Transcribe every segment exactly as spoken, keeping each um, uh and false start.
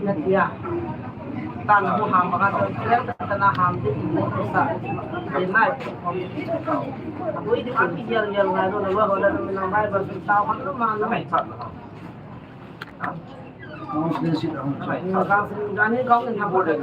Natia. Tan mu ham baka to, kaya ta na ham di sa. Denai. Abu di kami yal yal ngai do na wa ho da na nang bai ba ta ha na ma na. Gani kau ni ha bo da.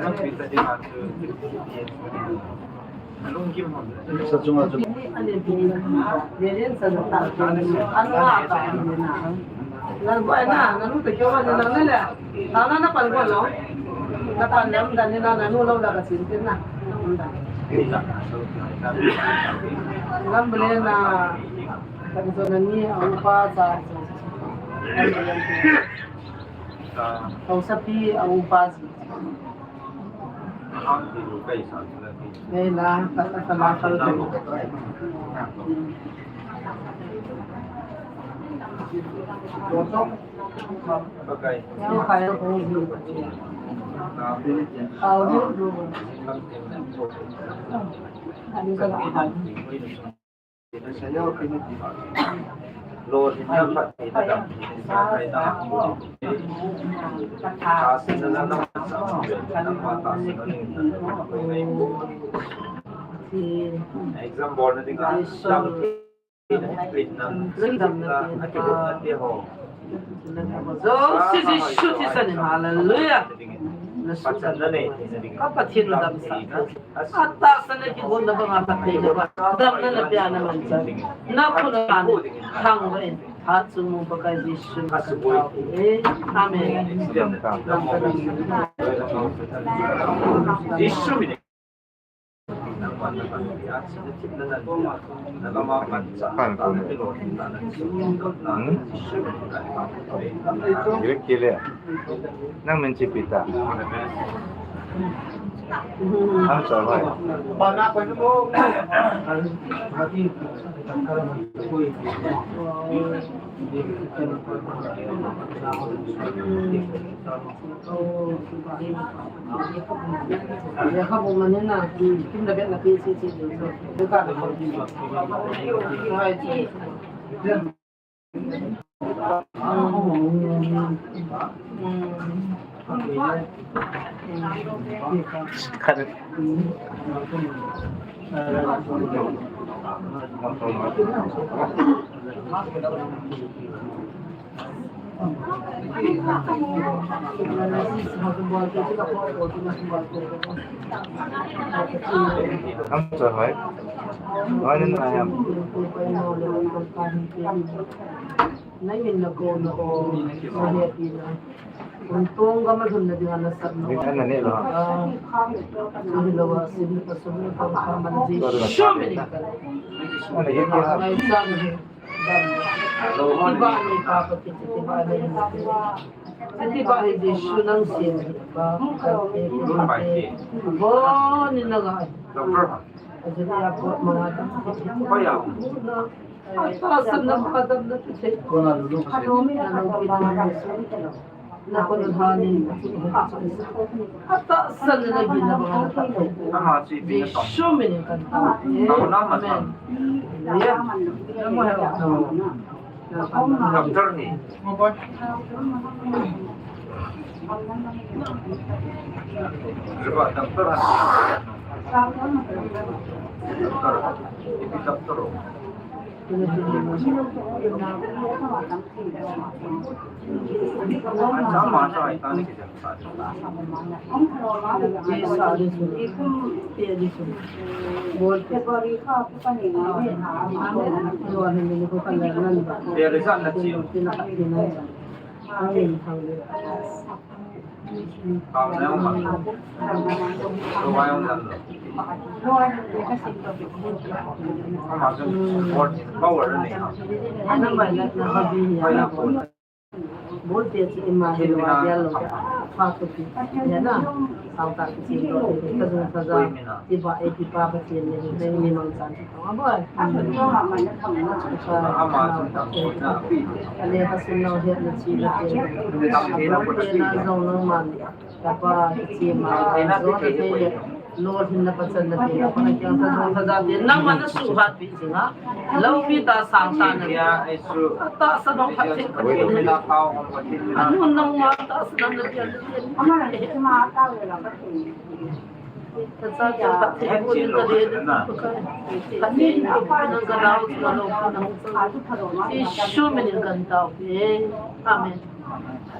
Lambalena, kan zo na ni a upa cha. Hausapi a upa ji. Nei la, ka, ka, ka la, ka la. Yang kaya ko. Kau ni. Ani ka la. Exam board na ding a. Jouse Jesu thisan in, hallelujah. Na su ka Pathen damsah. Atahsan a kigonna banga Pathen na damna na pia na manchah. Na khut a na thangvah in. Hatchungnung Pakai Jesu min in. Amen. Jesu min in. Kile, kile. Nang min chi pita. Ang sa bai. Lekhabu manina, kim da bet na pi si si. Duka na. Khat. Ang sa hai. Ano na yan? Nangin na ko na ko, mahiya pina. Untung ka malhun na dinga na sab na. Hindi ka na nila. Ah, hindi lawa, hindi pa sumili pa ka man di. Sorry, sorry. Ano yun? Ay, saan? Iba ni Papa, titi, iba ni. Titi ba hi Jesu nang sin, ba? Bo ni na ga. Ajali apo mga. Atasan na makadam na titi. Na ko na hanin. Atasan na lagi na ba? Jesu min in kanta. Amen. Hallelujah. Doctor ni. Doctor. Doctor. Power ni. Bol te chi ima hi lo dia lo. Pa tu pi. Ya na. Sao ta ki chi lo. Ka jung ka ja. Ti ba e ti pa ba ti ni. Ni mang chan. Abo. Ale ka sun lo dia na chi la te. Abo te na jong lo man. Tapa chi ma. Zo te te. Lord hin na pachan na pi na pa na kiang sa dong sa jati. Nangma na suhat pi jinga. Lau pi ta sang ta na. Ya, ai su. Tahsa nong phat thei phat thei. Anu nangma tahsa nang na pi na pi. Ama na ma ta le la ka tu. Tahsa ka ta thei ko ni ta de. Ka ni ko pa na ka dau ka lo ko na. Jesu min in kan tao. Amen.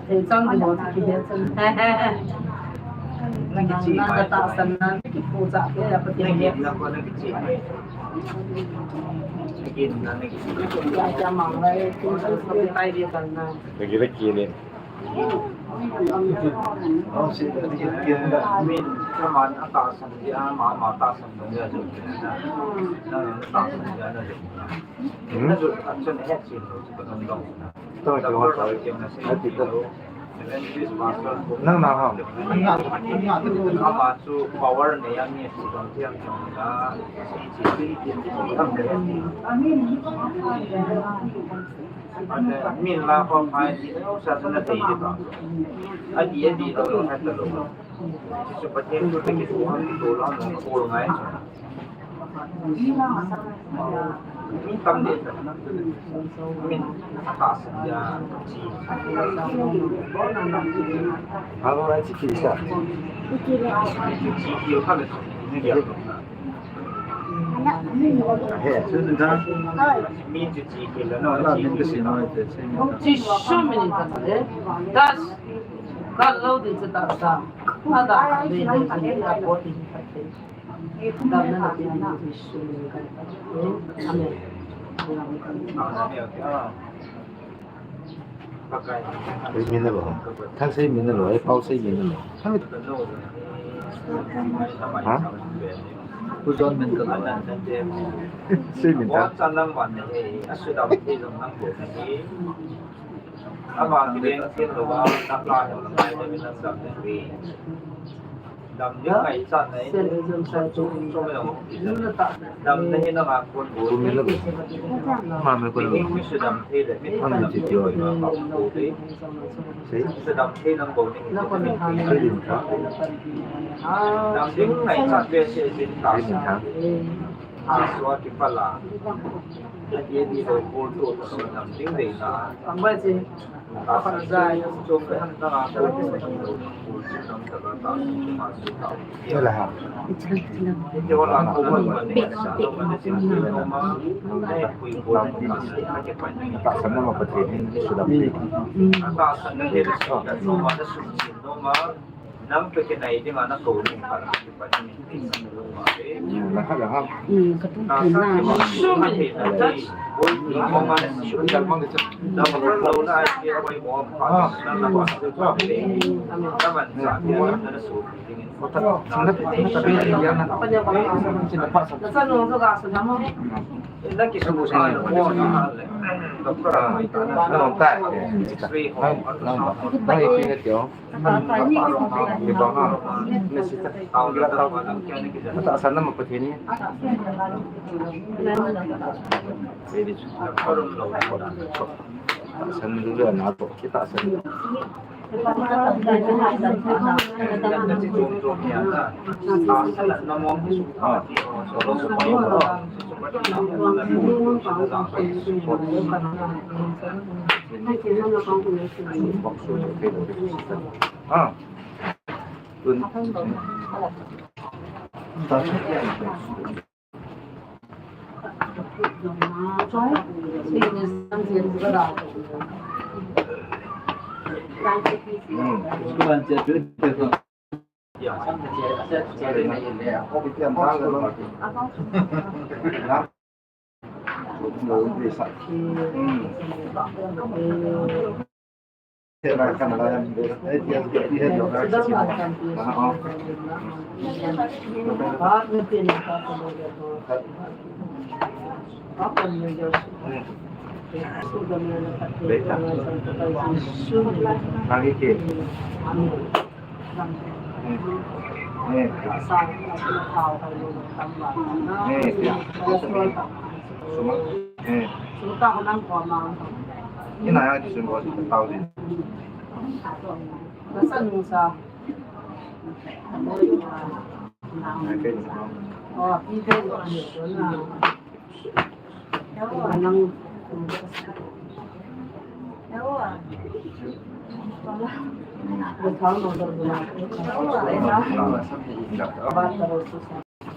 Thei chang di mo kihe chang. Na kichi na, na tahsan na, na kipuja ke ya Pathen. Na kichi. Na kichi na, na kichi. Ya, ya mang lai, kin sa sa tai di kan na. Na kichi na. Oh, si, si, si, min, kaman, atahsan dia, mama tahsan dia, jo. Na, na tahsan dia, na, jo. Hmm? Na, jo, tahsan, eh, si, jo, si, jo. Nang na ha. Ama chu power nei a mi si dong thiam thiam na. Min la pa phai ti no sa sa na thei ta. A di a di lo lo ha ta lo. Su pa thiam tu te ki su ha tu lo mo ko lo ngai. Min tam de ta. Min tahsan dia. Halo lai chi ki sa. He, su ta. Min chi ki la no. Chi so many ka de. Das. Ka lo de ta sa. Ada de de de. Ei min na lo. Thang sei min na lo. Ei pau sei min na lo. Thang ha? Pu John min ka lo. Sei min ta. Ama kilen kin lo ba, na ka lo na mai de min na sa de. Dam ding ngai chan na in. Dam na hin na kon bo. Ma me kon bo. Mi su dam thei le, mi dam thei le. Sei. Su dam thei nang bo ni. Sei din ka. Dam ding ngai chan be se din ka. Sei din ka. A sua ki pala. A ye di lo ko to to dam ding dei na. Ang ba si.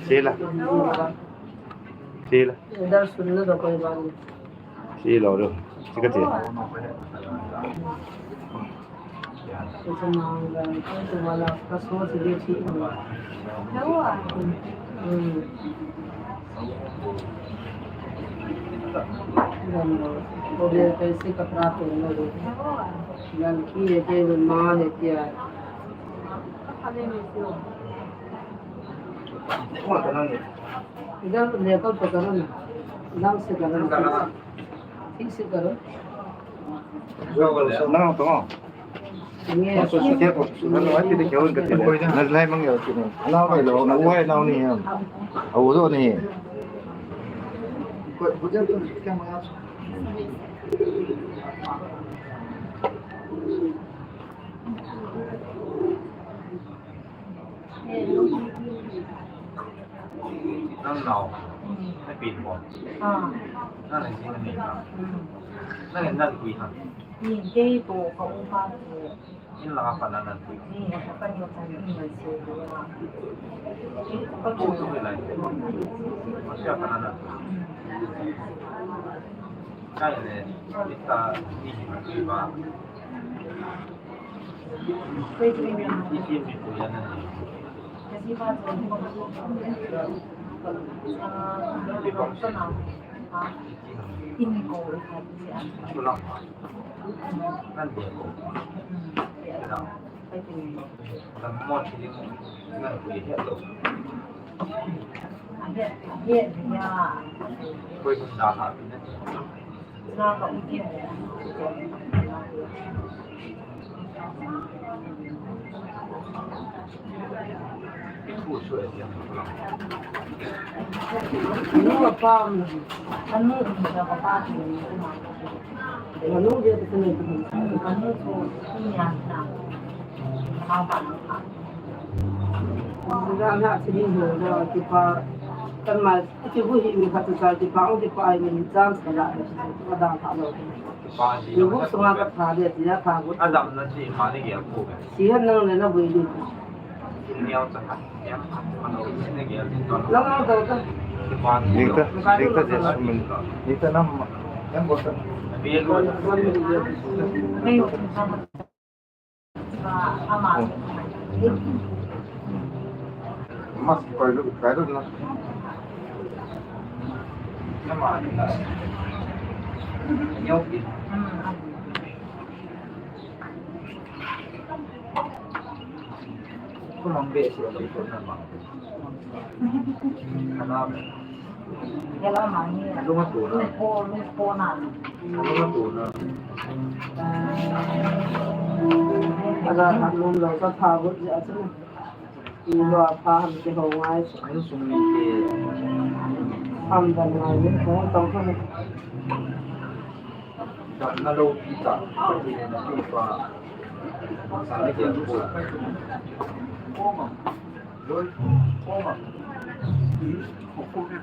Sila. Sila. Idhar sunna to koi baat nahi. Sila lo. Sika sila. Kuch maanga, kuch wala, ka soch liye theek nahi. Hmm. Jano, wo bhi kaise katra to na de. Ladki hai ke, maa hai kya? Idhar level pe karo na. Ladh se karo na. Theek se karo. Nang to. Ye. So, so, kya ko? Nang ai ti de kya ho ka ti. Na lai mang ya ti. Na wai lo, na wai lo ni ham. Au do ni. Nang nao, na pin bom. Ah. Nang nang sin na nei na. Hmm. Nang nang kui ha. Ni dei to ka u pa to. In la pa nang nang kui. Ni ka pa ni ka ni na se. Ka to to lai. Ma sia pa nang nang kui. Hmm. Kai le, ni ta ni kui ba. Anu apa? Anu apa? Anu dia tu ni. Anu tu ni ya na. Apa? Sila na sini ho da kipa kan mal. Iti hu hi mi khat sa ti pa, ti pa ai mi chance ka la, ka dang tha lo. Ni bu sunga ka tha de, ti ya tha bu. Adam na ti ma ni ya ku. Si han nang le na bu ni. Ni ya cha khat, ya khat ma lo ni ya ti to. Lam ma to ta. Ni ta, ni ta je su min. Ni ta nam ma. Yang ko ta. Ni. Mas, koi lu, koi lu na. Ko mang be si ko na mang. Kana. Yala mani. Lunga tu na. Lunga tu na. Lunga tu na. Ada hanum lo sa tha bu ya tu. Ilo apa ham ke ho ngai. Ayo sung ni ke. Ham dan ngai ni ko tong ko. Dan na lo pi ta. Ko ni na pi pa. Sa ni ke ko. Ko ma. Lo ko ma. Ko ko ni.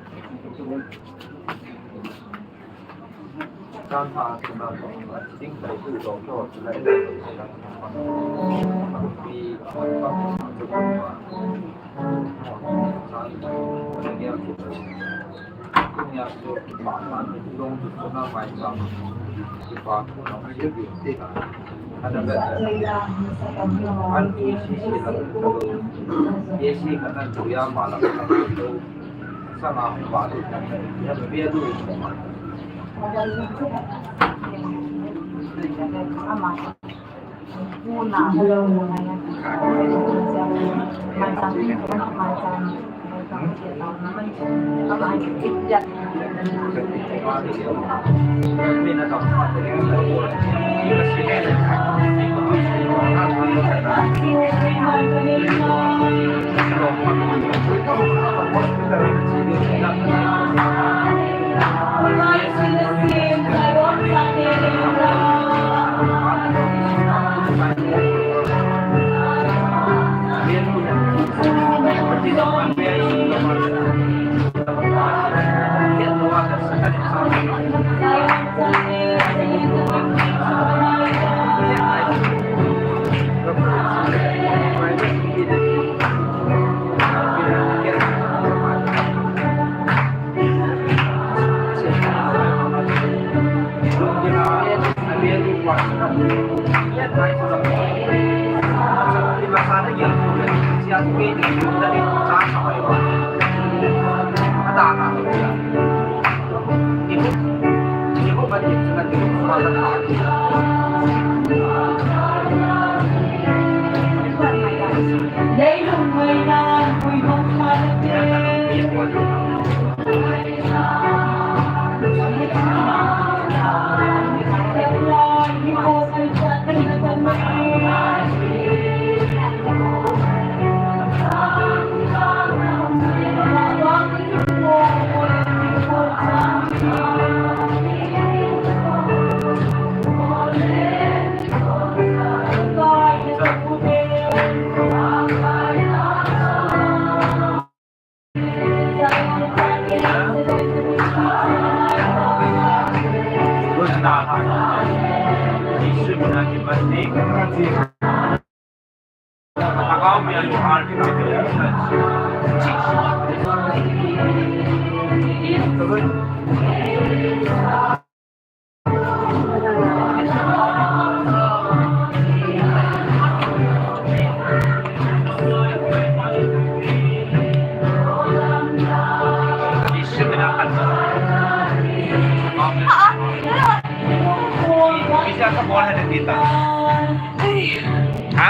Ha?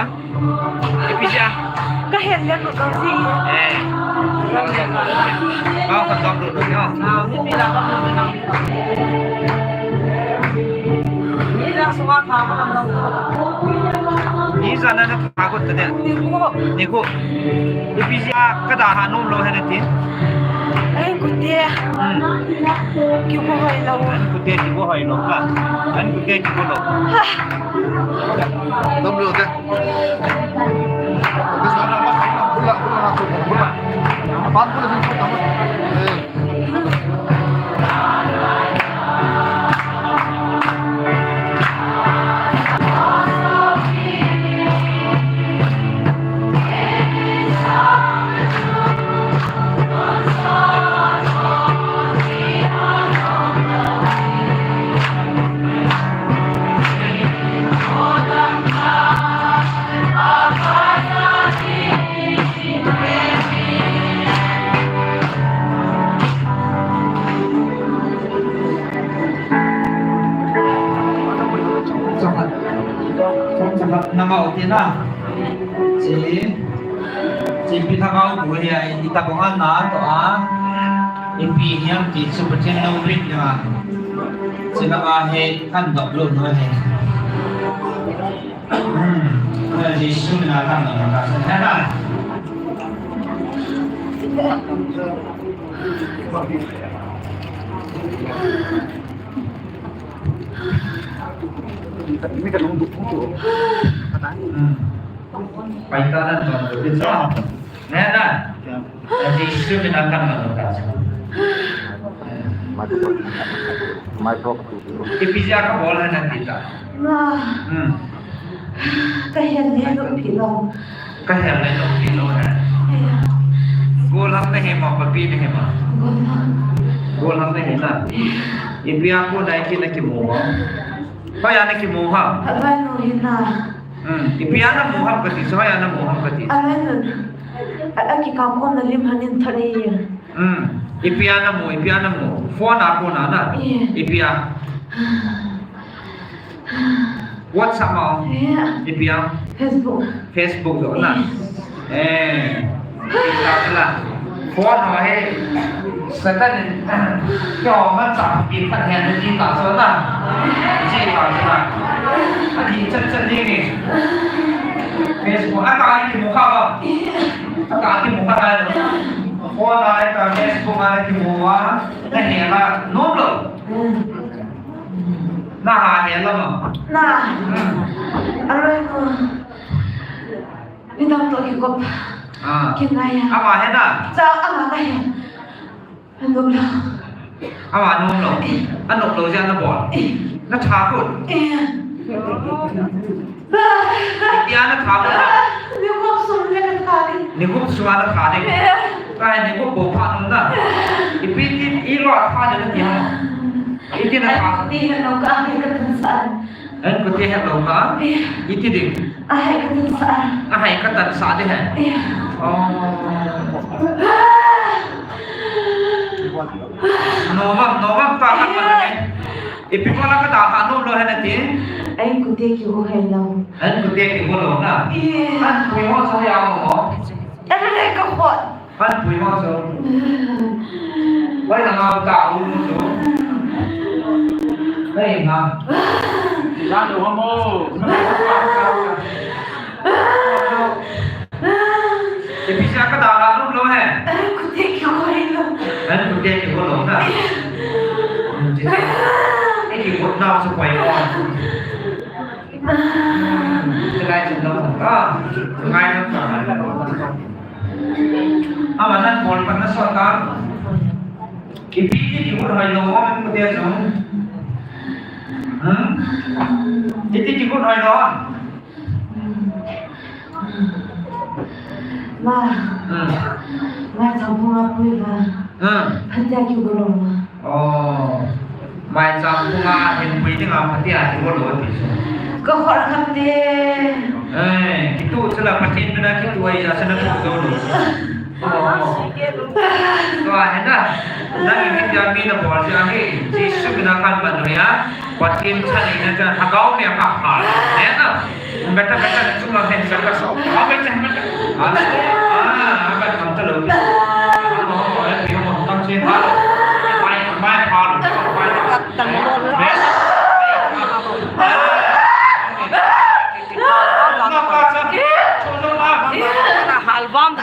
Ipi sia? Ka het le ka si. Eh. Ka ka tong du du yo. Ni sa na na ka ko ta de. Ni ko. Ni ko. Ipi sia ka da ha nom lou he na ti. Ai ku te. Hmm. Ki ko hoi lou. Ai ku te ki ko hoi lou ka. Ai ku te ki ko lou. Ha. Nom lou de. Nangau tina. Chi, chi pi thangau bu hi ai, i ta bong an na to a. I pi hiam ti chu Pathen no rit na. Chi na a he kan dok lo no he. Hmm. Jesu na kan na ka. He na. Paita na don do sa. Nena. Jesu mina kan na don ta. Mai pro. Ipi sia ka bol na kita. Na. Hmm. Ka hian ni lo pi lo. Ka hel le lo ti lo he. Gollhang na he ma, papi na he ma. Gollhang. Gollhang na he na. Ipi a ko dai ki na kimu ha. Hoiya na kimu ha. Abai no hi na. Hmm. Ipi a na mu ham kati, hoiya na mu ham kati. Abai no. A, a kikam khom na lim han in thari. Hmm. Ipi a na mu, ipi a na mu. Phone a ko na na. Ipi a. WhatsApp ma? Yeah. Ipi a? Facebook. Facebook zo na? Yes. Eh. Ipi a la. Phone ho he. Satan. Kyo ma sa ipi khat he ni ta so na. Ji ta so na. Ani chat chat ni ni. Facebook a ka ni mu kha ba. A ka ni mu kha ba. Phone a ka Facebook a ni mu wa. Na he la. No lo. Mm. Na ha he la ma. Na. Hmm. Aloi ko. Midang to kikop. Ah. Kingai a. Ama he na. Cha ama ka he. Anop lo. Ama nop lo. Anop lo jeh a na bol. Eh. Na tha ko. Eh. Ipi a na tha ko. Ni ko sum le ka tha ni. Ni ko sum a na tha ni. Eh. Ka ni ko bo pha na. Ipi ti i lo tha ni na ti ha. Iti na ka. Ti he lo ka, he ka tan san. An ko ti he lo ka. Iti ding. Ahai katan sa. Ahai katan sa di he. Iya. Oh. Novang, novang pa katan he. Ipi mo na kadalha nom lou he nati? Ahin kute kiho hei lou. Ahin kute kiho lou na? Iya. Ahin pui ho sa ya mo? Ahin le ka khot. Ahin pui ho sa. Wai na ngam ka u mo sa. Wai na. Sa do mo. Ipi sa kadalha nom lou he? Ahin kute kiho hei lou. Ahin kute kiho lou na? Ahin kiho na sa pai mo. Chulai chun lou ka. Ngai na ka. Ama nan bol pat na sot ka. Ipi ti kihut hoi lou, ahin kute chu. Hmm? Iti kihut hoi lou. Ma. Hmm. Maicham phunga pui va. Hmm. Phatea kigo lou ma. Oh. Maicham phunga hin pui dinga phatea kigo lou ti chu. Ka khol kham te. Eh, kitu chu la Pathen bina kitu ai asa na tu do lou. Tua hi na, nang in India mi na bol sia hi, Jesu mina kan man ria, Pathen chan in na chan, Lhagao mi a ka ha, ne na. Beta, beta, na chung lang hen, beta so. Ha, beta, beta. Ah, ah, beta, kam ta lo. Mo, mo, eh, pi mo, tam sin ha. Mai, mai ha lo, mai ha. Beta. Halbam.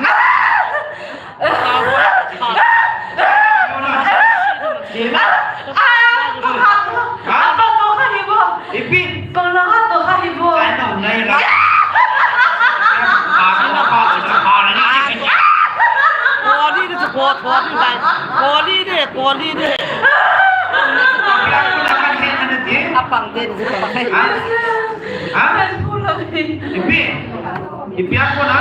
Ipi? Koli de, koli de, koli de. Apang de, apang de. Ha? Ipi? Ipi a kona?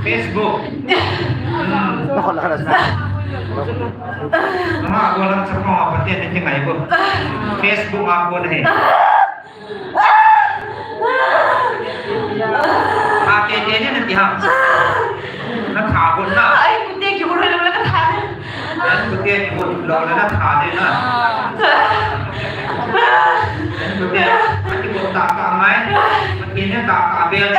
Facebook. Hmm. Nako, nako, nako. Ama ko lang sa ko, pati ni kingai ko. Facebook a kona he. Ate te ni na ti ha. Na tha ko na. Ai, kute ki bol na na tha. Ai, kute ki bol na na tha de na. Ai, kute ki bol ta ka mai. Kute ni ta ka bel.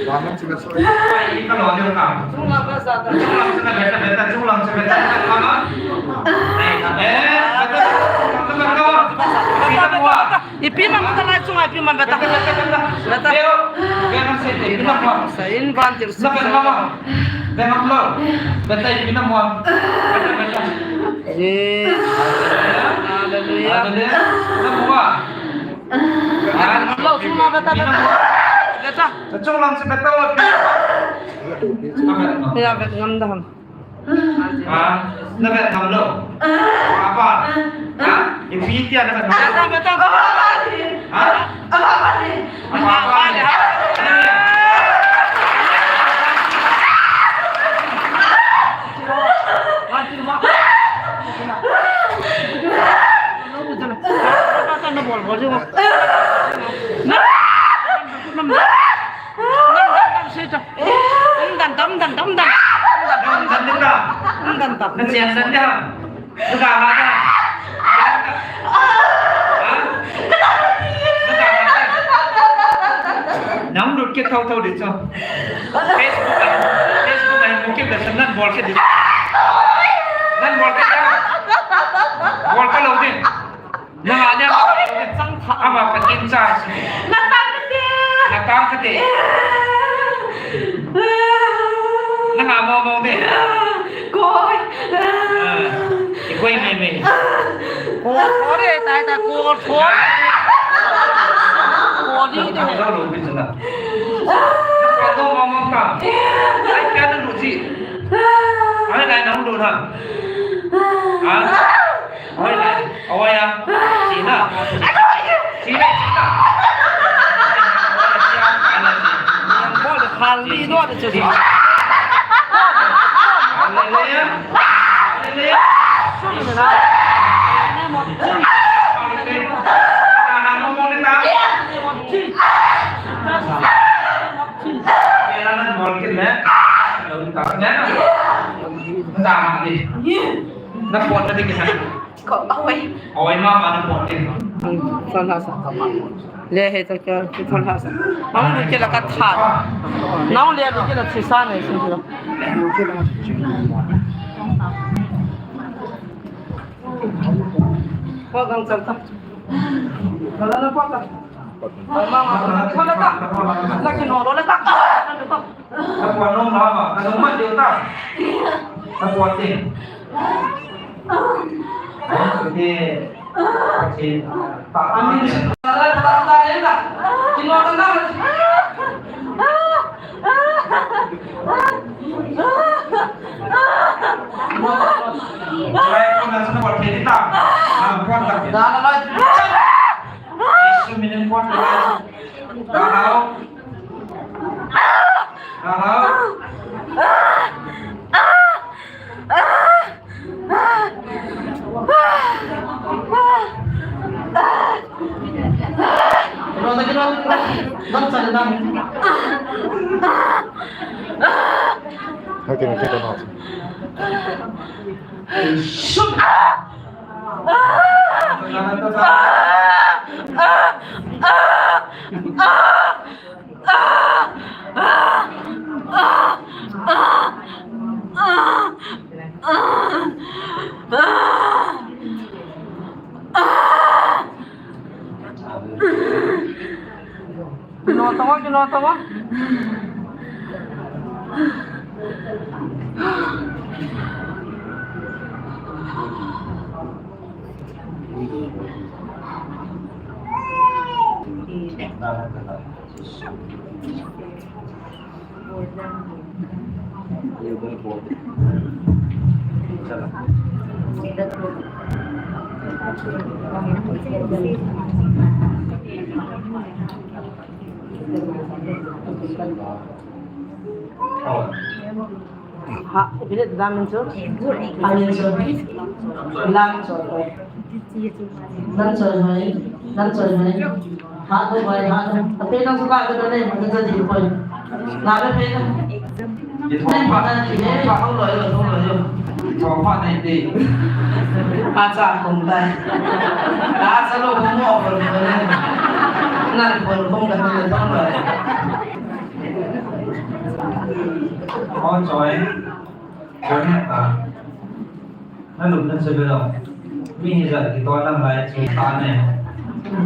Wah, man sila sa. Ai, ka lo ni ka. Chunglang sa beta, beta, chunglang sa beta. Mama. Ai, eh, beta, beta, beta, beta. Ipi man beta lai chunga, ipi man beta. Beta, beta, beta. Beta. Leo, beta se, ipi na mo. Sa in ban tir sa. Beta, mama. Beta, mama. Beta, ipi na mo. Beta, beta. Yes. Hallelujah. Hallelujah. Na mo. Lo, chunga beta, beta. Beta. Chunglang sa beta. Ya, bet ngam da ham. Ha? Na vet ngam lou. Apa? Ha? Ipi tia na vet ngam lou. Beta, beta. Ha? Apa, apa ni? Umdan ta, umdan ta, umdan ta. Umdan ta. Na chen dan da. Na ga ha da. Ha? Na ga ha da. Nang lut ke thau thau di cho. Facebook a, Facebook a, mukit da san nan bol ke di. Nan bol ke da. Bol ke lo di. Nang a liam chang tha. Ama Pathen cha si. Na tang kate. Na tang kate. Nang a mo mo de. Koi. Ah, koi me me. Ko ko de tai tai ko ko. Ko di de. Ko lo bi chana. Ko to mo mo ka. Ai ka na lu ji. Ai nai nang lu na. Ha? Oi, oi, ya. Sina. Sina, sina. Hallelujah. Hallelujah. Hallelujah. Dama di. Na pot na di kita. Ko away. Away mama na pot di. Thol hahsa. Le he to kya, thol hahsa. Nang le kila ka tha. Nang le kila thisa nei sin lo. Ko gang chal ta. Kala na pot ta. Mama, thol ta. Na kino lo le ta. Ka puan nom la ba, ka nom mat diu ta. Ka puan te. Te, te, ta, ta, ta, ta, ta, ta. Kino ta na. Lai ko na sa puan te ta. Ah, puan ta. Da la la. Isu minin puan ta. Ka hau. Ka hau. Okay, okay, don't. Kino tamo, kino tamo. Ha, ipi le dan min chu? Amin chu. Lam chu. Dan chu mai. Dan chu mai. Ha, do mai, ha, do. Tapi nang suka ke dole, mana jadi pun. Lalu pe. Itu apa? Ini apa? Itu apa nanti? Acha kong tai. Acha lo kong mo kong mo. Nan kong kong kan ni tong lo. Oh, joy. Kong ta. Na lupna chu ve lo. Mi hijat kitoh lang lai chu ta ne.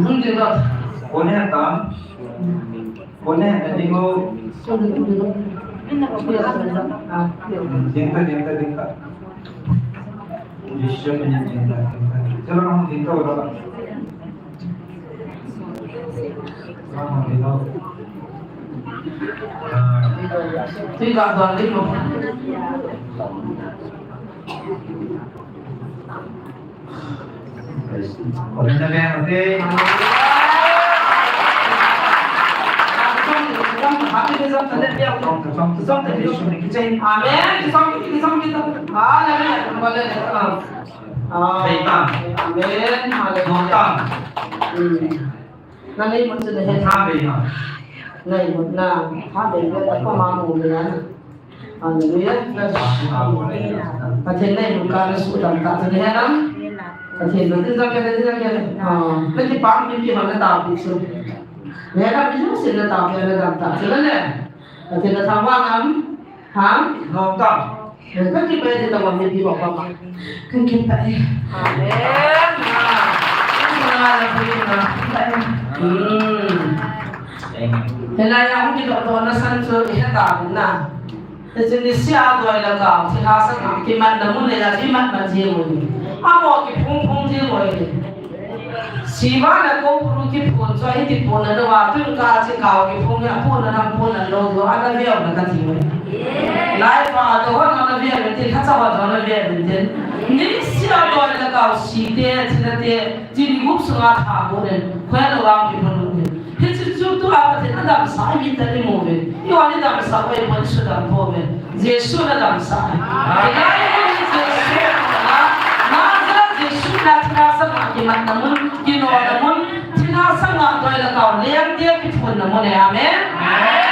Hung ti lo. Kone ta. Kone ta ding o. Ding ta, ding ta, ding ta. Ding ta, ding ta, ding ta. Chalo, hung ding ta, lo. Amen. Hallelujah. Amen. Hallelujah. Hmm. Na lei mun chu na he. Tha bei na. Lei mun na. Tha bei na. Ta ko ma mu na. Hallelujah. Pathen lei mun ka na su dam ta chu na he na. Pathen lei tin jong ke, tin jong ke. Ah, na kipah mi pi ma na ta pi chu. Na he na pi chu sin na ta pi na dam ta chu na le. Pathen na thangvah nam. Ha? Nom ta. Ka kipah e, ti tobang mipi bou pa ma. Ka kipah e. Amen. Hmm. Hilai a hung kidoh doh na san chu i he ta na. Hiche ni sia doi le gou, thilha sanga kimatna mun le a kimat mat jing u. Amo kiphung phung jing u. Siva na ko puru kiphun chu hiti phun na doh a, tun ka chi ka kiphun ya phun na nam phun na lo doh a na veu na ka ti ve. Lai pa doh na na veu tin, kha cha wa doh na veu tin. Ni sia doh na ka si te, chi na te, chi ni gup sunga tha bo den, khoi lo wa kiphun den. Hichu chu tu a Pathen na damsah mi ta ni mo ve. I wa ni damsah ve, mo su dam po ve. Jesu na damsah. Amen. Hilai mun hi Jesu na, Nazareth Jesu na thina sanga kimatna mun, kinona mun, thina sanga doi le gou, leng te kiphunna mun e. Amen. Amen.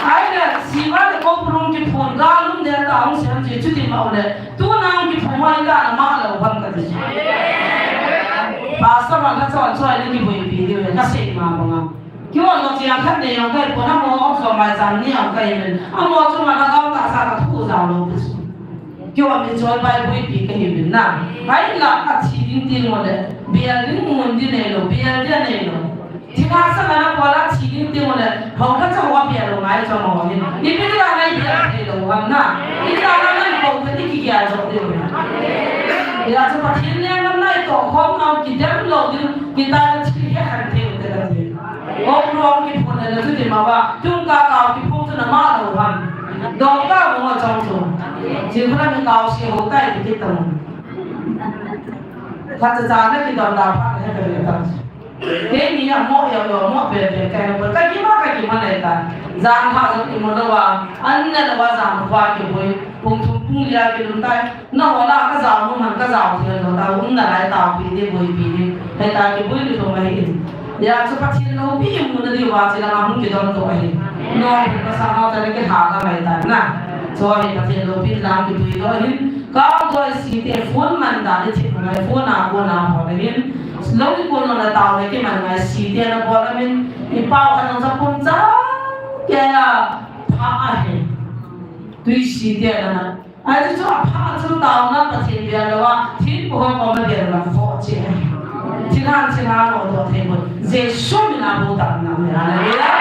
Ahile, siva le koupurung kiphun galum de ta hung sem ji chuti ma le. Tuna hung kiphun hoi ta na ma lo ham kati. Pastor man ka chon choi ni kiboipi diu ka sei ma banga. Kihon lo chia khat nei jong kahi pon, amaho jong mai chan ni jong kahi men. Amaho chunga lhagao tahsa kathu jao lou pi chu. Kihon mi choi pai boipi kahi men na. Ahinla athi ding ti mo le, bel ding mun ding neilou, bel ding neilou. Thilha sanga na bol a thi ding ti mo le, hou khat cha ho bel lou ngai cha mo ni. Ipi ti la ngai bel thei lou ham na. Ipi ti la ngai ko ka ti kigel jo ti. Hijeh chun Pathen lenggam na itoh khom nau kidem lou ding, kitai na thi he khan thei u te kati. Koupurung kiphun le chu ti ma ba, tung ka kau kiphun chu na ma lo ham. Dong ka mo chong chu. Ji khula mi kau si ho tai ti ta mo. Khat cha cha na kidon da pha he ka le ta. Keini a mo ya lo mo pe pe ka he ko ka ki ma ka ki ma le ta. Jan kha jong i mo lo wa, an na lo wa jan kha kiboi, pung thum pung li a kilum tai. Na ho la ka jao nu man ka jao thei lo ta, um nalai taopi ni, boipi ni. Heta kiboi ni thum ahi in. Hijeh chun Pathen loupi i mu na diu va, chi langa hung kidon to ahi. No, ka sa ma ta le kihal a mai ta na. Chu hi Pathen loupi lang kiboi to ahi. Ka doi si te phone man da ni thip ngai phone a ko na ho le hin. Lou i ko no na tao le ki man ngai si te na bol a min. I pao ka nang sa pum cha. Ke a pha ahi. Tui si te na na. Ahi chu apha chu taona Pathen bia lou a, thin pu hoi koma bia lou a, pho che. Thin han, thin han lo to thei mo. Jesu min a bu tam na mi, hallelujah.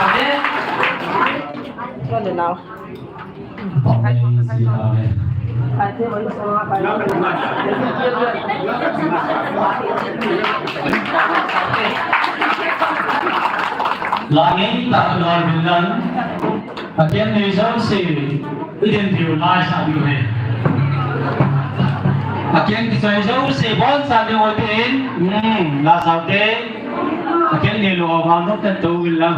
Amen. Amen. Langin tak lor bilan. Aken nei jouse, i din diu lai sa diu ahi. Aken kichoi jouse, bon sa diu ahi tin, hmm, la sao te. Aken nei lou vang no ten to vil la.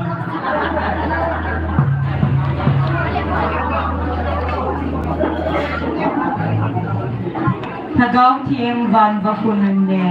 Lhagao Theng van va khun un ne.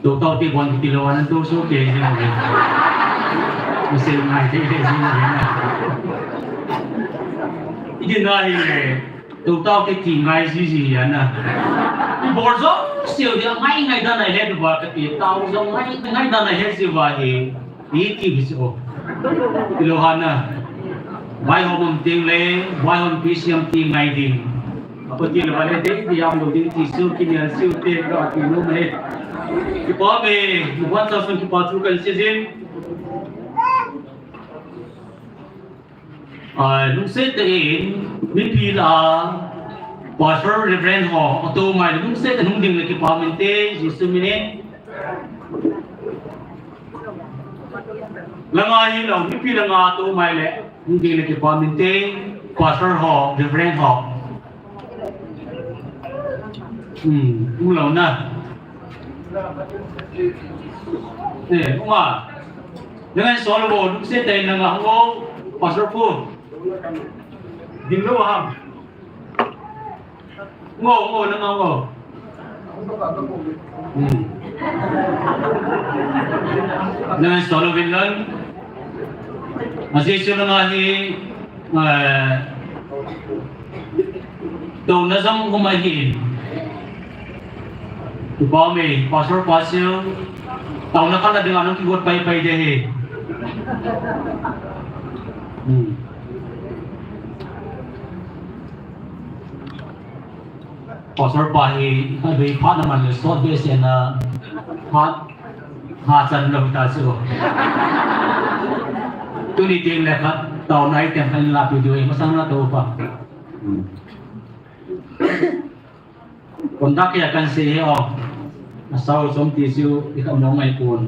Tou tau te bon kiti lou, ana tou so ke ji mo. Mo se ngai te te ji mo na. Iti na hi le. Tou tau te ti ngai ji ji ya na. Bol jo siu dia ngai ngai da na le du ba ka ti tau jo ngai ngai da na he siu ba hi. Iti bisi o. Ilohan na. Vaihom um ting le, vaihom pi siam ti ngai ding. Apa ti le vale de, di am lo ding ti su, ki nian su, te ka ti no me. Kipa me, mo wan sa sun kipa tu kan si jin. Ai, lungset tah in, mipi lah a, Pastor Reverend ho, atou mai lungset tah in hung ding le kipa min te, Jesu min in. Langa hi lo, mipi langa atou mai le, hung ding le kipa min te, Pastor ho, Reverend ho. Hmm, um lo na. Eh, um a. Nang an solo bo, lungset tah in nang a hung o, Pastor Pu. Ding lo ham. Ngo, ngo, nang ngo. Hmm. Nang solo bin lang. Masih solo nga hi, eh, tou na jong ko mai hi. Tu pa me, Pastor Pastor. Tou na ka na ding anong kigot pai pai de hi. Hmm. Pastor pa hi, ka dui phat na man le sot be se na, phat, ha chan lo ta chu. Tuni ting le khat, tou nai tem khan la pi dui, masang na tou pa. Hmm. Conduct ya kan se he o. Asao som ti chu, i ka mo ngai pon.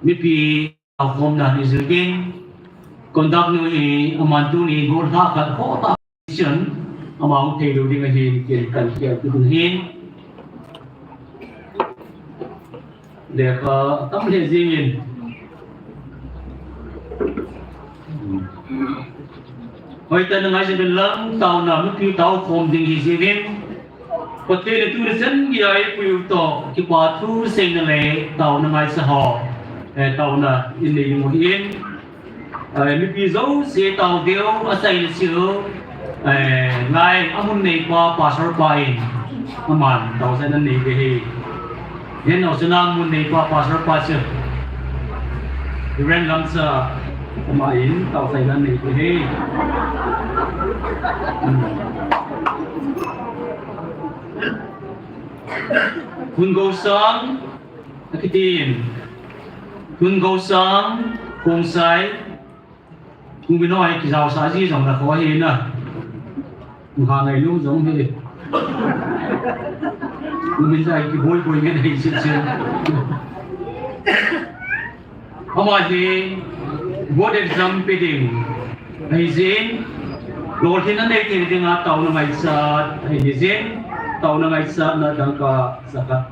Mipi Akhom na ni zil ding. Conduct nu hi aman tuni goal tha khat ho ta chen ama hung thei lou ding ahin ken kan kial tu ding hin. Lekha tam le jing in. Hoi ta na ngai jin lang tau na mipi tau khom ding hi jing in. Pathen le tu le sen ngia i pui u to, kipa thu seina le tauna ngaisa ho, eh, tauna in nei ding u ahin, eh, mipi jouse tao diu asei le chu, eh, ngai amun neipa Pastor pa in, aman tao sai nan nei be hi. Hin o suna mun neipa Pastor pa chu. Reverend Lamsa, ama in tao sai nan nei be hi. Hmm. Hun Gosang, akitin. Hun Gosang, Khongsai. Hun Bino ai kijao sa ji jong na ko hi na. Hun ha ngai lu jong hi. Hun Bin jai ki boi boi ngai hi sit sit. Ama hi board exam pe ding ahi jin, lolhinna nei thei dinga tauna ngaichat ahi jin, tauna ngaichatna dangka jakhat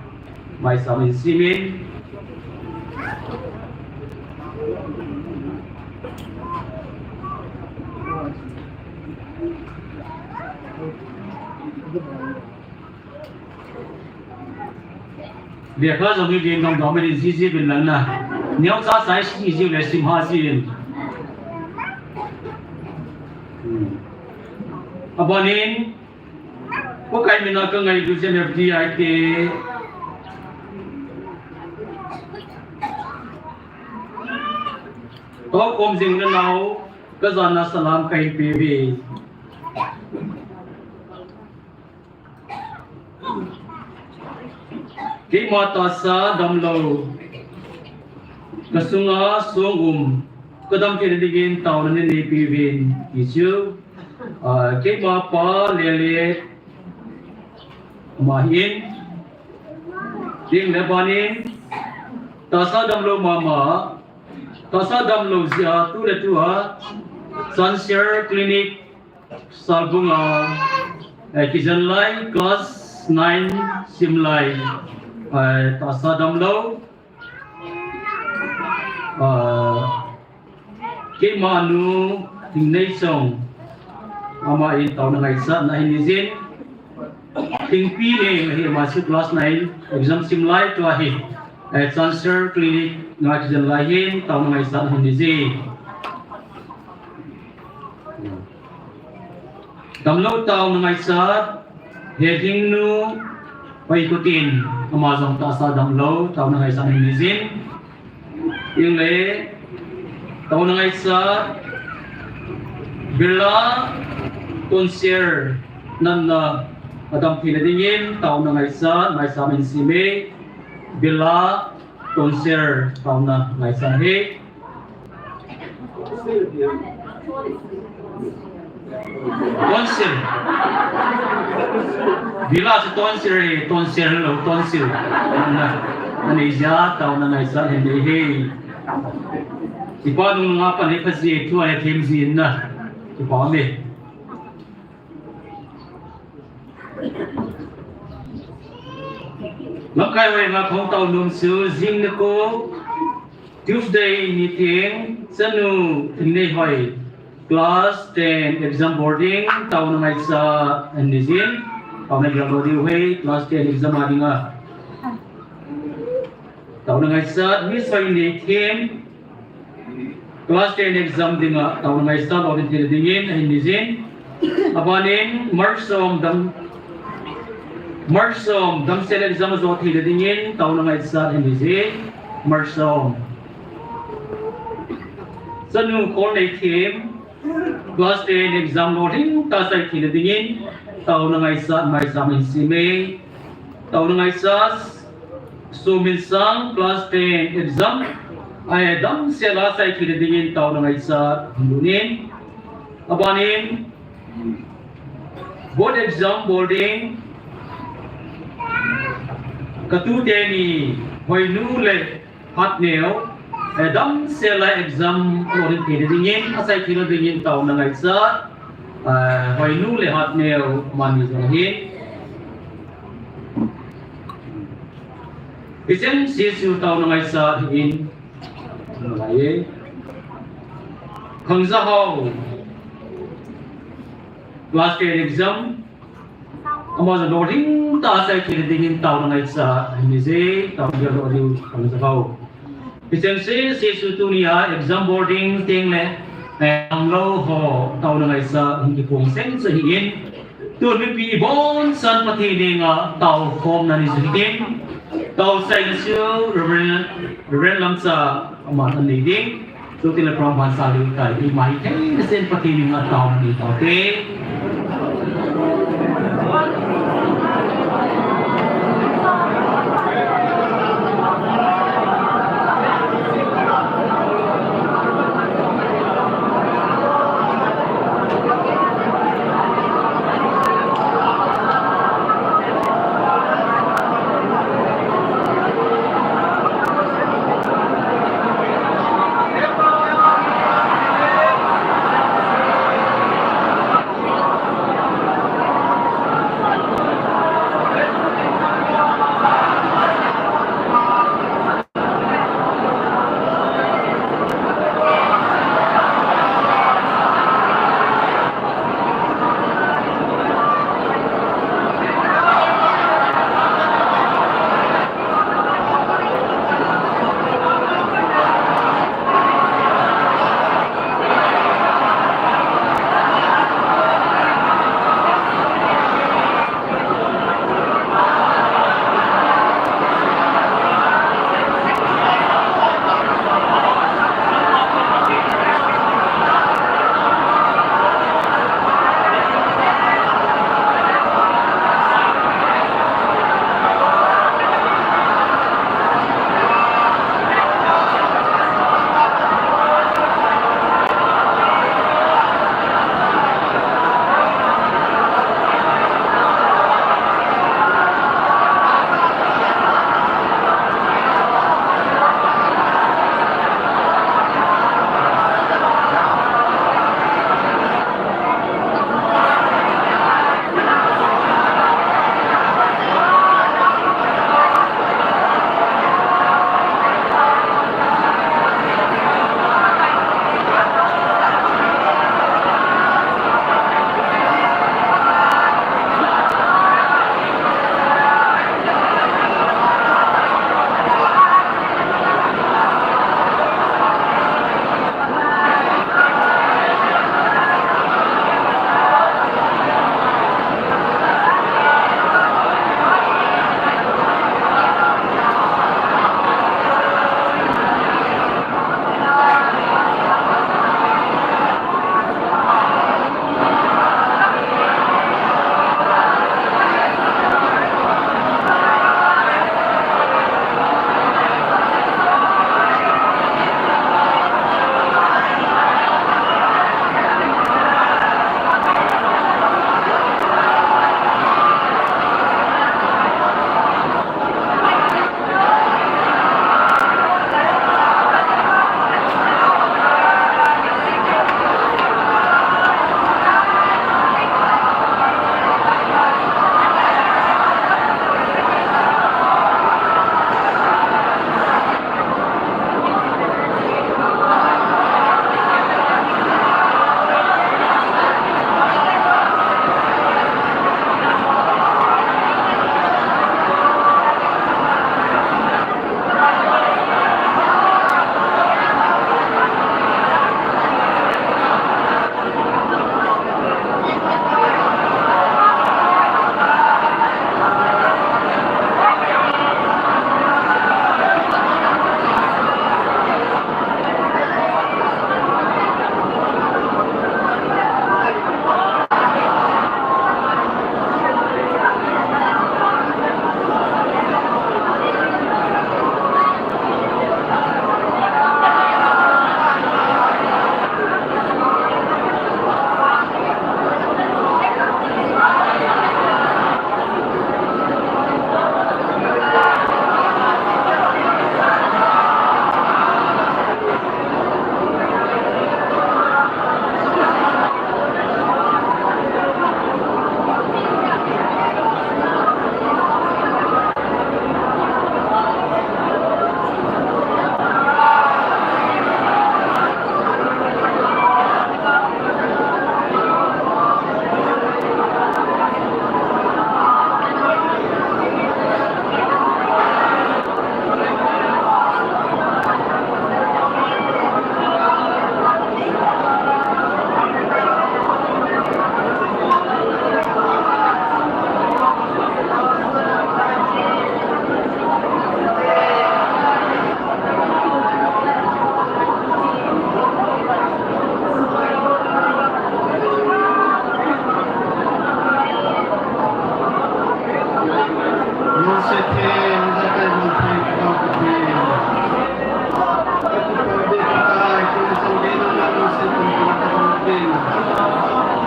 maisam in simin. Lekha jong hi din dong dong, min in ji ji bin lang na. Neo cha sai si ji le sim ha ji in. Hmm. Abanin, ko kai mina ka ngai du jem F D I te. Ko kom jing na nau, ka jana salam kai pe ve. Keima tahsa damlou, ka sunga song um, ka dam thei dingin tauna nei nei pe uvin, ti chu, ah, keima pa Lele, ama hin, ding le banin, tahsa damlou mama, tahsa damlou jeh a tu le tu a, Sunshine Clinic, Salbung a, eh, kijen lai, class nine sim lai, eh, tahsa damlou, eh, keima nu Thingneichong, Ama in taona ngaisah na hin nijin. Thingpi Neng ahi, ama chu class nine exam sim lai tua hi. Eh, Cancer Clinic nga kijen lai hin taona ngaisah na hin nijin. Damlou taona ngaisah, Helhingnu Hoikutin, ama jong tahsa damlou taona ngaisah na hin nijin. Inle, taona ngaisah, Birla Tonser natna adam theina dingin taona ngaisah, ngaisah min sime, Birla Tonser taona ngaisah he. Tonsil. Birla chu tonsil, tonsil lo, tonsil. Na, ani ja taona ngaisah hin nei he. Kipa nunga pan he pha ji, thu a he them ji na. Kipa me. Lamkai hoi nga khong tao nung su jing na ko. Tuesday ni thing, chanu Thingneihoiin class ten exam boarding, taona ngaisah na hin nijin, taona ngaisah lou diu he, class ten exam a dinga. Taona ngaisah, Miss Hoineikim, class ten exam dinga, taona ngaisah lou theina dingin, na hin nijin. Abanin, Marsom Dam, Marsom Damsel exam ajo theina dingin, taona ngaisah na hin nijin, Marsom. Chanu Kholneikim, class ten exam lolhing tah a sai theina dingin, taona ngaisah, ngaisah min sime, taona ngaisah, Suminsang class ten exam, ai damsel a sai theina dingin taona ngaisah hin nijin. Abanin, board exam boarding, ka tute ni Hoinu le Hatneo, eh, damsel a exam lolhing theina dingin, asai theina dingin taona ngaisah, eh, Hoinu le Hatneo amani jong hin. Hicheng sesu taona ngaisah hin. Lai. Khangzahao. Class ten exam. Ama jong lolhing tah a sai theina dingin taona ngaisah hin nijin, taona ngaisah lou diu Khangzahao. Hicheng se, sesu tunia exam boarding teng le, eh, damlou ho, taona ngaisah hin kiphong seng chu ahin. Tun mipi ibonsan Pathen henga taokhomna ni chu ahin. Taosei na chu Reverend, Reverend Lamcha aman anei ding. Chuti le program ban sa lou tai, ima hi thei na sen Pathen henga taona ni taote.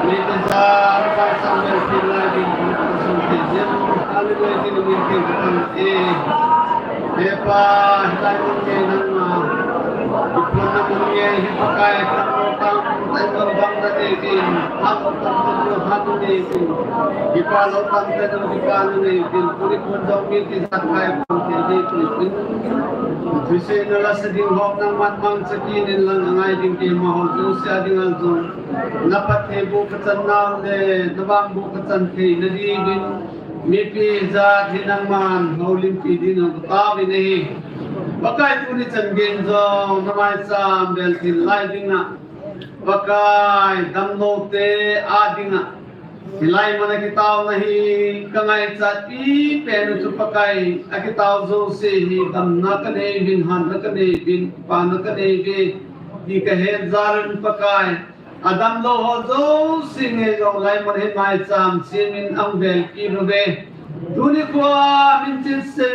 Ni te ja, Pakai sang bel thil lai ding, sung thil ding, hallelujah, thil ding, thil ding, eh. He Pa, hilai mun ngei nangma. Iphonna mun ngei hi Pakai, tam lo tam, tai lo tam na nei din, ha lo tam tai lo ha na nei din. Ipa lo tam tai lo ipa na nei din, puni phun jong mi ti jat kai phun thil ding, thil ding. Thusei na la sa ding hom nangman mangcha kit in lang angai ding keima ho jouse a ding a jong. Na phattheiboh kachan nau le, na vangboh kachan thei na diuvin, mipi jat hi nangman houlimpi ding jong katao in ahi. Pakai tuni chan gei jong, na maicham bel thil lai ding a. Pakai damlou te a ding a. Hilai mun a kitaona hi ka ngaichat pi pen u chu Pakai, a kitao jouse hi damna ka nei uvin, hatna ka nei uvin, kipana ka nei uve, ti ka het jal un Pakai. A damlou ho jouse ngei jong lai mun hi maicham simin ahung vel kit uve. Tuni khoa min chin se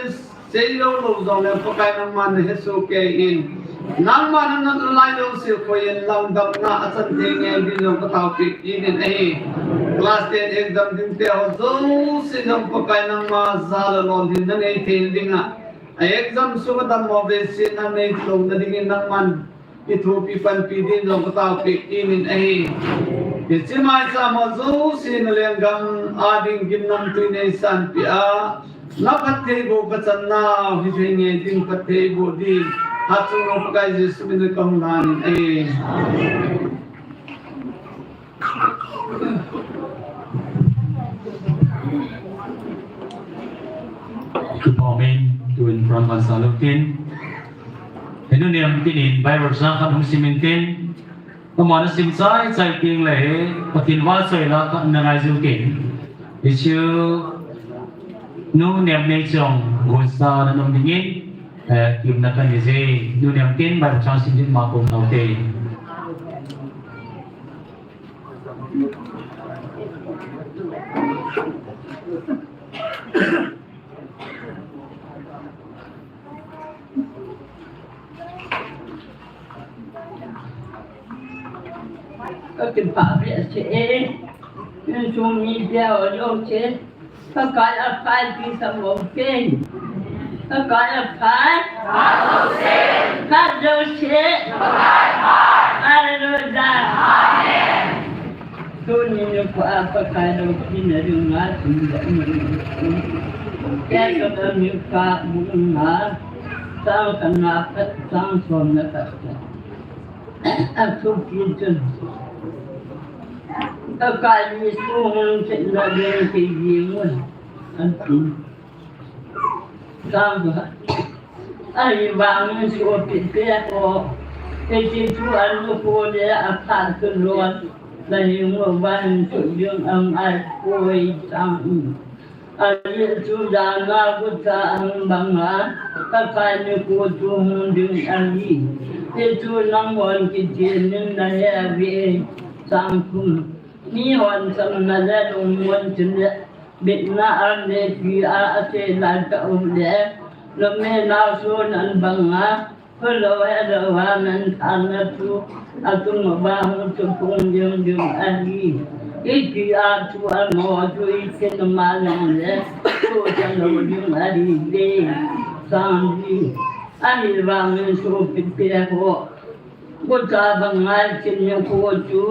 Sei lou lou jong le Pakai nangman na hesoh kei in. Nangman na nat lai jouse khoi in lang damna a chan thei ngen din jong ka taopeh kit in ahi. Class ten exam ding te ho jouse jong Pakai nangma jal a lolhinna nei thei ding a. A exam sunga dammo veise na nei lou na ding in nangman i thupi panpi din jong ka taopeh kit in ahi. Hiche maicham ho jouse na lenggam a ding gimnamtui nei sanpeh a, na phattheiboh kachan nau hithei ngei ding phattheiboh din. Hatchungnung Pakai Jesu min in ka hung lhan in ahi. Amen. Tun program sa lou tin. Henu Niamtin in Bible chang khat hung sim in tin. Aman asim chai chai teng le Pathen vahchoi la khat na ngai jiu tin. Hichu Nu Niamnei chong gonsa na nom ding in, eh, kimna ka nei e. Nu Niamtin Bible chang sim din ma kom nau te. Ka kipah beh cheh e. Insung mi bia o jouse. Pakai a phat ti sa mo ke. Pakai a phat. Phat jouse. Hallelujah. Amen. Tuni nikho a Pakai loupina dinga sum ba um. Tethsaloniki bung nga, chang khatna pat chang somna khat. Athupi chun, Pakai Jesu hung chetna ding kei jing un, ati. Ahivangin sopite ho, hiche thu ankho le aphat kilou nahiuva hin chutding angaipoi. Chang in, ajeh chu jana gucha ahung banga Pakai nikho chu hung ding ahi. Hichu nanghon kichen in nahe uve. Chang thum, mihon chamna le lungmon chule bitna a le pi a asei lai tah u le, numei nao son an banga, phulou helou a manthahna thu atunguva hung thuphong ding ding ahi. Hiti a thu anom chu ipi na ma jong le, thu chalou ding ahi ve. Chang li, ahivangin sopite ho, gucha banga chin nikho chu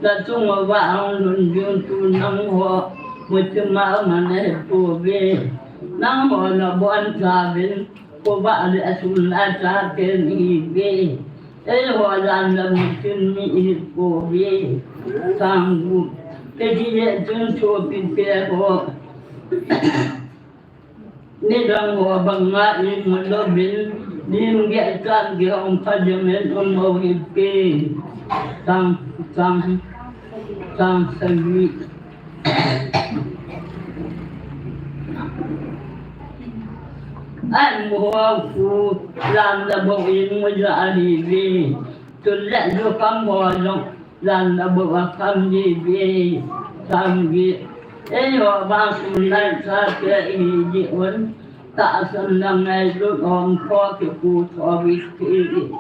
nachung uva ahung lhun ding chu nangho muthim a um nahipouve. Nangho nabonchauvin khovah le asum le achate nahiuve. Eiho jan le muthim mi ihipouve. Chang gup, hijeh chun sopite ho, midang ho banga imu louvin, lim geh chan geh hung pha jingin um u hite. Chang, chang, chang sagi. Aimu ho khu lamna bou in muja ahi ve. Chule jukham ho jong lamna bou akham ji ve. Chang get, eiho vang sum nai chate ihi jeh un, tahsan le ngailut hom tho kipu tho hite.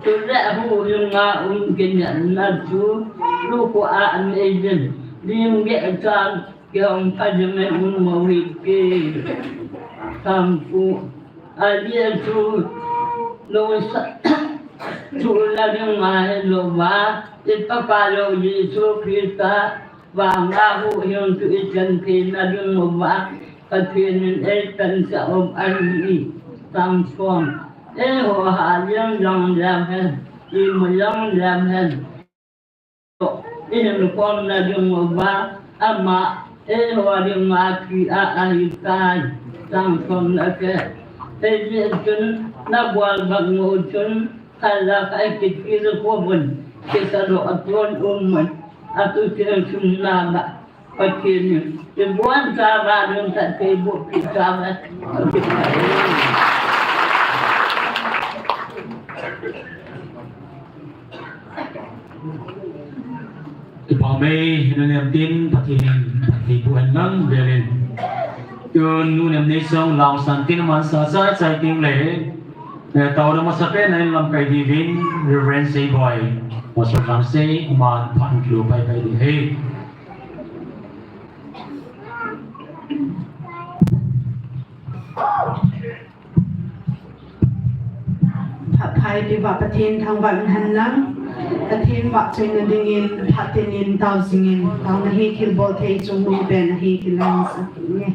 Tule huhhing a um kinepna chu, lukhuh a anei ding, lim geh chan kihong pha ding in um mo hite. Sampu, ajeh chu, losah, chuhna ding ahilouva, i Tapa lou Jesu Christa vanga huhhing chu i chan theina ding uva, Pathen in eipansah um ahi. Chang som. Eiho ha jeng jong lem hen, imu jong lem hen, i hinkhomna ding uva, ama eiho dinga thi a ahitai. Chang som le get. Hijeh chun, nabol bang u chun, khat le khat kitilkhouvun, kisadoh a chun um un, atu chun sunna ba, Pathen in ibonchauva lungset thei boh peh tauve. Kipa mai, nu Nemtin, Pathen in phatthei boh hen lang velin. Tun nu Nem Neisong Langsang tin aman sa chai chai teng le, eh, taona masapen a in lamkai diuvin Reverend Seiboi, Pastor Langsei, aman phat hung kilopai pai ding ahi. Phat pha ipiuva Pathen thangvah in hen lang, Pathen vahchoina dingin, phat tah in tao jingin, taona hi thilbol thei chungnung pen ahi ti lang sa nge.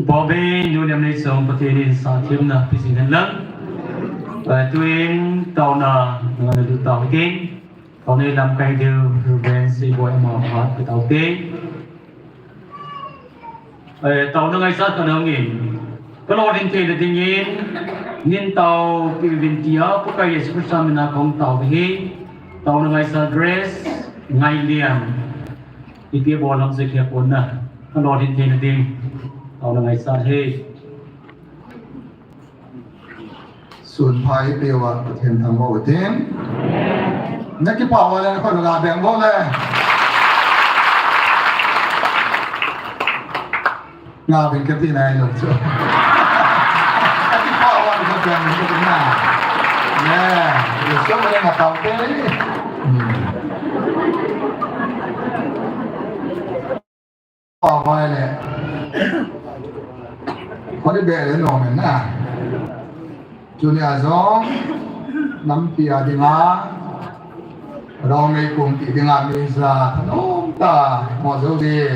Bombay, New Namlei Song, Pathen in sa themna pijing hen lang. Eh, tuin taona, nanga na du tao hitin. Taona lamkai diu, Reverend Seiboi ama phat ka tao te. Eh, taona ngaisat ka nang in. Ka lolhin theina dingin, nin tao pi vin tia, Pakai Jesu Christa mina kong tao hi. Taona ngaisat Grace, Ngailian. Iti bol lam se kia pon na. Ka lolhin theina ding. Taona ngaisat he. Sun pha ipi uva Pathen thangvah u hitin. Na kipah uva le na khut na ga beng uvo le. Nga beng kati nai lou chu. Na kipah uva na khut beng kati na. Ne, Jesu ma le nga tao te. Hmm. Pavai le. Khodi be le nom in na. Tunia jong nampi a dinga, Rongmei kumpi dinga mi ja thanom tah mo jo di.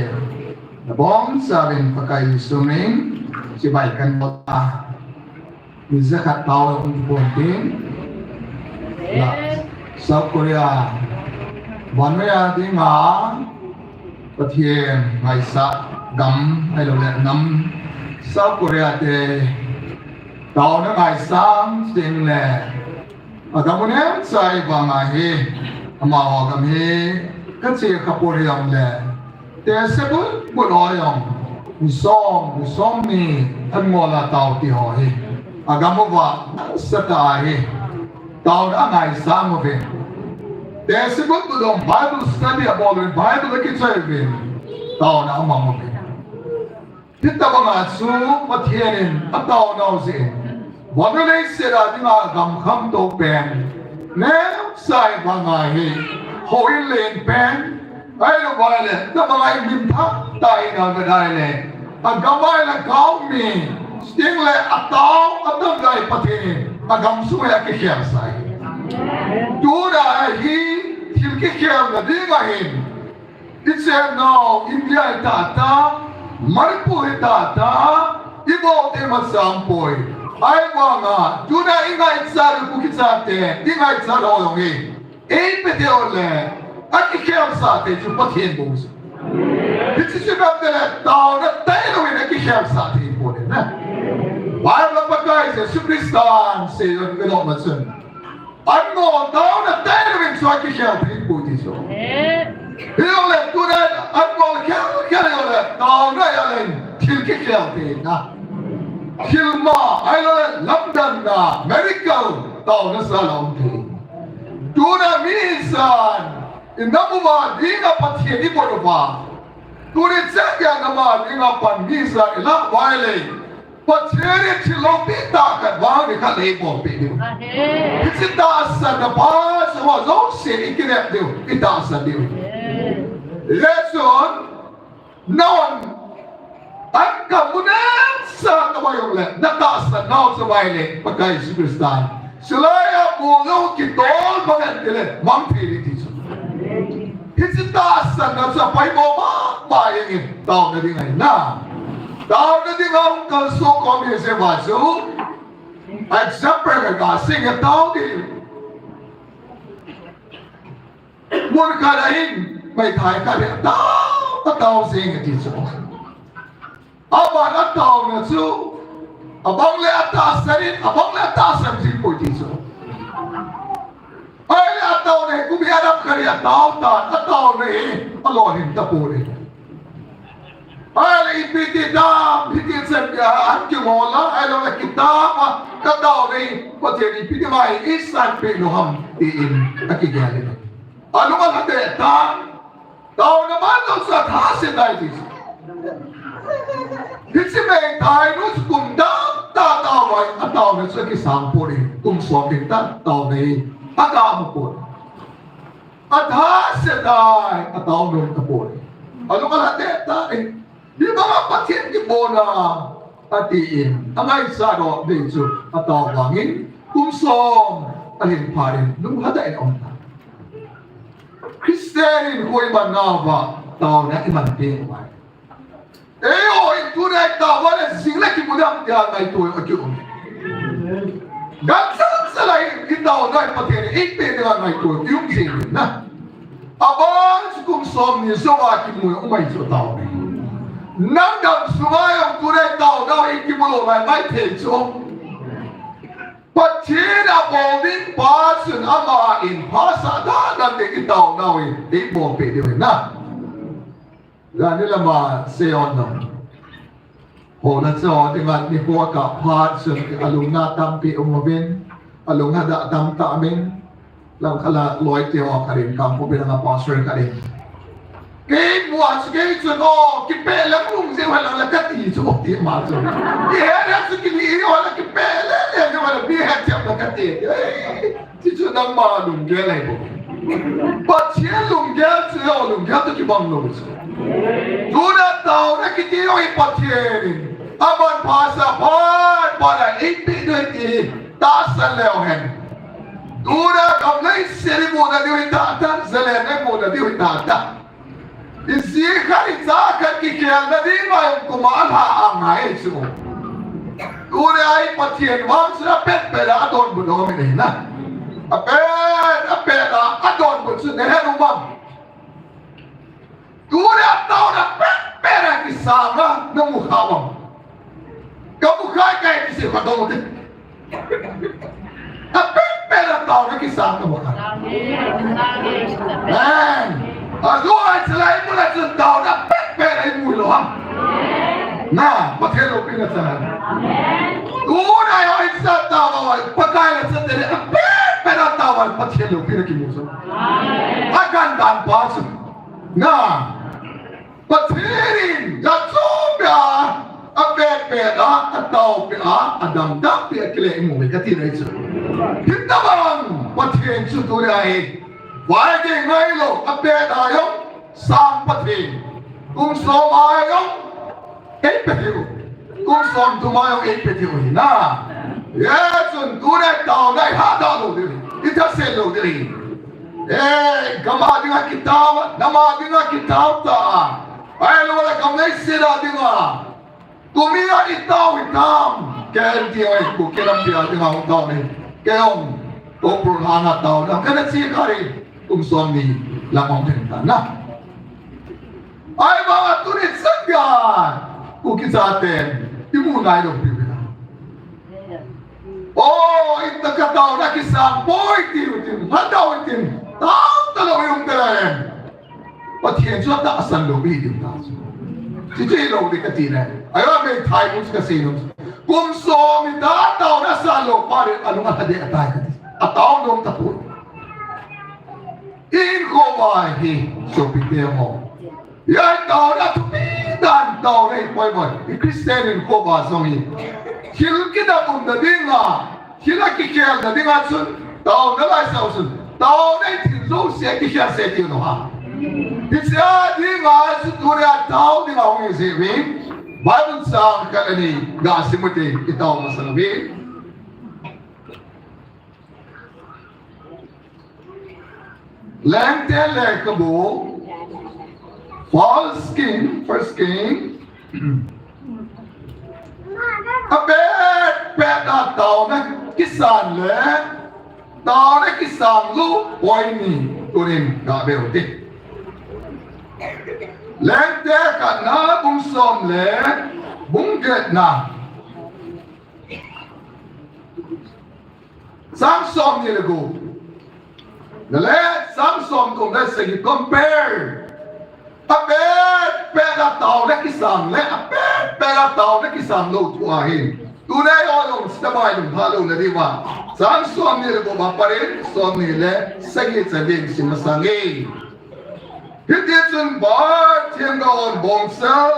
Na bongchan Pakai Jesu min chibai kan bol a. Ni jakhat tao um pon tin. La, South Korea. Vannoiya dinga Pathen ngaisah gam, ahilou le nam South Korea te taona ngaisang ding le. Agam u nem chai vang ahi. Amaho gam hi kache kha poi jong le. Tehse bulbul ho jong, ni som, ni somni, an ngol a tao ti ho hi. Agam uva, nasatah a hi. Taona angaisang uvin. Tehse bulbul jong Bible study abol uvin, Bible akichoi uvin. Taona amang uvin. Hitabang a chu Pathen in ataonau jeh in. Vannoi leiset a dinga gam khamtou pen. Neo chai vang ahi. Houin len pen. Ahilou vai le, tabang a imin thah tah in avet le. Agam a le gam mi. Sting le atao, atao lai Pathen in. Agam sung a kikhel sah ahi. Tuna hi, thil kikhelna ding ahin. Ichenau India itah tah, Manipur itah tah, ibol thei masang poi. Ahivanga, tuna ingaichat u Kuki chate, ingaichat u jong hi. Eipeh diu le, akikhel sah thei chu Pathen bou chu. Hiche chu nam te le, taona tailou in akikhel sah thei poi na. Bible Pakai Jesu Christan seiyu kidong ma chun. An ngol taona tailou in chu akikhel thei poi ti chu. Amen. Hijongle tuna an ngol khel khel jongle taona jal in thil kikhel thei na. Thil ma, ahilou le lamdanna, miracle, taona jal a um thei. Tuna mi san, inam uva dinga Pathen ibol uva. Tuni chan geiya nam a dinga pan mi san ilah uva le. Pathen in thil loupi tah khat vang nikhat le eibolpeh diu. Amen. Hiche tahsanna pa, suma jouse ikinep diu, itahsan diu. Amen. Hijeh chun, nahon, an kamu nem sa kavai jongle, natahsan nau chu vai le, Pakai Jesu Christan. Chulai a bol jong kitol bang in tile, mang thei ding ti chu. tahsanna chu apoimo mama jengin taona ding ahi na. Taona ding a hung kalsong khom hi jeh uva chu example ka kasei a tao ding. Mun khat a hin meithai khat hi atao, atao jeng e ti chu. Aban ataona chu, abang le atahsan in, abang le atahsan jing poi ti chu. Ahile ataona hi kum hi adam khat hi atao tan, ataona hi alolhin tapon e. Ahile ipi ti dam, hiti chan a, an kingol a, ahilou le kitam a, ka taona hi, Pathen ipi ti mai, eisanpeh lou ham, tin akigel in. Alung alha deh tan, taona man jong chu atha se tai ti. Hiche meithai nu chu kum dang tah tao vai, ataona chu akisang pon e, kum som ding tah taona hi akah mu pon. Atha se tai, atao nom tapon e. Alung alha deh tan e. Hibanga Pathen kibol a, atin, angaisah doh ding chu atao vangin, kum som alhin phat in, lunglhadeh in aum tai. Christian in koiman nauva taona iman teng uva. Eiho in tuni a itao uva le jing le kimu dam tia ngaito a kium. Gamsel sel a hin itaona hi Pathen in eipeh dinga ngaito a kium jing in na. Abang chu kum som ni jou a kimu a um ahi chu taona. Nang dam sunga jong tuni a itaona hi kimu lou lai mai thei chu. Pathen abol ding pa chun ama in phasah dan dan ding itaona hi eibol peh diu ahi na. Jani lama sei on nom. Hona cho dinga nikho akah phat chun alungna tampi um uvin, alungna dah tamtah umin, langkhat a loi te ho khat in, Kangpokpi langa pastor khat in. Kei mu a chu kei chun o, kipeh leng lung jeng hen lang la kati chu o ti ma chu. Kihe le chu kini o la kipeh le le jeng hen la mi het chem la kati. Ei. Ti chu nangma lunggel ahi bou. Pathen lunggel chu, o lunggel toh kibang lou chu. Tuna taona kiti jong hi Pathen in aman phasah phat phat a eipeh diu ahi ti tahsan leu hen. Tuna gam leiset imuna diu hi tahtah, zalen imuna diu hi tahtah. Iji khat, icha khat kikhelna dinga jong kum a alha angai chu. Tuni a hi Pathen vang chu apet pet a adonbut um in ahi na. Apet, apet a adonbut chu nahet u vang. Tuni a taona pet pet a kisang a namu kha vang. Kamu kha e, kahi ti sei kha dong u te. Apet pet a taona kisang kamu kha. Amen. Ajo a chalai muna chun taona pet pet a imu lou ham. Na, Pathen loupina chan. Tuna a isa taona Pakai la chan te apet pet a taona Pathen loupina kimu chu. Akan dan pa chu. Na. Pathen in, gachom pia, apet pet a, atao pia, adamdam pia, kile imu uve kati nai chu. Hitabang, Pathen chu tuni a hi. Vaigei ngailou, apet a jong, sang Pathen. Kum som a jong, eipeh diu. Kum som thum a jong eipeh diu ahi na. Hijeh chun tuni a taona hi hahda lou diu. Itha se lou diu. Eh, gam a dinga kitao, nam a dinga kitao ta. Ahilou le gam leiset a dinga. Tuni a itao hitam. Kei ti oi, Kuki lampi a dinga hung tao ni. Kei hung, Ukhrul langa tao na. Kana chi kha ri. Kum som ni lang hung theng ta na. Ahivanga tuni chan gei. Kuki chaten. Imu nai lou pi pi na. O, itah ka taona kisang poi tiu tin, lhadau tin, tao talou i um te le. Pathen chu atahsan lou i tiu ta chu. Chuche lou ding kati le. Ahi a meithai mun chu kasei nom. Kum som ni ta taona san lou pa le alung alha deh atai kati. Atao nom tapoi. Inkho uva hi, sopite ho. Hia taona thupi dan taona hi poi poi. I Christian inkho uva jong hi. Thil kidang umna dinga, thil a kikhelna dinga chun, taona laisau chun. Taona hi thil jouse kikhel se ti lou ham. Hiche a dinga chu tuni a tao dinga hung hi jeh uve. Bible chang khat ani gasim u te, itao masa uve. Lengte lekhabu, First King, First King. Apet pet a taona kisan le, taona kisan lou poi ni tunin gave u hite. Lengte khatna bung som le bung getna. Chang som ni le gup. Le chang som thum le sagi compare. Apet pet a taona kisan le, apet pet a taona kisan lou thu ahin. Tuni a jong sita bai lung pha lou na diuva. Chang som ni le gup a pat in som ni le sagi chan ding sim masang e. Hiti chun Baal themgao hon bongsal,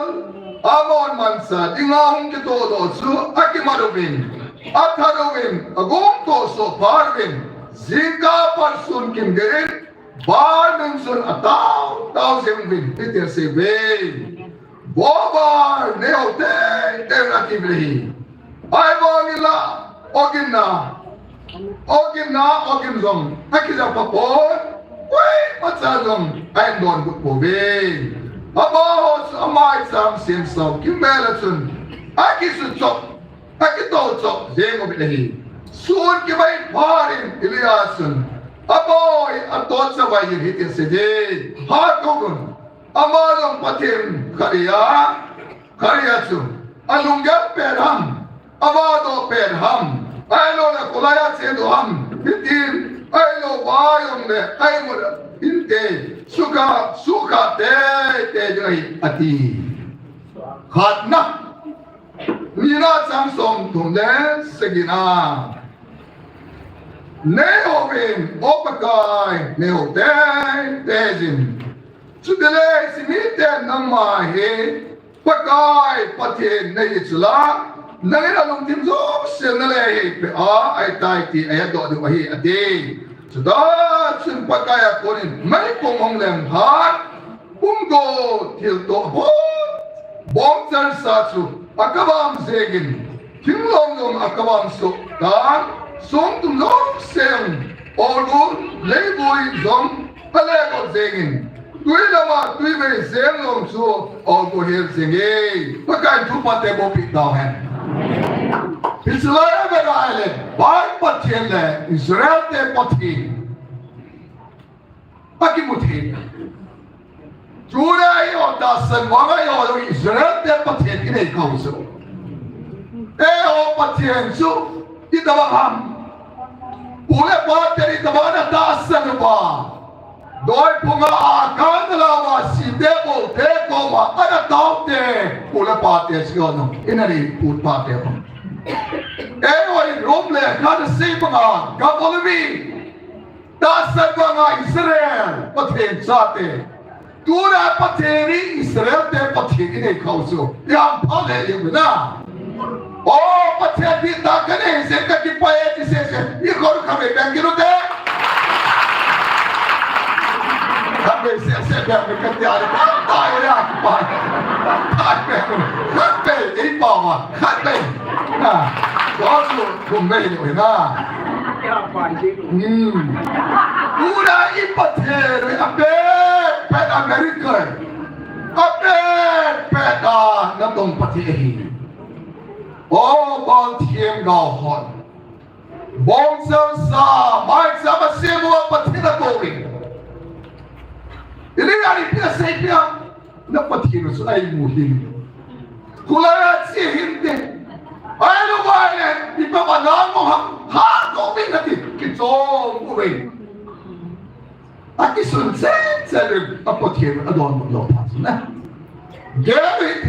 Ammon manchah dinga hung kitohdoh chu akimat uvin, athat uvin, agong tohsoh phat uvin, jingkah phat sun kim gei in, Baal min chun atao tao jeng uvin, hiti asei uve. Vo Baal, nei hou teitei un, ati uve ahi. Ahivangin la, ogin na, ogin na, ogin jong akija pha pon, koimacha jong ahin donbut pouve. Amaho chu amaicham semsau kimvel a chun akisuchop, akitouchop jeng uvin ahi. Sun kimai phat in Elijah chun aboi, atoh chavai in hiti asei e, Hat kou un. Ama jong Pathen khat ahi a, khat ahi a chu alunggel pet ham, avahdoh pet ham, ahilouleh kholai a chedoh ham, hitin, ahilou va jongle, ahimut hinte, sukha, sukha teitei ding ahi, ati. Khatna, nina chang som thum le sagina. Nei houvin, O Pakai, nei hou teitei jin. Chutile hiche miten nangma hi Pakai Pathen nahi chula, nangin alungthim jouse nalei hei peh a, ahitai ti ahetdoh diu ahi, ati. Chuta chun Pakai a konin meikong hung leng phat, pumgo thilto abon, bongchan sa chu akavam jengin, thinglhang jong akavam soh tan, songtum jouse jong, olgun, leivui jong alekot jengin, twi lama twivei jeng jong chu ago hel jenge. Pakai in thupha tebohpeh tauhen. Hiche lai a vet a ahile, Baal Pathen le Israel te Pathen akimu thei. Tuna eiho tahsan vanga eiho jong Israel te Pathen inei khah u chu. Eiho Pathen chu itobang ham? Pu le pa ten itobang ana tahsan uva? Doi phunga a kana la uva site bolte koma ana tao te, pu le pa te chu jong ina nei pu pa te. Eiho in Rom lekha ana sei banga gabol uve. Tahsan vanga Israel Pathen chate. Tuna Pathen hi Israel te Pathen inei khah u chu. Ihampha le jeng uve na. O, Pathen dihtah kanei jeh in kakipah e ti sese. Ikhut khatvei beng kit ute. Khatvei sese beng kit kati a le khatvei a kipah. Khatvei. Khatvei. Eipao a. Khatvei. Na. Joshua. Kum mei lou hi na. Hmm. Tuna i Pathen hi apet pet a miracle, apet pet a natong Pathen ahi. O Baal themgao hon, bongchal sa, maicham asem uva Pathen akou in. Elijah in ipi asei peh a? Na Pathen chu eimu hih in. Kholai a che hih inte. Ahilou vai le, ipi vang a namo ham, hat kou vin ati, kichom uvin. Akisun cheh cheh uvin, a Pathen adonbut lou phat chu na. David,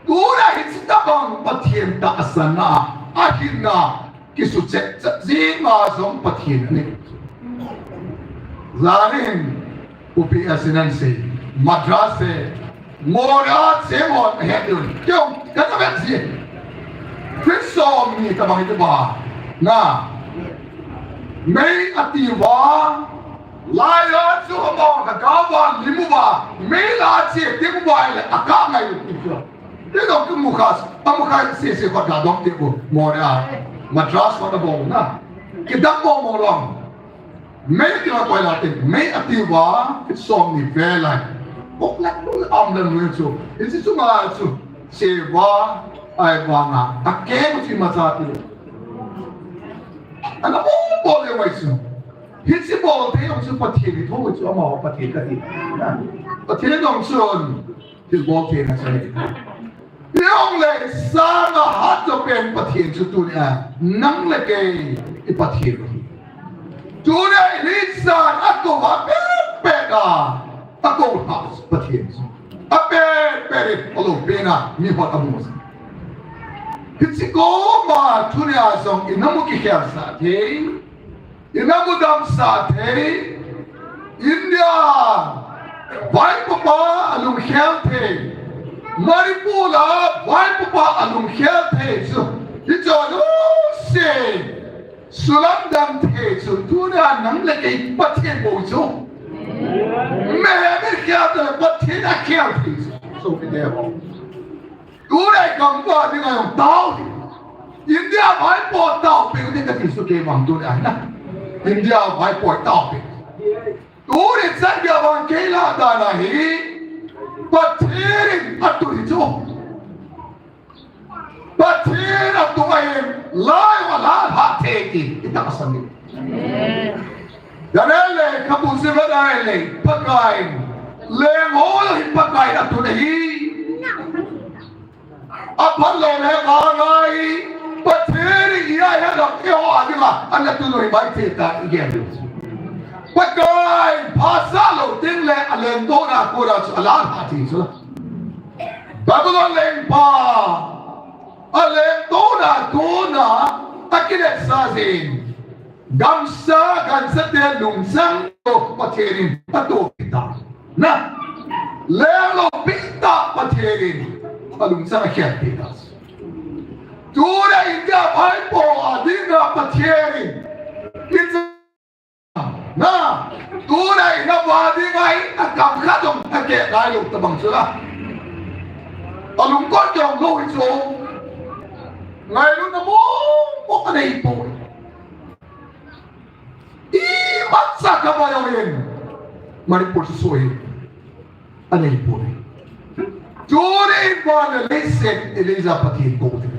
tuna hiche tobang Pathen tahsan a, ahinna, kisuchet chet jing a jong Pathen anei. Janin, Pu P S in asei, Madras te, Moreh a cheng hon ahet diu. Keiho, kana vet ji. Feet som ni tobang iti ba. Na. Mei ati uva. Lai a chu amau kakap uva, lim uva. Mei la che teng uva le akap ngai u ti chu. Kei jong kimu kha, amu kha sese kho da dong ti u. Moreh a. Madras kho da bou na. Kidang bou mo long. Mei ti ma koi la te, mei ati va, som ni ve lai. Kok la lu am la lu chu. Isi chu ma chu. Se va, ai va nga. A ke ma chi ma cha ti. Ana bo bo le mai chu. Hi si bo te yong chu Pathian ni tho chu ama Pathian ka ti. Pathian dong chun. Thil bo te na sa. Yong le sang a hat to pen Pathian chu tu ni a. Nang le kei i Pathian. Tuni a Elijah a ko va pet pet a, a ko ha Pathian. A pet pet a lo pet a mi hot a mu. Hichi ko ma tuni a jong i na mu kikhel sa thei, i na mu dam sa thei, India vaipopa a lungkhel thei, Manipur a vaipopa a lungkhel thei chu, hicho lo se. Sulam dam thei chu tuna nang le kei Pathian bou chu. Mehe mi khel te Pathian a khel thei chu. So mi de ho. Tuna i kam pa ding a jong tao thei. India vaipo tao pe ding ka ti su kei vang tuna na. India vaipo tao pe. Tuna chan kei vang kei la da na hi. Pathian a tu hi chu. Pathian a tung a hin, lai va la ha thei ti, i ta ka sang ni. Daniel le, ka bu si va Daniel le, Pakai, leng ho lo hi Pakai a tu na hi. A phan lo le va ngai, Pathian i a ya lo ke ho a di ma, an la tu lo hi bai thei ta i gen lo. Pakai, phasa lo ding le, a leng to na ko ra chu, a la ha thei chu. Babylon lengpa, a lengtona kona, a kiletsah jin. Gamsa, gamsa te lungchang to Pathen in atoh peh ta. Na, lenglo peh ta Pathen in, alungchang akhel peh ta. Tuna India vaipo a dinga Pathen in, Na, tuna in a va ding ahi, a kam khat jong a keh ngai lou tabang chu la. A lungkot jong lou hi chu. Ngailutna mong mong a nei poi. Imacha kava jong in. Manipur chu soi. A nei poi. Tuni in vana leiset Elijah Pathen bou thei.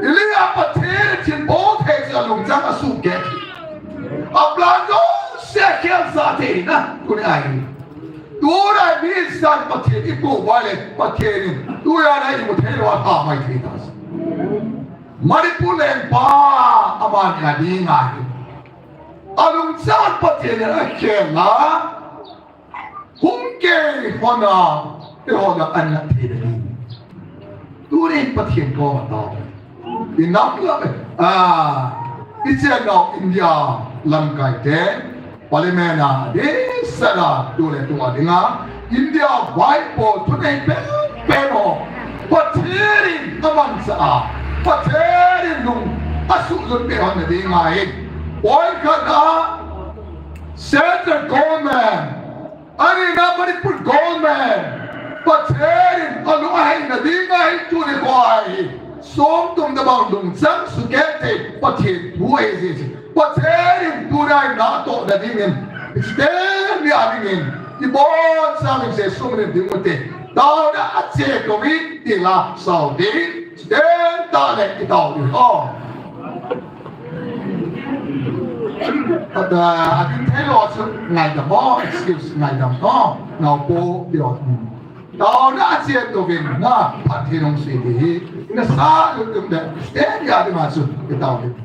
Elijah Pathen a thil bou thei chu alungchang asuh keh. A plan jouse akhel sah thei na tuni ahi. Tuni a mi san Pathen i kou uva le Pathen in tuni a na imu thei lou a tha mai thei ta. Manipur lengpa amani a ding ahi. Alungchang Pathen in akhel a. Hung kei hon a, eiho jong an na thei ding. Tuni Pathen koma tao. I nam lam, ah, i chennau India lamkai te, Parliament a, ding sah a, tule tua dinga, India vaipo thunei pen pen ho, Pathen in amangcha a, Pathen in lung asuhlut peh hon na ding ahi. Poi khat a, Central Government, Ani na Manipur government, Pathen in alung ahei na ding ahi tuni kho ahi. Som tum na bang lungchang sukeh thei Pathen thu ahi jeh chun. Pathen in tuni a na toh na ding in. Pathen mi a ding in. I bonsang in Jesu min in ding u te. Taona a che ko mi ti la sao ding. Chuteng tah le i tao ding. Oh. Ata, a ding thei lou chu ngaidam o, excuse ngaidam o. Naopu ti o. Taona a che tou vin na, phat thei nung sei ding hi. Na sa lu tum de, stay ya ding ma chu, i tao ding.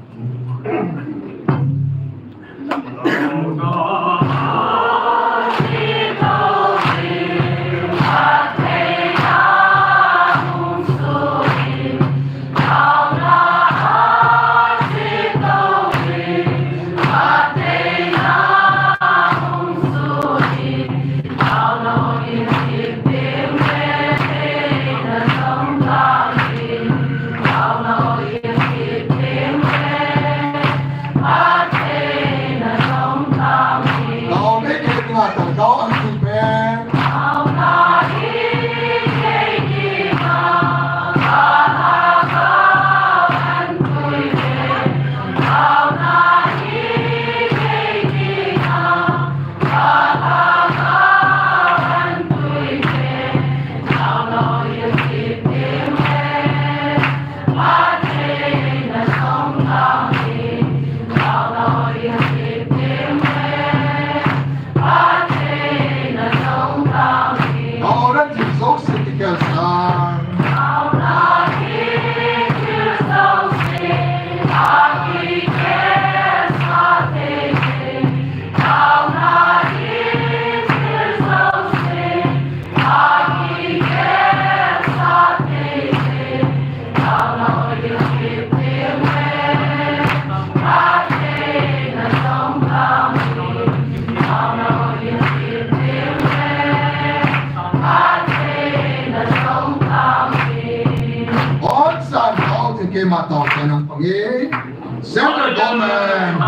Central Government.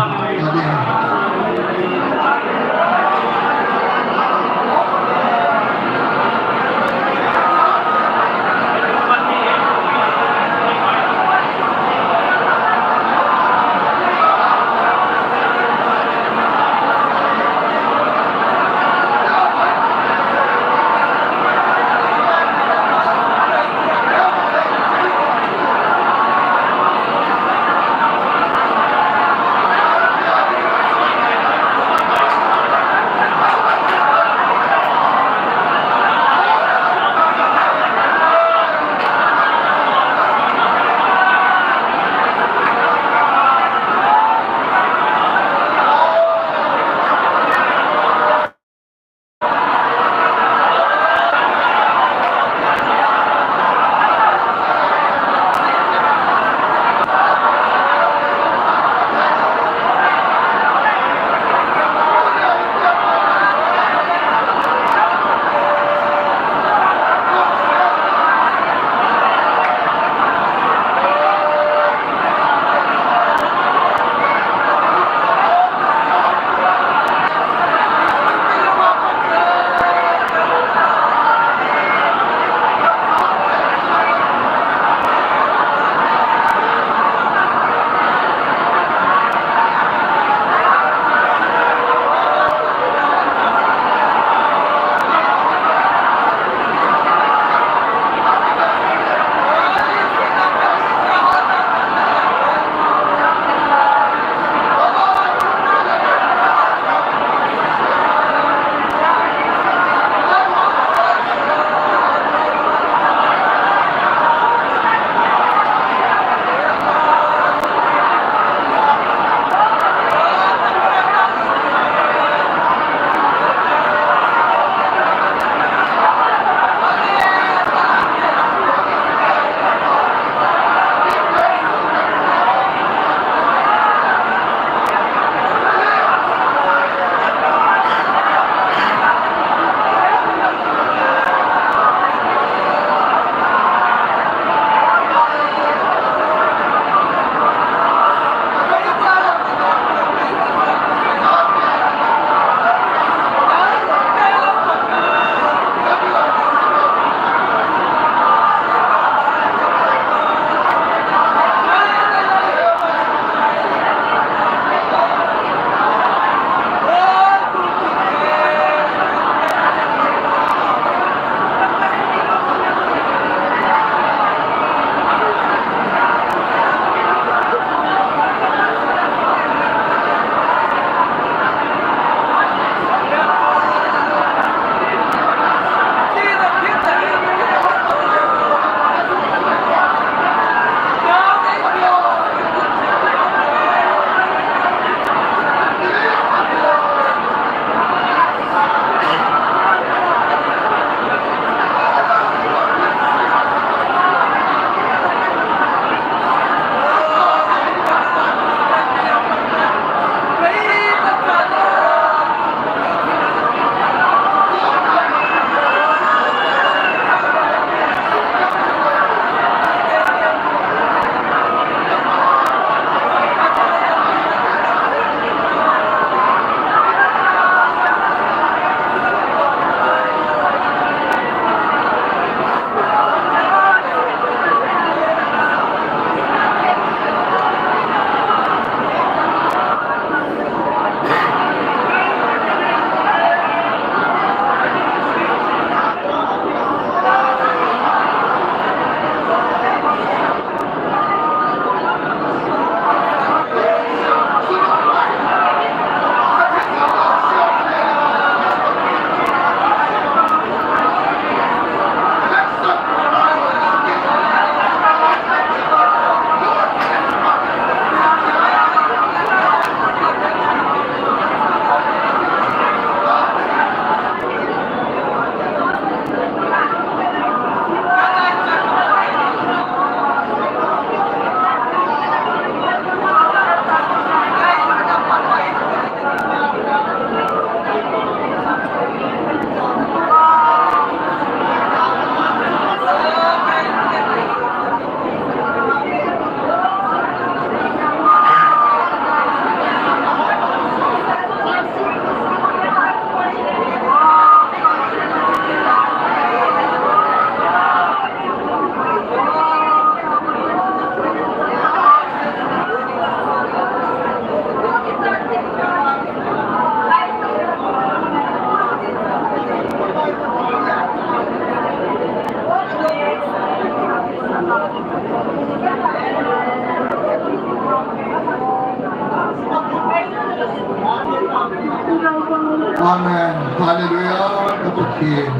Amen. Hallelujah. Ka Pathen.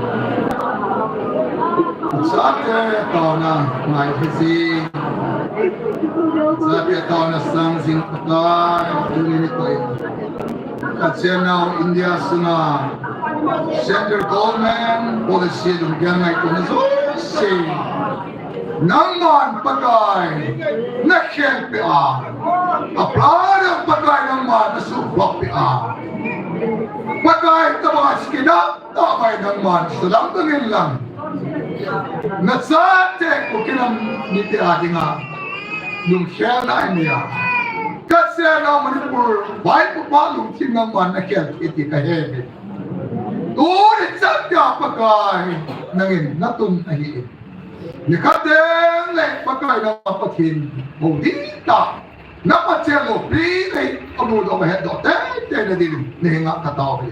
Chate taona ngai hiji. Chate taona sang jing Pakai. Tuni nikho in. Ka chenna India sunga Central Government policy dungjuiya ngaito na jouse. Nangman Pakai na khelpeh a. A plan a Pakai nangman na suhbulhpeh a. Pakai tobang a sikina, tobang nangman salam dungin lang. Na chate Kuki nam mite a dinga. Lungkhelna ahi a. Ka chenna Manipur, Vaipupa lungthim nangman na khel thei ti ka he. Tuni chan tia Pakai, nangin na tun ahi. Nikhat teng le Pakai na Pathen, houlim tah. Na Pathen loupi nei, amu doh ahet doh teitei na ding, na henga ka tao hi.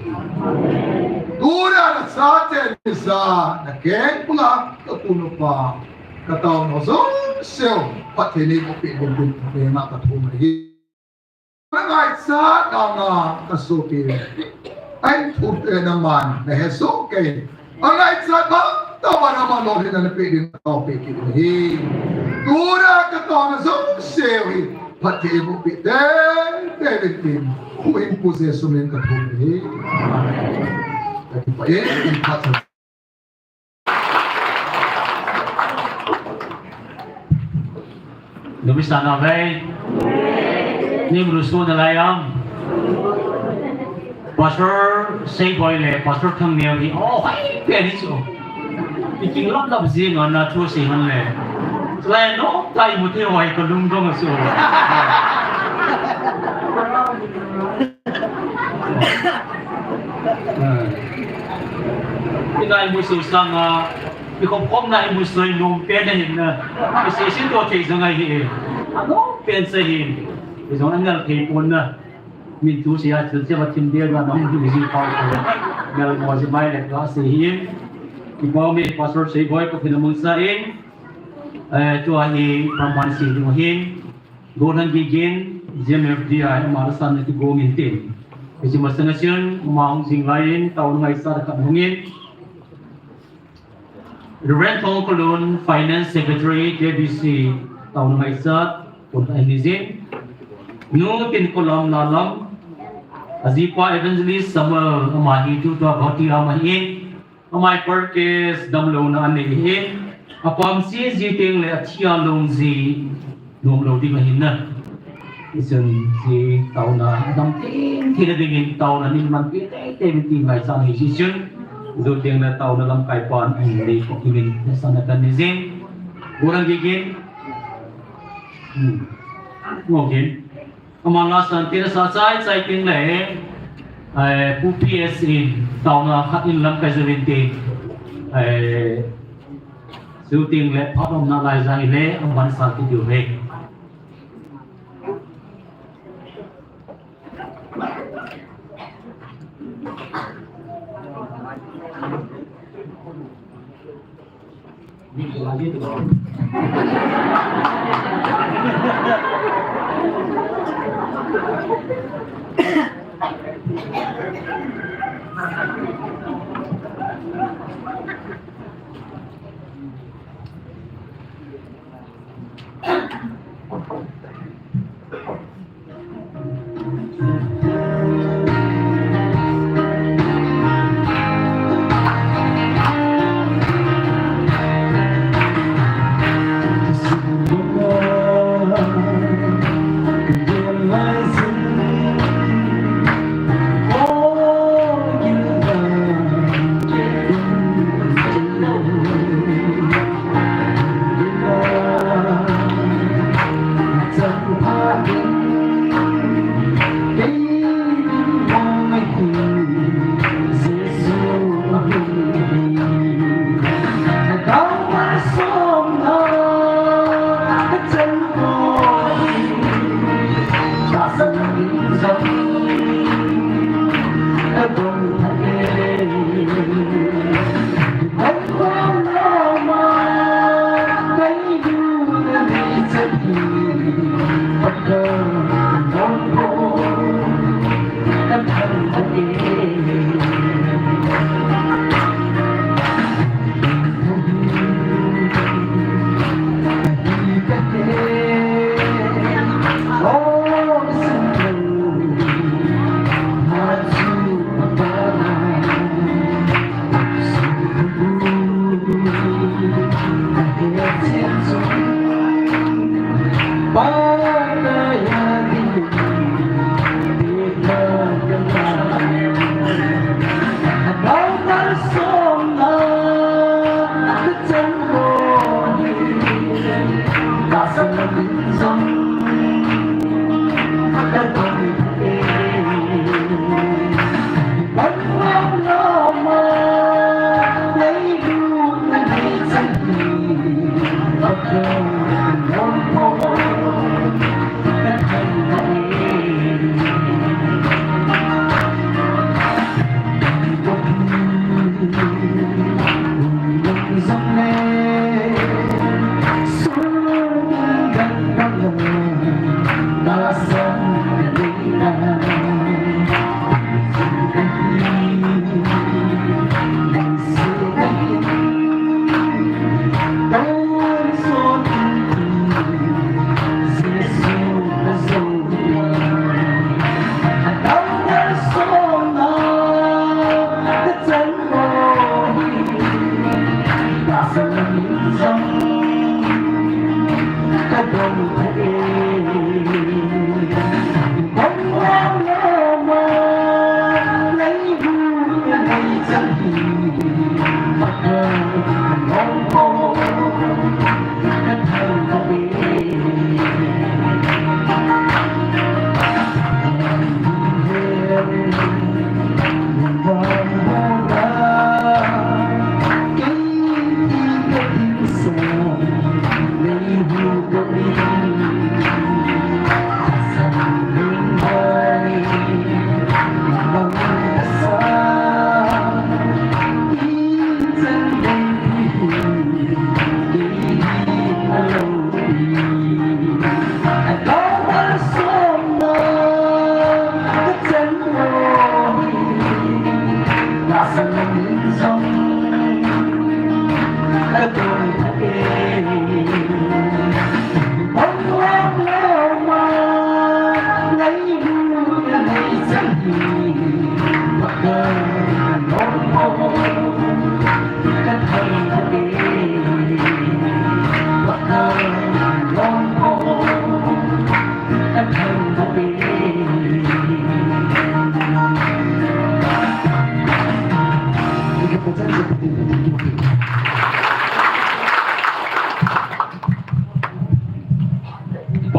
Tuna na chate nisa, na kengpula, ka pu nupa, ka taona jouse, Pathen in eibohpeh ding ding, na henga ka thum ahi. Angaichat anga ka sopi. Ahin thum e nangman, na he soh kei. Angaichat bang, tobang nangman lolhinna napeh ding, ka taopeh kit ahi. Tuna ka taona jouse hi, Pathen in eibohpeh teitei ding tin, Huhhingpu Jesu min ka thum ahi. Amen. Ka kipah e, in phat Numei sa navei. Nei mu suh nalai am. Pastor Seiboi le Pastor Thangneo hi, oh, hai, pen hi chu. I king lap lap jing a na thu sei man le. Chulai no, tai mu thei hoi ka lungdong a chu. I nai mu su sang a, i khop khop na i mu soi nom pen ahin na. I sei sin to thei jang ahi e. A nom pen sa hin. I jong anal thei pon na. Min tu sia thil sia thim dia na nong du ji pau ko. Nal mo ji mai le ka sei hin. Kipah e Pastor Seiboi ko phin a mun sa in. Eh, tua hi pampan si ding hin. Gollhang Gigin, G M F D I, ama la san na kigong in tin. Hiche masang a chun, ama hung jing lai in, taona ngaichat khat hung in. Reverend Thongkholun, Finance Secretary, K B C, taona ngaichat, pun ahin nei jin. Nu Tinkholam Lalam, ajipa Evangelist Samuel, ama hi tutua Guwahati a um ahin. Amai purchase damlouna anei ahin, apam si ji teng le athi a long ji nomlou ding ahin na. Hichun ji taona adam teng thina dingin taona nei manpi teitei in ti ngaichat ahi ji chun. Jou teng le taona lamkai pan ahin nei ko kimin na sana kan nei jin. Gollhang Gigin. Hmm. Ngogin. Aman la san tin sa chai chai tin le, eh, Pu P S in, taona khat in lamkai jouvin tin, eh, shooting le phat umna lai jang le, aman sa ti diu ve.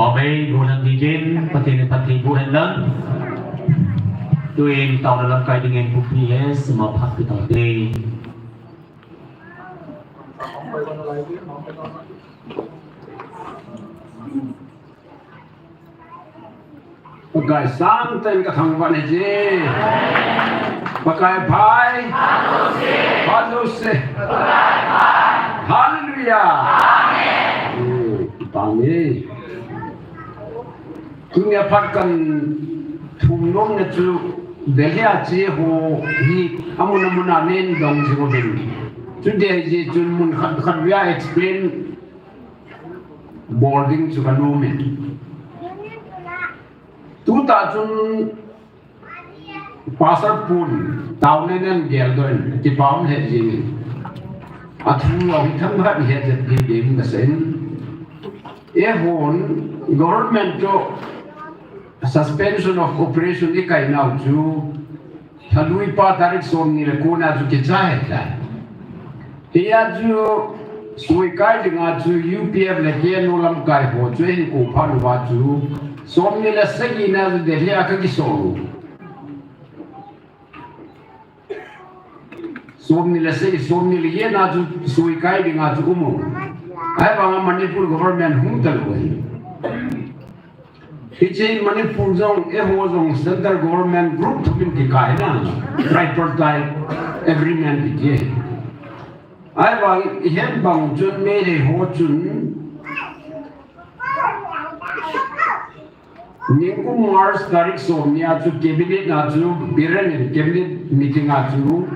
Pamei, nulang dikin, pati ni pati buhen lang. Tuin taona lamkai dingin pupi he, suma phak pitang te. Pakai sang ten ka thang van he je. Pakai phai. Hallelujah. Hallelujah. Amen. Amen. Tunia phat kan thum nom na chu Delhi a che ho hi amun amun a nen dong jing uvin. Chu Delhi chun mun khat khat via explain bol ding chu ka nom in. Tuta chun Pastor Pun, taona nen geldoh in, kipa um he jing in. Athu a hi themkhat he je hi ding ka sen. Eihon government chu suspension of operation i kai nau chu, Lha lui pa tarik somni le ko na chu kichai tai. Hia chu suikai dinga chu U P F le K N O lamkai ho chu hin ko phan uva chu somni le sagi na chu Delhi a ka kisol u. Somni le sagi, somni le get na chu suikai dinga chu um u. Ahivanga Manipur government hung talou ahi. Hiche Manipur jong, eiho jong central government group thum in kikai na, tripartite agreement kiti. Ahivang ihet bang chun Meitei ho chun, nikum March tarik somni a chu cabinet na chu, Biren in cabinet meeting a chu,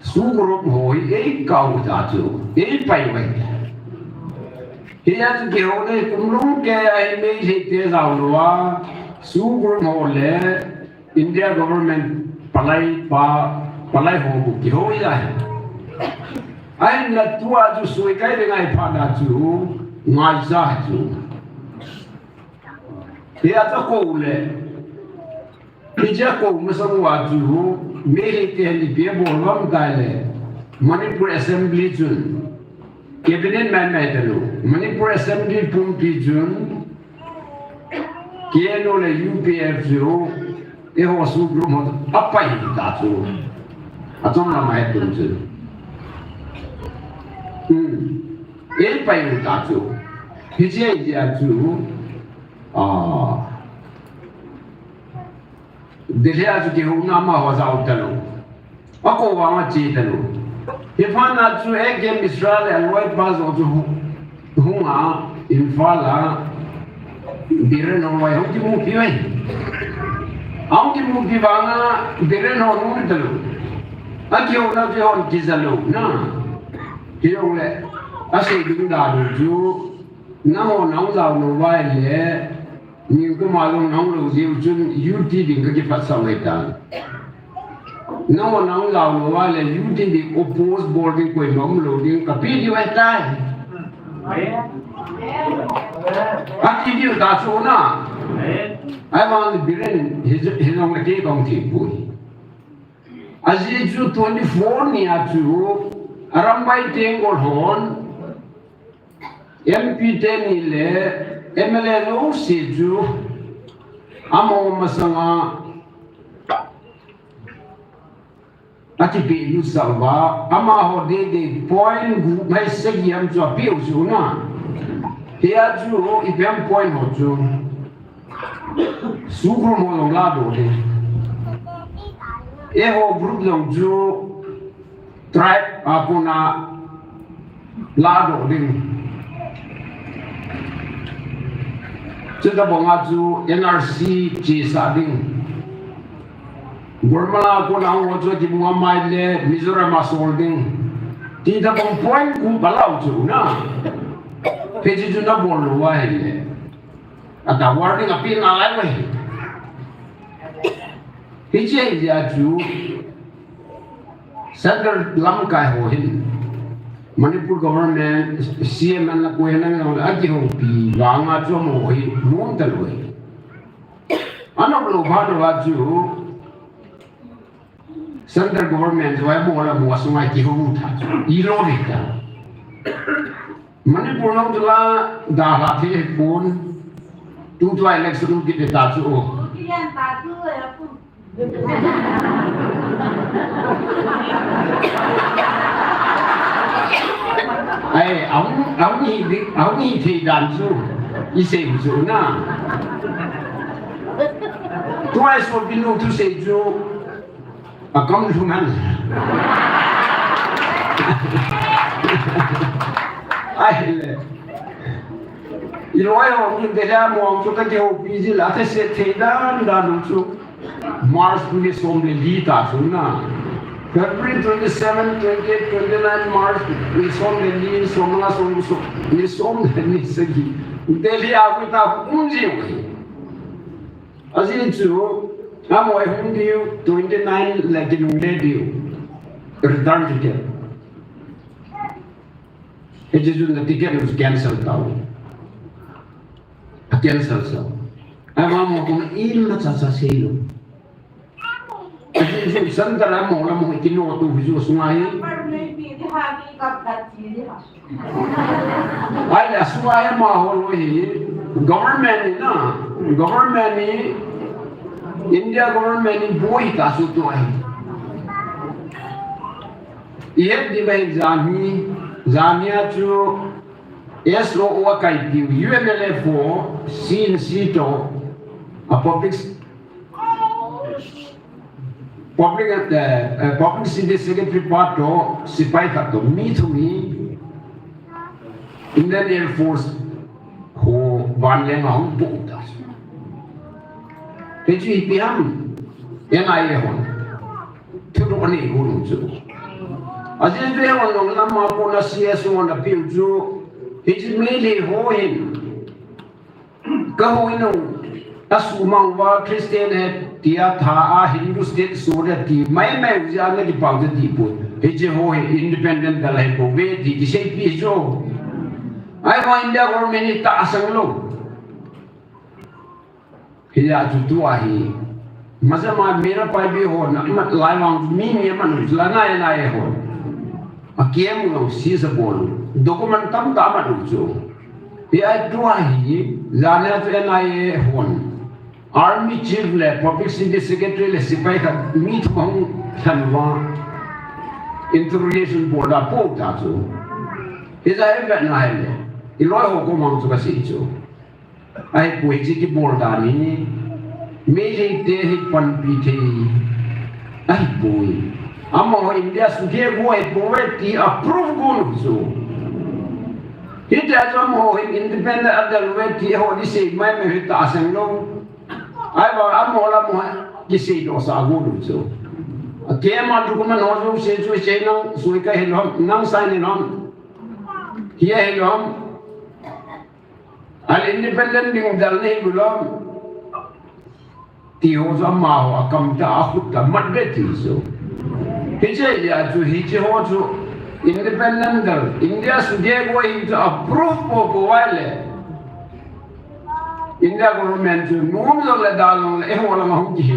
SoO group ho hi eikao ta chu, eipai uve. Hia chu kihou le kum lhung kei a hi Meitei te jao lou a, SoO group ho le India government palai pa, palai ho bou kihou ahi. Ahinla tua chu suikai dinga i phat na chu, ngaicha chu. Hia chu akou le. Hiche akou masang uva chu, Meitei te hin ipi abol uvem tile, Manipur Assembly chun, cabinet mai mai talou, Manipur Assembly pumpi chun, K N O le U P F chu, eiho SoO group ho apai ta chu. Achom lam a he tum chu. Hmm. Ei pai u ta chu. Hiche a chu. Ah. Delhi a chu kihouna amaho jao talou. Akou vang a che talou. Hiphat na chu A K Mishra le aloi pa jo chu hu-, hung a Imphal a Biren hon loi hung kimupi uve. Hung kimupi vang a Biren hon hung talou. Akihouna chu hon kija lou na. Hijongle asei ding dan u chu nangho nahung jao lou uva ahile, Nikum a jong nahung lou jiu chun U T ding kakiphatsah u ahitan. Nangho nahung jao lou uva le U T ding oppose bol ding koima umlou ding kape diu ahitai. Ati diu ta chu na. Ahivang Biren hi, hijongle kei kahung thei poi. Ajeh chu twenty-four ni a chu Arambai Tenggol hon M P teni le M L A jouse chu amaho masanga akipehlut sah uva, amaho deidei point gup mai sagi ham chu apeh u chu na. Hia chu ipi ham point ho chu. Sukrom ho jong ladoh ding. Eiho group jong chu tribe a kona ladoh ding. Chutabang a chu N R C chesah ding. Gormala kona ho chu kimu a mai le Mizoram a sol ding. Titabang point gup alau chu na. Hiche chu nabol lou uva ahile. Ata warning apeh nalai uve. Hiche hi jeh a chu central lamkai ho hin Manipur government, C M ana koi ana ngau le akihoupi vang a chu amaho hi nom talou uve. Anop lou phat uva chu Central government chu amaho le amaho sunga kihou tha chu. Ilo ding ta. Manipur lang chu la dalha thei pon. Tutua election kiti ta chu. Ai, ahung, ahung hi ding, ahung hi thei dan chu. Isei u chu na. Tua isopi nu thusei chu. Akam lhum hen. Ahile. Iloi ho min te la mong chu kakihoupi ji la thase thei dan dan chu. March ni som le li ta chu na. February twenty-seven, twenty-eight, twenty-nine, March ni som le li, som nga, som, som, ni som le ni sagi. Delhi a kita um ji u. Ajeh chu, amaho hung diu, twenty-nine le kinungle diu. Return ticket. Hiche chu na ticket u cancel tau. A cancel sa. Amaho kona imacha cha seilou. Ajeh chu center a amaho la amaho kinoh tu hi chu sunga hi. Ahile, asua hi amaho loi hi, government ni na, government ni, India government ni boi ta su tu ahi. Ihet di bai jani, jani a chu S O O a kai tiu, U N L F O, C N C to, a public Public, eh, eh, Publicity Secretary pa to, sipai khat to, mi thum hi Indian Air Force ho vanleng a hung bou ta. Hichu ipi ham, N I A hon. Thudoh anei u chu. Ajeh chu hon long lam a pona C S O na piu chu. Hichu mi li ho hin. Ka hou in u, a sumang uva Christian he tia tha a Hindu state so le ti mai mai u jia na kipau te ti pu. Hiche ho hi independent dal he ko ve ti kiseipi jo. Ahivang India government ni tahsan lou. Hia chu tua hi. Macha ma mera pai bi ho na mat lai vang mi mi man u la nai nai ho. A kiam u lo si sa bol. Document tam ta ma du chu. Hia tua hi, jana chu N I A hon. Army chief le publicity secretary le sipai khat mi thum hung lhan uva. interrogation bol da pou ta chu. Hijeh a ivet na hile, iloi ho koma chu kasei chu, ahipoi, hiche kibol dan hi Meitei te hi panpi thei ahipoi. Amaho India sugegu ahipoi ti a proof gon u chu. Hitia chu amaho hin independent adel uve ti eiho kisei maimai u hi tahsan lou. Ahivang amaho lam ho kiseidoh sah gon u chu. Akema document ho jouse chu, hiche nang sui kahi lou ham, nang sign in lou ham, hi ahi lou ham, ahile independent ding dal nahi lou ham, ti ho chu amaho akam tah a akhut tah a mat ve ti chu. Hiche jeh a chu hiche ho chu independent dal, India sugegu ahi chu a proof poupou uva ahile, India government chu nom jongle da jongle eiho langa hung kihe.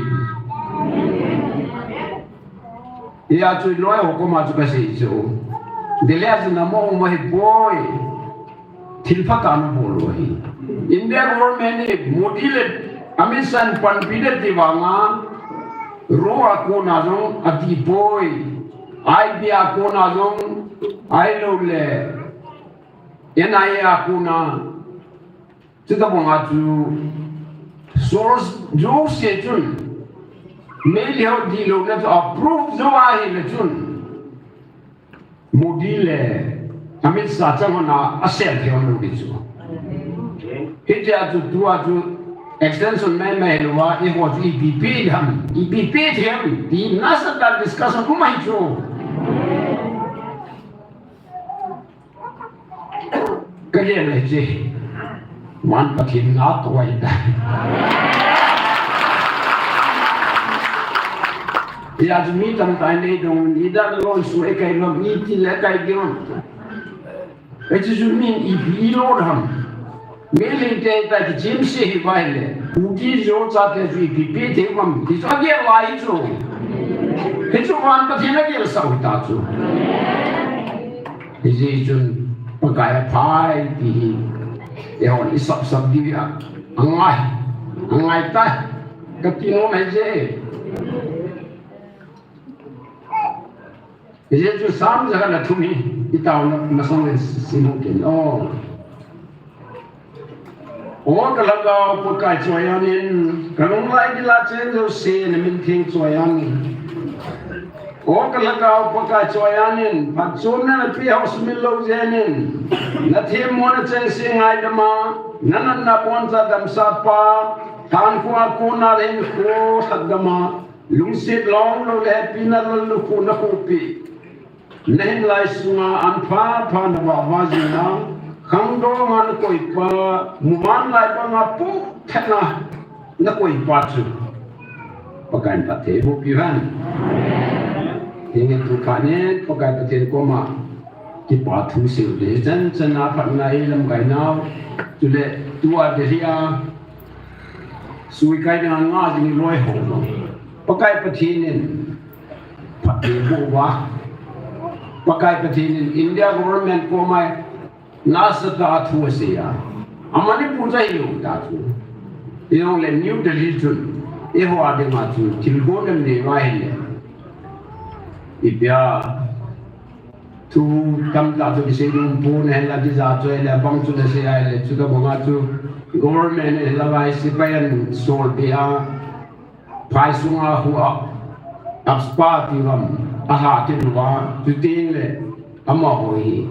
Hijeh a chu iloi ho koma chu kasei chu, Delhi a chu namo um ahipoi. Thil phatah a nabol u ahi. India government hi Modi le Amit Shah in panpi ding ti vanga, RAW a kona jong ati poi. I B a kona jong, ahiloule N I A a kona, chutabanga chu source jouse chun, Meitei ho dihlouna chu a proof jou ahile chun, Modi le Amit Shah chang hon a asel thei lou ding chu. Hitia chu tua chu extension maimai hilouva, eiho chu ipi pe ding ham, ipi pe thei ham ti nasatah a discussion um ahi chu. Kagel le hiche, van Pathen natoh ahitai. Hijeh a chu mi tamtah in eidong, idan lon su ekai lom, iti le ekai ding ham. Hiche chu min ipi ilo ham. Meitei te ta kichemse hiuva ahile, Kuki-Zo chate chu ipi pe thei ham ti chu agel lai chu. Hichu van Pathen in agelsah u ta chu. Hijeh chun Pakai aphai ti hi eihon isapsap diu hi angai, angai tai, kati nom ahi je. Hijeh chun Sam jakhat le thum hi itaona masang le sim u hite. O, O ka Lhagao Pakai Choiyan in, ka lunglai dila cheng jouse na min theng choiyan in. O ka Lhagao Pakai Choiyan in, phatchomna napeh ho sumil lou jeng in, na themmo na chengse ngaidam a, na natna boncha damsah pa, thankho a kona le hinkho lhatdam a, lungset longlou le hepina lallukhuhna khopi nahin lai sunga an phapha na vahva jing a, khangdong a na koipa, muvanlai banga puhtah a na koipa chu Pakai in phatthei eiboh piu hen. Henge, tukha nin Pakai Pathen koma kipa thu seiu te, chan chan a phatna eilamkai nau, chule tua Delhi a suikai dinga nga jing loi ho, Pakai Pathen in phatthei eiboh uva, Pakai Pathen in India government koma nasatah a thu asei a, a Manipur chu ahilou ta chu. Hijongle New Delhi chun eiho a dinga chu thilgon anei uva ahile, ipia thu tamtah chu kisei nom pon, ahinla kija chu ahile, abang chu nasei ahile, chutabanga chu government in ahilou vai, sepai in asol peh a, phai sunga khu a, AFSPA ti uvam, alha kit uva, chutengle amaho hi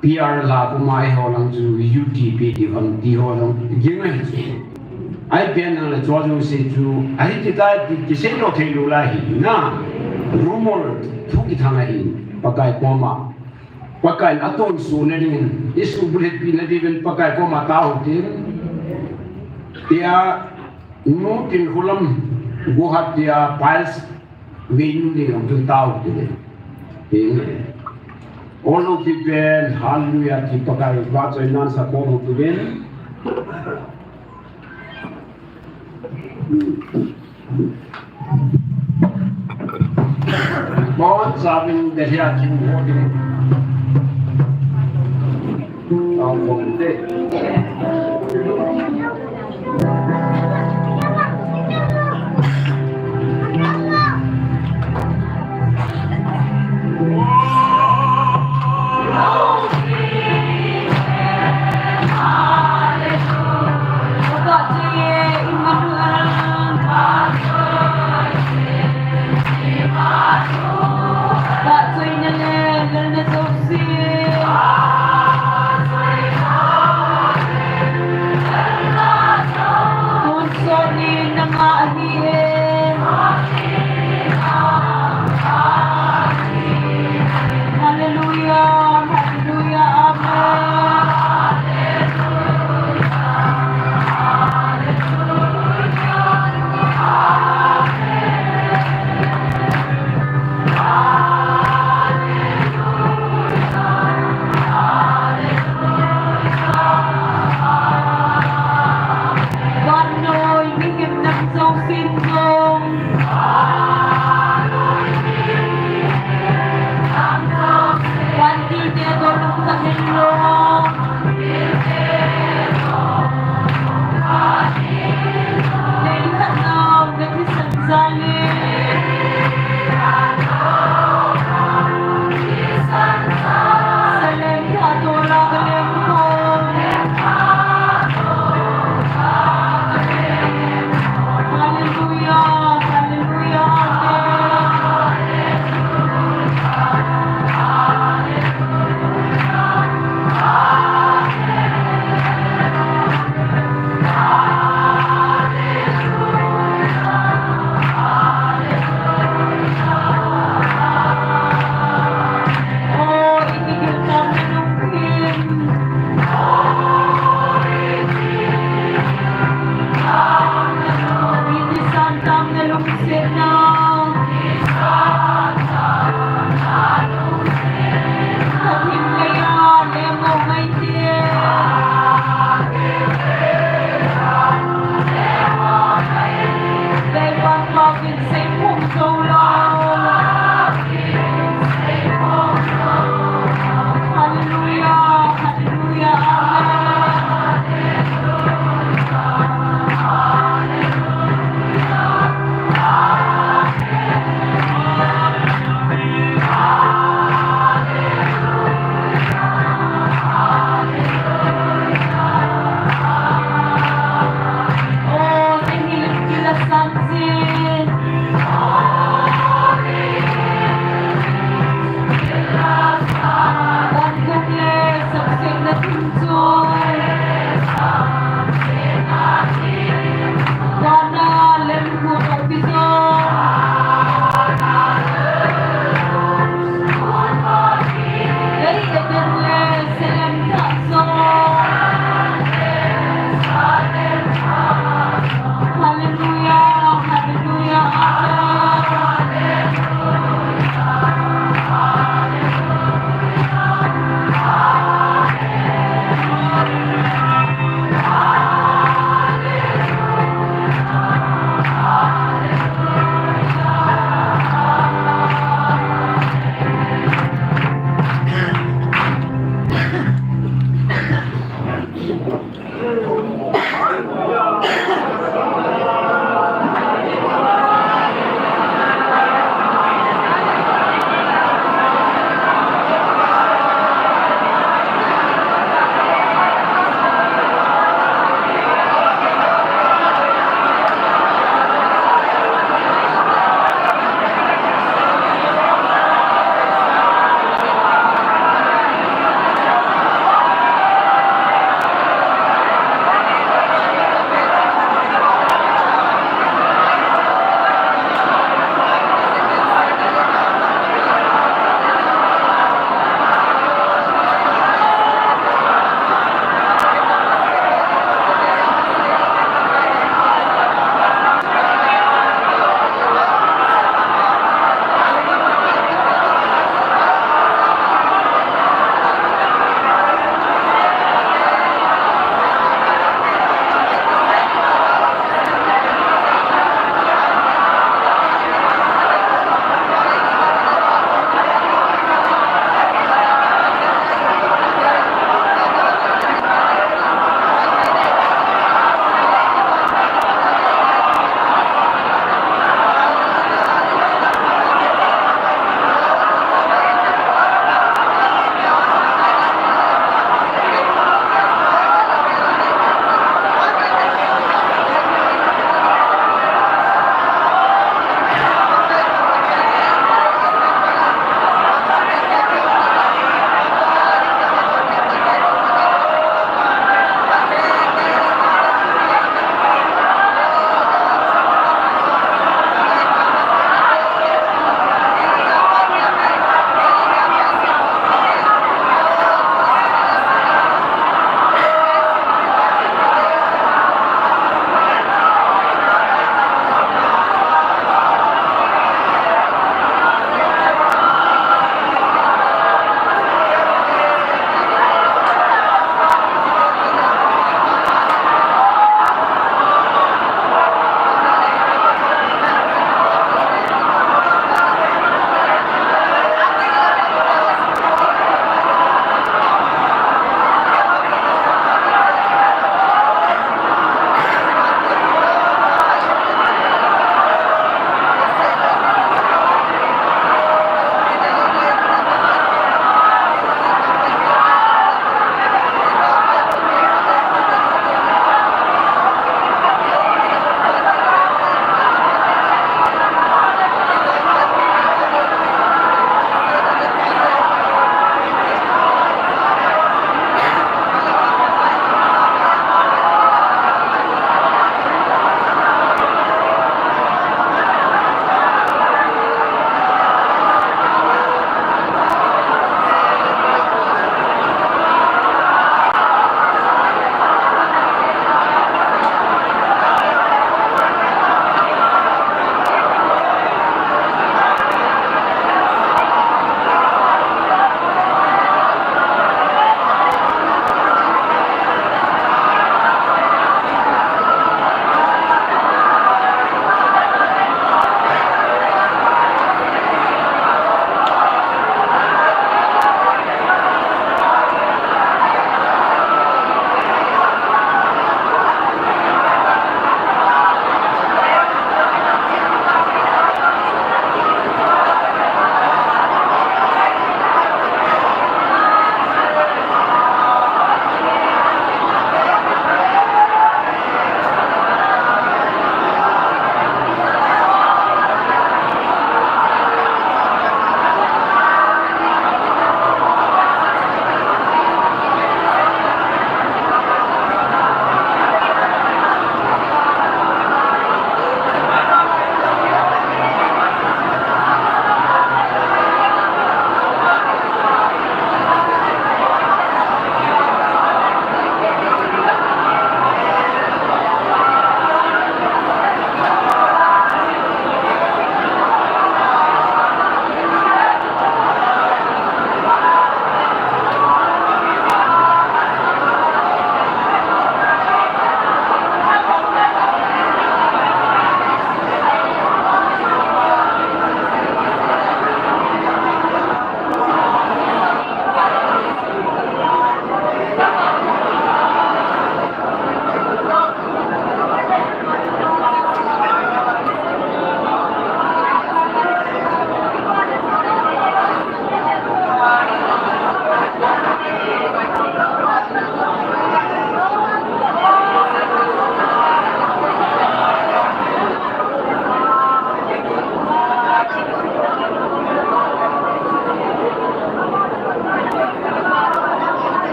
P R la kuma eiho lang chu U T P ti uvam, ti ho jong ging ahi chu. Ahipeh nangle chua jouse chu ahi ti tai ti kiseidoh theilou lai ahi na. Rumor, thu kithang ahi, Pakai koma. Pakai in atonsot na dingin, isuhbulhitpi na diuvin Pakai koma tao hitin. Tia, Nu Tin Khulam, Guwahati a piles veinu ding jong tun tao hitin. Henge. Ol loupi pen, hallelujah ti Pakai vahchoinan sakhom u hitin. Bonchauvin Delhi a kimu ho ding. Tao khom te.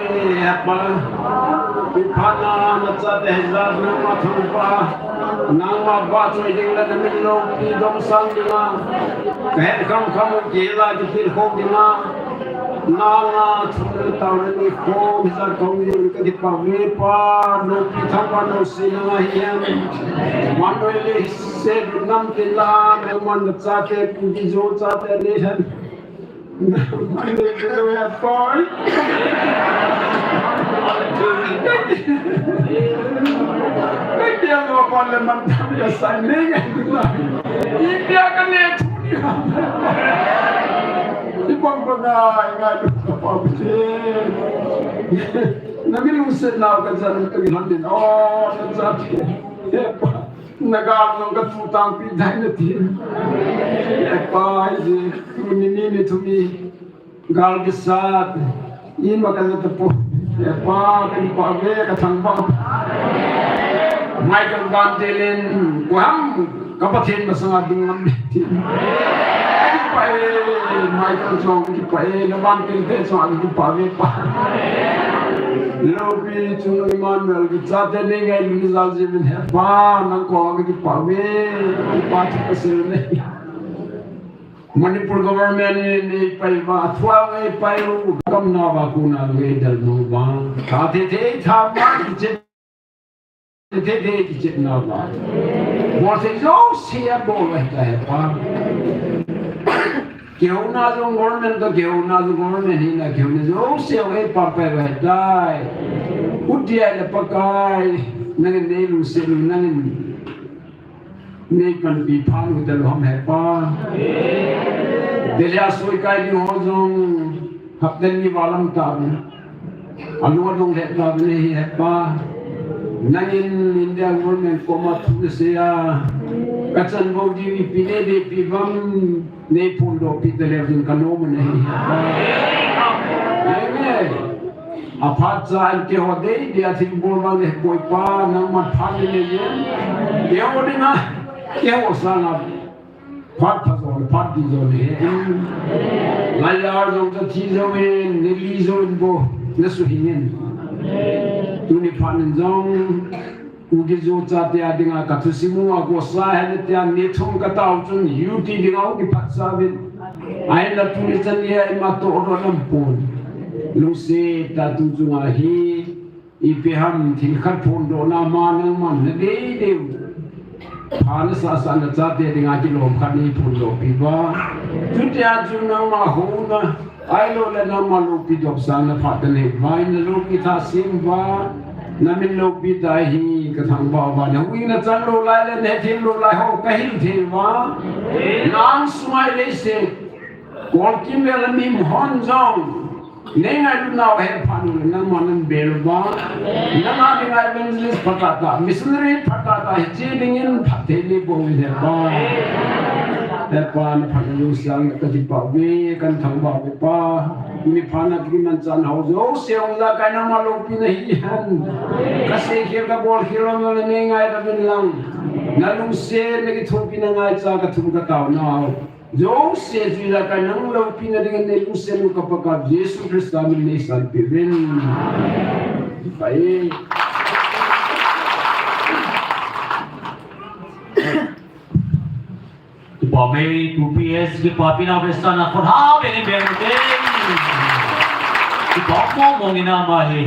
Hepa, ipi phat na nachate hijat nangma thangpa, nangma vahchoi ding le namin loupi domsang dinga, kahet khamkham u kila kitilkhou dinga, nanga thum le tao le nikho hijat kaum ding kakipah uve Pa, loupi thangpa nousena hihen. Mannoi leiset nam tila, nangman nachate, Kuki-Zo chate neihen. Hallelujah, boy. Kei dia lo pa le man tam ya sai ne ngai. India ka le tu ni. Ibang banga ngai lu ka pa che. Namin lungset nau kachan ka gihan din. Oh, kachan. Hepa. Nagal jong katu tangpi dai nati. Hepa, hijeh, tuni ni ni thum hi gal kisat, ima kajah tapoi. Hepa, kakipah uve, kathangvah. Michael Van Telen, koiham, ka Pathen masanga ding ngam le ti. Kakipah e, Michael jong kakipah e, na Van Telen te jong kakipah uve Pa. Loupi chung Emmanuel, kachate neingailun jal jeh in Hepa, nang koma kakipah uve, kipah thu kasei uve. Manipur government in eipaiuva, athua eipaiu, kamnauva kona eidalnauva, tha thei thei tha ma kichep, thei thei kichepnauva, bolthei jouse abol uva hita Hepa. Kihouna jong government toh, kihouna jong government hina, kihouna jouse eipaipai uva hitai. Hutia le Pakai, nangin neilungset u, nangin neipanpi phat u talou ham Hepa. Delhi a soikai ding ho jong hapta ni val aum tauvin. Alung adong lheh tauvin ahi Hepa. Nangin India government koma thu nasei a, kachanvou diu ipi neideipi uvam, neiphondohpi taleu jin kanom un ahi Hepa. Amen. Aphat cha in keiho deidei a thilbol vang le Hepa, nangman phat nanei in. Keiho dinga, keiho sanga phat pha jo le phat dih jo nahi. Laiya jong kathi jouvin, nali jouvin bou, nasuhing in. Tuni phat in jong, Kuki-Zo chate a dinga kathusim u agosa hen tia nithum katao chun U T dinga hung kiphatsah uvin. Ahinla tuni chan hia ima tohdoh nampon. Lungset tah a tu chunga hi ipi ham thil khat phondohna ma nangman nadeidei u, pha nasahsah nachate dinga kilom khat neiphondohpi uva. Chutia chu nangma houna Ahilou le nangma loupi domsangna phat kanei uva, naloupi thah sem uva, namin loupi tah hi kathangvah uva, nahuhhingna chang lou lai le nahethem lou lai ho kahil thei uva, na angsunga leiset kolkim vel a mihem hon jong neingailutnau ahe phat uleh nangman nabel uva, nanga dinga evangelist phatah tah, missionary phatah tah hiche dingin phatthei neiboh uvin Hepa. Hepa, naphatna lungsetna kakipah uve, kathangvah uve Pa. Tuni phat a kimanchah nau jouse jong ijakai nangma loupina hihen. Kaseikhel kabolkhel jong le neingaidam in lang, nalungsetna kithopina ngaicha kathum kataonau jouse chu ijakai nang loupina dingin neilungset u ka Pakai Jesu Christa min in neisanpeh uvin. Pai. Kipa ume, two P S, kipapi nau vesan a khut hah beh in beng ute. Kipa mong mong in ama hi.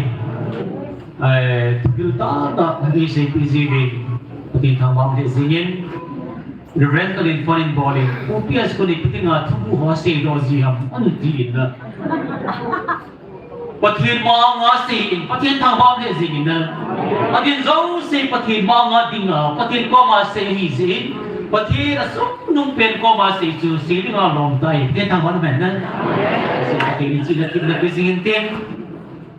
Ai, thupil tah tah, eiseipeh jiuvin. Pathen thangvah lheh jingin. Reverend Kalin phone in bol in, two P S khun ipi dinga thuguh ho seidoh ji ham, ati in na. Pathen manga sei in, Pathen thangvah lheh jingin na. Adin jouse Pathen manga dinga, Pathen koma sei ahi jeh in, Pathen asungnung pen koma sei chu sei dinga lom tai, Pathen thangvah lheh in na. Sei Pathen in chihna themna pe jingin tin.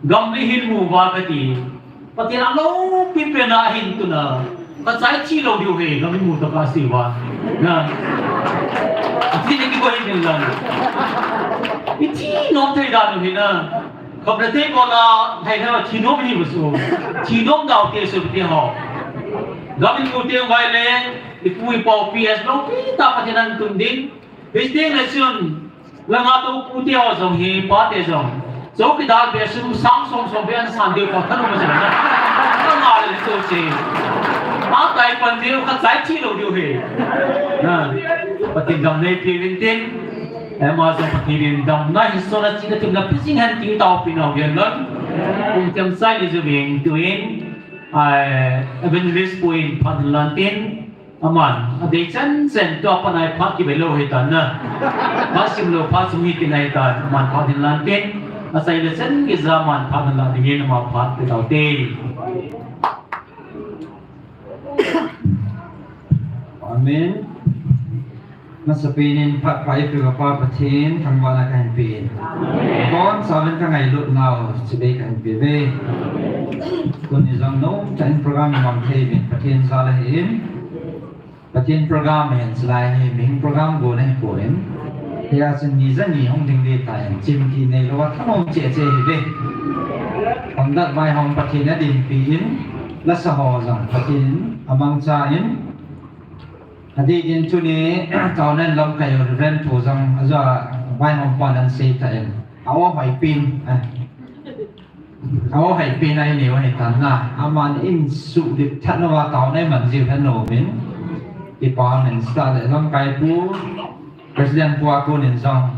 Gam le hin mu uva kati. Pathen a loupi pen a hin tuna. Kachai thi lou diu ahi, gam hin mu tah kasei uva. Na. Athi le kiboi hin lang. Ithi nom thei dan u hi na. Khop le thei bol a, thei na thi nom hi bu su. Thi nom dau te su te ho. Gam hin mu te vai le, ipu ipau P S loupi tah Pathen in tun ding. Hiche teng le chun, langa tou pu te ho jong hi, pa te jong. Chowkidar be sum sang som som be an san deu pa thanu ma sila na. Ka nga le to che. A tai pan deu ka chai thi lo deu he. Na. Pathen dam nei pi vin tin. Ama jong Pathen dam na hi so na chi na tum na pi jing han ti tao pi na gen na. Um tem sai le ju ving tuin. Ai evangelist puin phan lan tin. Aman, adei chan chan tua panai phat kibei lou hitan na. Phat sim lou, phat sung hi kinai tan, aman phat hin lan tin. Asei le chan kija aman phat hin lan dingin ama phat kitau te. Amen. Masapen in phat pha ipi va pa Pathen, thangvahna kahin pe in. Bonchauvin kangailut nau, chibai kahin pe ve. Tuni jong nom tah in program imang thei uvin Pathen jal ahi in. Pathen program ahin, chulai hi mihing program go nahi poi. Hia chun ni ja ni hung ding ding tan, chimki neilou a thanom cheh cheh hi ve. Hung dat vaihom Pathen adinpi in, lasa ho jong Pathen amangcha in. Adeh in tuni, taona lamkai Reverend thu jong, ajo vaihom pan asei tan. Awo hoi pin, eh. Awo hoi pin a inei u ahi tan na. Aman insuh dip tah nau a taona iman jiu hen lo min. Kipa min sa le lamkai pu. President pu a kon in jong.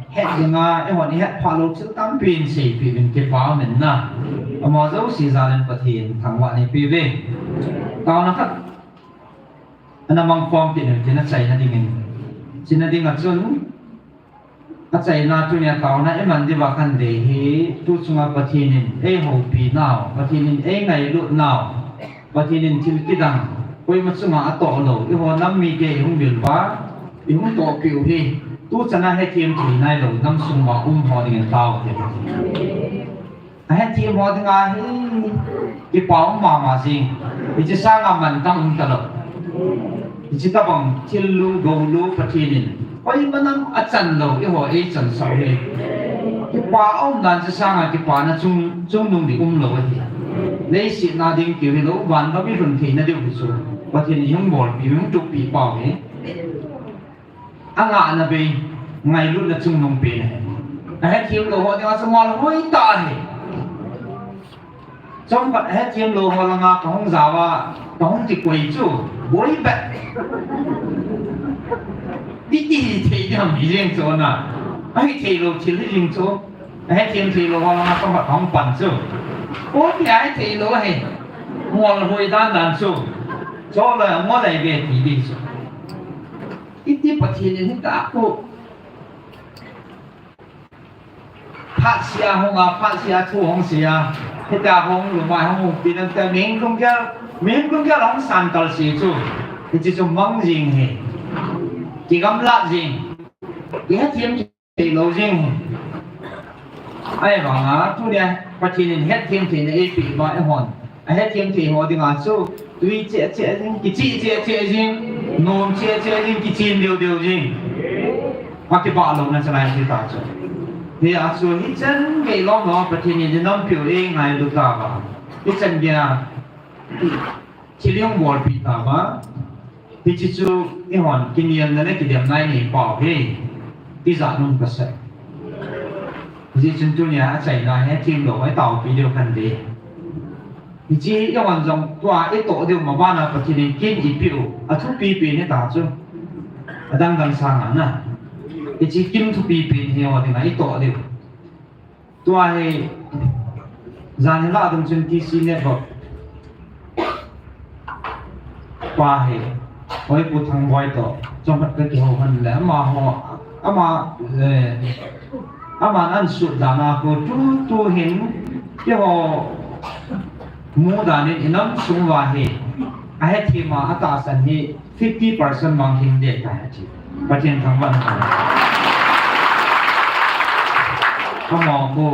Het dinga, eihon ihet pha lou thil tampi in seipi min kipa min na. Ama jouse jal in Pathen thangvah nei pe ve. Taona khat. Ana mang khom kit in tin achaina dingin. China dinga chun, achaina tunia taona iman diuva kan dei hi, tu chunga Pathen in eihoupi nau, Pathen in eingailut nau, Pathen in thil kidang, koima chunga atoh lou, eiho nam mite ihung vil uva, ihung tohpi u hi, tu chana hethem thei nailou, nam sung uva um ho dingin tao te. Ahethem ho dinga hi, kipa um mama jing. Hiche sanga mantam um talou. Hiche tabang thil lu, gou lu, Pathen in. Koima nam achan lou, eiho eichan sah u hi. Kipa um dan chu sanga kipana chung, chungnung ding um lou ahi. Leiset na ding keu hilou, van gam ilhun theina diu hi chu. Pathen in ihung bolpi, ihung tupi pau hi. Angahna bei, ngailutna chungnung pen ahi. Ahethem lou ho dinga chu ngol hoi tah ahi. Chomkhat ahethem lou ho langa kahung jao a, kahung kikoi chu, boi bet. Iti hithei ding ham hi jeng chu na. Ahithei lou thil hi jeng chu. Ahethem thei lou ho langa chomkhat kahung pan chu. Oti ahithei lou ahi. Ngol hoi dan dan chu. Chu la ngol ai ve ti ding chu. Iti Pathen in hitia khu. Phatsea hung a, phatsea thu hung sei a. Hitia hung lumai hung hung pi nan te mihing lunggel, mihing lunggel hung san kal sei chu. Hiche chu mang jing hi. Kigamlat jing. Kihethem thei lou jing hi. Ahivanga, tunia, Pathen in hethem theina eipeh uva eihon. Ahethem thei ho dinga chu, tui cheh cheh jing, kicheh cheh cheh jing, nom cheh cheh jing, kichen deu deu jing. Akibah louna chalai ti ta chu. Hia chu, hichan gei lom lom Pathen in nampi u eingailu tauva. Hichan gei a, thil hung bolpi tauva. Hiche chu eihon kinielna le kidemna inei pau hi, tijat um kasah. Hijeh chun tunia achaina hi themlou a itaopi diu khan ding. Hiche eihon jong tua itoh diu ma bana Pathen in kin eipeh u, athupi pen hita chu. Adang dang sanga na. Hiche kin thupi pen hi ho dinga itoh diu. Tua hi, jan hi lah ding chun T C Network pa hi, hoi Pu Thangboi toh, chomkhat ka kihou hon le, amaho, ama, eh, aman asut dan a khu tu, tu hin, keiho mu dan in inam sung uva hi, ahethem a, atahsan hi, fifty percent bang hin ding tai ati. Pathen thangvahna. Amaho khu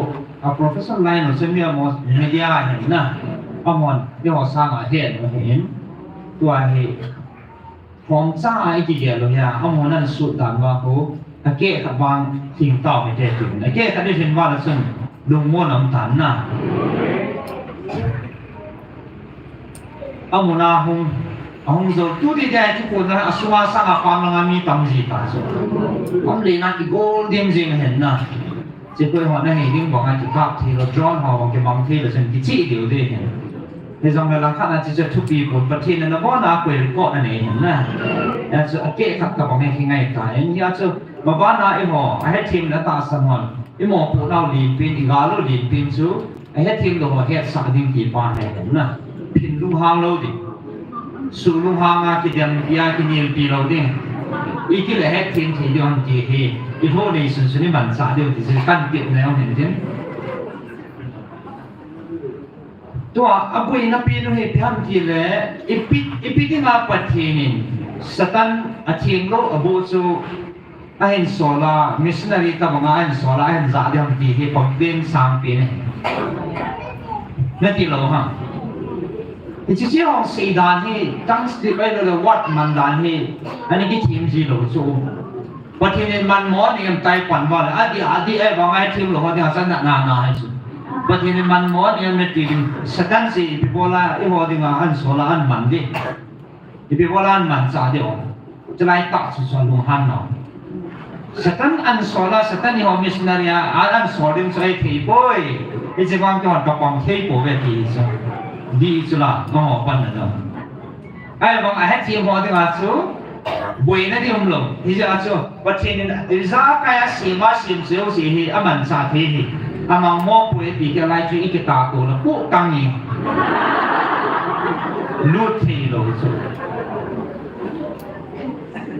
a professional line u chu mi amaho media ahin na. Amahon eiho sanga ahet u ahin. Tua hi. Khomcha a ikigel u hi a. Amahon asut dan uva khu. Akeh khat bang hin tao hite tin. Akeh khat ni hin uva la chun. Lungmon aum tan na. Amun a hung, ahung jou. Tu ti dia, ti ko na, asunga sanga pam langa mi tam ji ta chu. Aum le na kigol dim jing ahin na. Sepoy ho na hei ding banga kikap thei lou, drone ho bang kimang thei lou, chun kichih diu ding ahi. Hijongle langkhat a chu thupi pon, Pathen in abon a koi record anei ahi na. Achu akeh khat tobang hi kingai tai. Hijeh a chu, maban a eiho, ahethem le atahsan hon, imopoh nau lenpen, igal u lenpen chu, ahethem lou ho hetsah ding ti pa ahi na. Phin lunghang lou ding. Su lunghang a kidempi a kinelpi lou ding. Iti le hethem thei diu ham ti hi, ilhoh nei sunsun imanchah diu ti chu kan tepna jong hin tin. Tua, aboina pen u hi ipi ham tile, ipi, ipi dinga Pathen in Satan atheng lou aboh chu ahin sol a, missionary tobanga ahin sol a, ahin jah ding ham ti hi complain sangpen ahi. Nati lou ham? Hiche chu hung sei dan hi, tongue script ahilou le word man dan hi, ana kithem ji lou chu. Pathen in manmo aneiyem tai pan val, adih, adih, ahivanga ahethem lou ho dinga chu ana na na ahi chu. Pathen in manmo aneiyem nati ding, Satan chu ipi bol a eiho dinga ahin sol a ahin man ding. Ipi bol a ahin manchah ding. Chulai tah chu chu alunghan nau. Satan ahin sol a, Satan eiho missionary a, ahin sol ding chu ahithei poi. Hiche vang keiho kapang thei pouve ti chu. Dih chu la, amaho panna ding. Ahivang ahethem ho dinga chu, boina ding umlou. Hijeh a chu, Pathen in ijakai a sem a sem chu jouse hi amanchah thei ahi. Amang mo poi ti kei lai chu ikitah to le, poh tang e. Lut thei lou chu.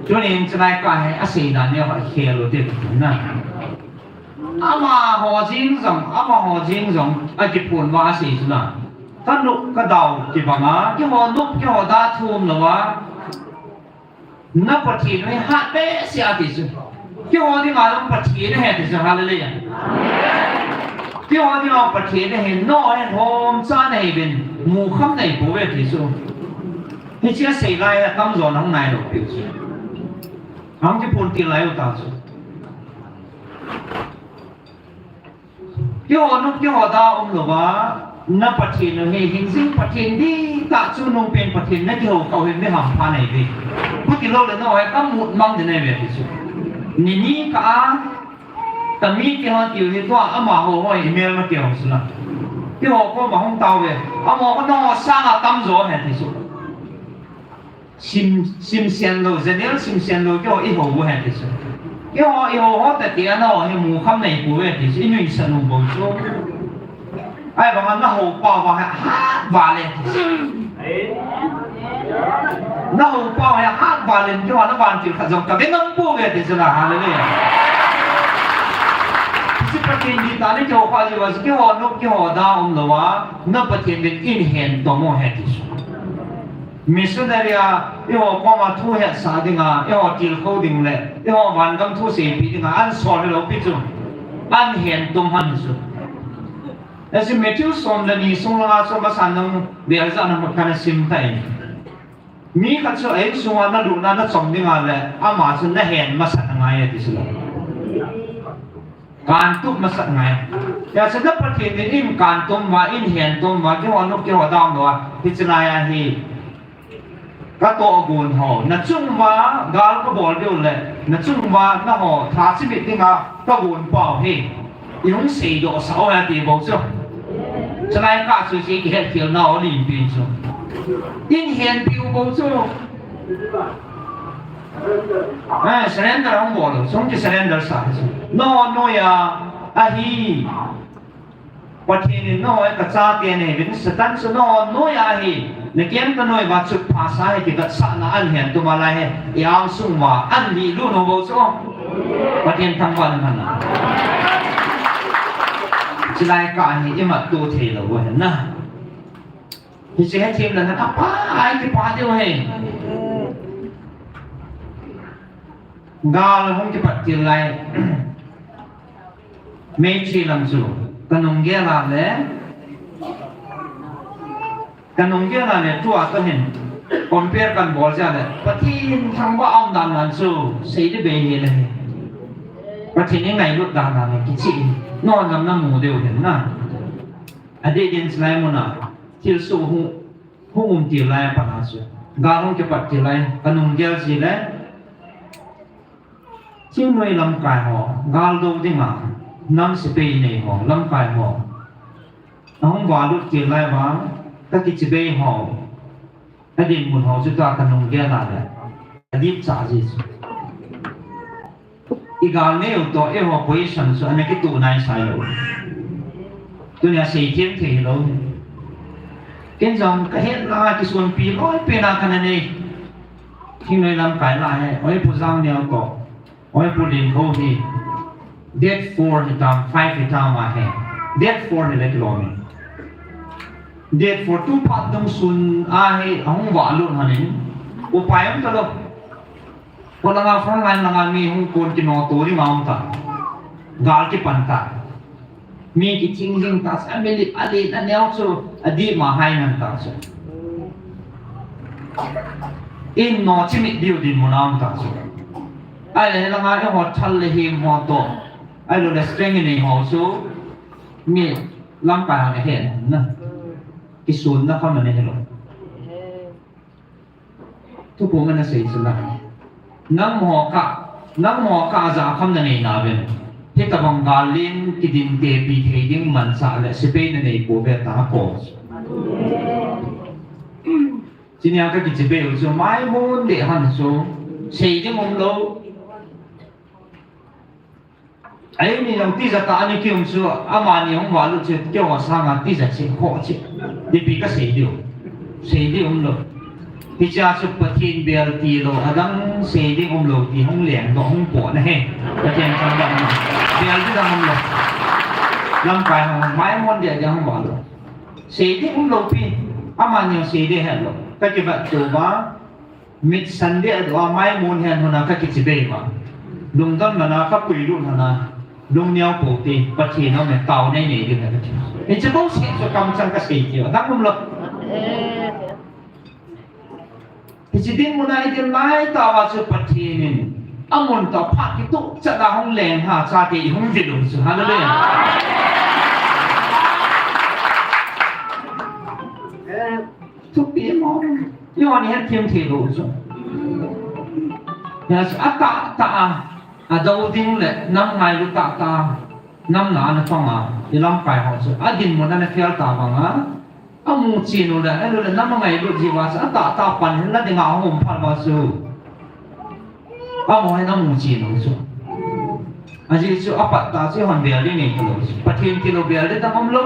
Tunin chulai kah hi asei dan neo khat khel u te na. Amaho jeng jong, amaho jeng jong akiphon uva asei chu na. Kanop kadau kibang a, keiho nop keiho da thu umlou a, na Pathen u hi hat behseh ati chu. Keiho dinga jong Pathen ahi ati chu, hallelujah. Keiho dinga Pathen ahi, nangho hin homcha nahiuvin, mukham nahipouve ati chu. Hiche asei lai a tamjo nahung nailou piu chu. Hung kiphon til lai u ta chu. Keiho nop keiho da umlouva, na Pathen u hi hingjing Pathen dihtah, chungnungpen Pathen nakihou khah u hi mi hampha nahiuve. Chuti loule nangho hi kamut mang ding nahiuve ti chu. Nini kah a, tami keiho tiu hi tua amaho ho hi imelma keiho chu na. Keiho koma hung tauve. Amaho nangho sanga tamjo ahi ti chu. Sim, simsen lou, Daniel simsen lou, keiho ihou u ahi ti chu. Keiho ihou ho tah tia nangho hi mukham nahipouve ti chu, inuisat u bou chu. Ahivanga nahou pau va hi hat val e ti chu. Nahou pau hi hat val in keiho na vantil khat jong kave ngam pouve ti chu na, hallelujah. Hiche Pathen dihtah nakihou khah jeh uva chu keiho nop keiho da umlouva, na Pathen uvin eihin hen tom u ahi ti chu. Missionary a, eiho koma thu hetsah dinga, eiho tilkhou ding le, eiho vangam thu seipeh dinga, ahin sol hilou pi chu. Ahin hen tom u ahi chu. Hiche Matthew som le ni sung langa chu masan nung beljah na mut kana sim tai. Mi khat chu a insunga nalut na nachom dinga le, ama chu nahen masat angai ati chu. Kantup masat ngai. Hijeh chun na Pathen in eihin kantom uva, eihin hen tom uva, keiho nop keiho da umlouva, hiche lai a hi. Katohgon ho, nachung uva gal kabol diu le, nachung uva nangho tha chimit dinga kagon pau hi. Ihung seidoh sah u ahi ati bou chu. Chulai kah chu hiche kihetkhel nau lenpen chu. Eihin henpeh u bou chu. Eh, surrender hung bol u, hung ki surrender sah chu. Nangho noiya ahi. Pathen in nangho hi kachate nahiuvin, Satan chu nangho noiya ahi. Nakeng kanoi uva chutpha sa hi ti vetsahna ahin hen tom a lai hi. I-angsung uva ahin lihlut u bou chu. Pathen thangvah in umhen. Chulai kah hi imatto theilou u ahi na. Hiche hethem le na apa ai kipah diu ahi. Gal hung kipat til lai. Meichi lam chu kanung gel a le, kanung gel a le tua toh hin compare kan bol jeh a le, Pathen thangvah a um dan dan chu sei ding bei hile. Pathen ingailut dan dan le kichih. Nangho jong namu diu ahin na. Adeh din chulai muna thilsoh hung, hung um til lai a pat a chu, gal hung kipat til lai, kanung gel jeh le, thingnoi lamkai ho gal do dinga, Nam sepai nei ho, lamkai ho, ahung valut kit lai vang, kakichibai ho, adinmun ho chu tua kanung gel a le, adipcha ji chu. Igal neo toh eiho position chu ana kituh naisai lou. Tunia seithem thei hilou. Ken jong kahet la kisonpi loi pena kana nei. Thingnoi lamkai la hi, oi Pu Jangneo toh, oi Pu Linkho hi, date four hitam, five hitam ahi. Date four hile kilom in. Date four tu phat dungsun ahi, ahung valut hon in, upai umtalou. Kho langa, front line langa mi hung kon kinoto ding a um ta. Gal kipan ta. Mi kiching ding ta, a mi li, alen aneo chu, adima hai ngan ta chu. In no chimit diu dinmun a um ta chu. Ahile langa eiho thal le him ho toh, ahilouleh strength inei ho chu, mi lamkai hon ahe na. Kisunna kham ana hilou. Thuphong ana sei chu la. Nangho kah, nangho kah a ja kham nanei nauvin, hitabang gal len kidin tepi thei ding manchah le sepai nanei pouve tia ko. Chunia kakichibai u chu maimon deh hon chu, sei ding umlou. Ahi, mi jong tijat a ana kium chu, amani hung valut chu, keiho sanga tijat cheh, khoh cheh, ipi kasei diu, sei ding umlou. Hichea chu Pathen bel tilou, adang sei ding umlou ti hung lengdoh, hung potna ahi. Pathen thangvah in, bel ding dang umlou. Lamkai ho, maimon deh deh hung valut. Sei ding umlou pi, amani jong sei ding hetlou. Kakivet touva, mit san deh a maimon hen hon a kakichibai uva, lungdon mana kapuilut hon a, lungneo pou te, Pathen aume, taona inei ding ahi kati. Hiche bouseh chu kamchang kasei kit u, adang umlou. Hiche dinmun a idin lai tauva chu Pathen in amun toh phat kitoh chat a hung leng ha, chate ihung vil u chu. Hallelujah. Thupi mo. Eiho ni hetthem thei lou chu. Hia chu atahtah a, adou ding le nam ngailu tahtah a, nam na ana tong a, ilamkai ho chu adinmun ana fel ta vang a, amu chen u le, ahilouleh nam angailut jeh uva chu atahtah a pan hinla dinga ahung um phat uva chu, amaho hin amu chen u chu. Ajeh chu apat tah chu eihon bel ding nei talou chu. Pathen tilou bel ding dang umlou.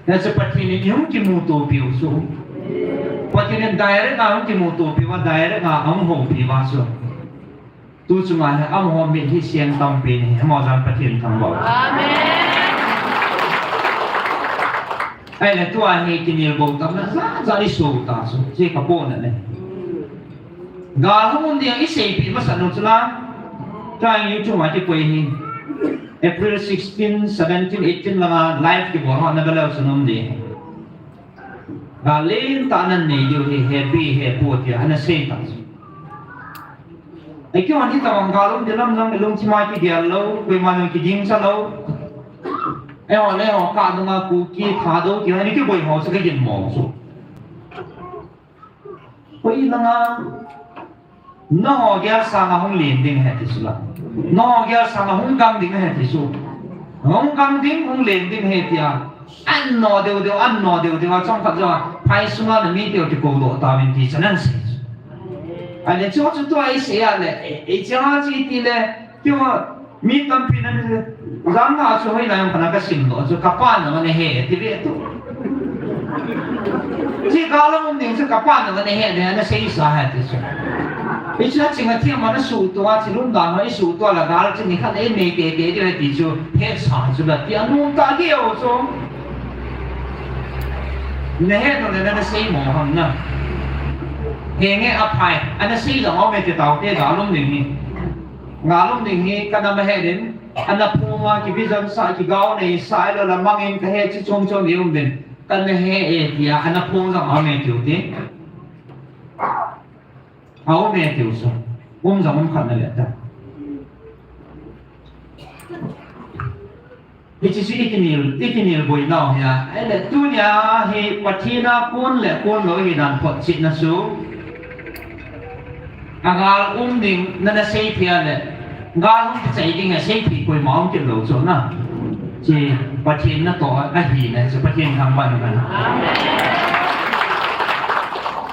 Hia chu Pathen in ihung kimutopi u chu. Pathen in direct a hung kimutopi uva, direct a ahung houpi uva chu. Tu chunga hi amaho mitlhi seng tampi ahi, amaho jal Pathen thangvah. Amen. Ahile tua hi kinel bou tamna jat jat iso ta chu, che kapohna ahi. Gal hung um ding iseipeh masat u chu la. Tua hi YouTube a kikoi hi. April sixteen, seventeen, eighteen langa live kibol ho na ve leu chun um ding. Gal lentah nanei diu ahi, hepi hepu tia ana sei ta chu. Ei, keihon hitabang gal um ding lam jong ilungthim a kigel lou, koima jong kigingcha lou. Eiho le eiho kah dunga Kuki, Thadou ti ho ana kiboi ho chu kaginmo chu. Hoilanga nangho gel sanga hung len ding ahi ti chu la. Nangho gel sanga hung gang ding ahi ti chu. Hung gang ding, hung len ding ahi tia, an no deu deu, an no deu deu a, chomkhat jou a phai sunga na miteu kikoudoh tauvin ti chu ana sei chu. Ahile chu chu tua isei a le, e, e, chu chu iti le, keiho mi tampi nan, jam na chu hoilai jong kana kasimdoh chu, kapa nang ana he ti ve tu. Hiche gal a um ding chu kapa nang ana he ding ana seisa ahi ti chu. Hiche a ching a thiam ana suhtoh a, chilum dan ho isuhtoh a la gal chu nikhat a inei teitei diu ahi ti chu hesa chu la ti anom tah keu chu. Nahet nung le nana seimo ham na. Henge aphai, ana sei jong aume ti taute, gal um ding hi. Gal um ding hi, kanam ahet in, ana phonga, kivision sa, kigao neisa, ahilou le mangin kahet chi chom chom hi um ding. Kana he e tia, ana phong jong aume tiu te. Aume tiu chu. Um jong um khat na le ta. Hiche chu ikinel, ikinel boinau ahi a. Ahile tunia hi Pathen a kon le kon lou ahi dan photchetna chu, agal um ding nana sei thei a le, Gal hung kichai ding a seithei koima um kit lou chu na. Chu Pathen natoh ahina chu Pathen thangvah in umhen.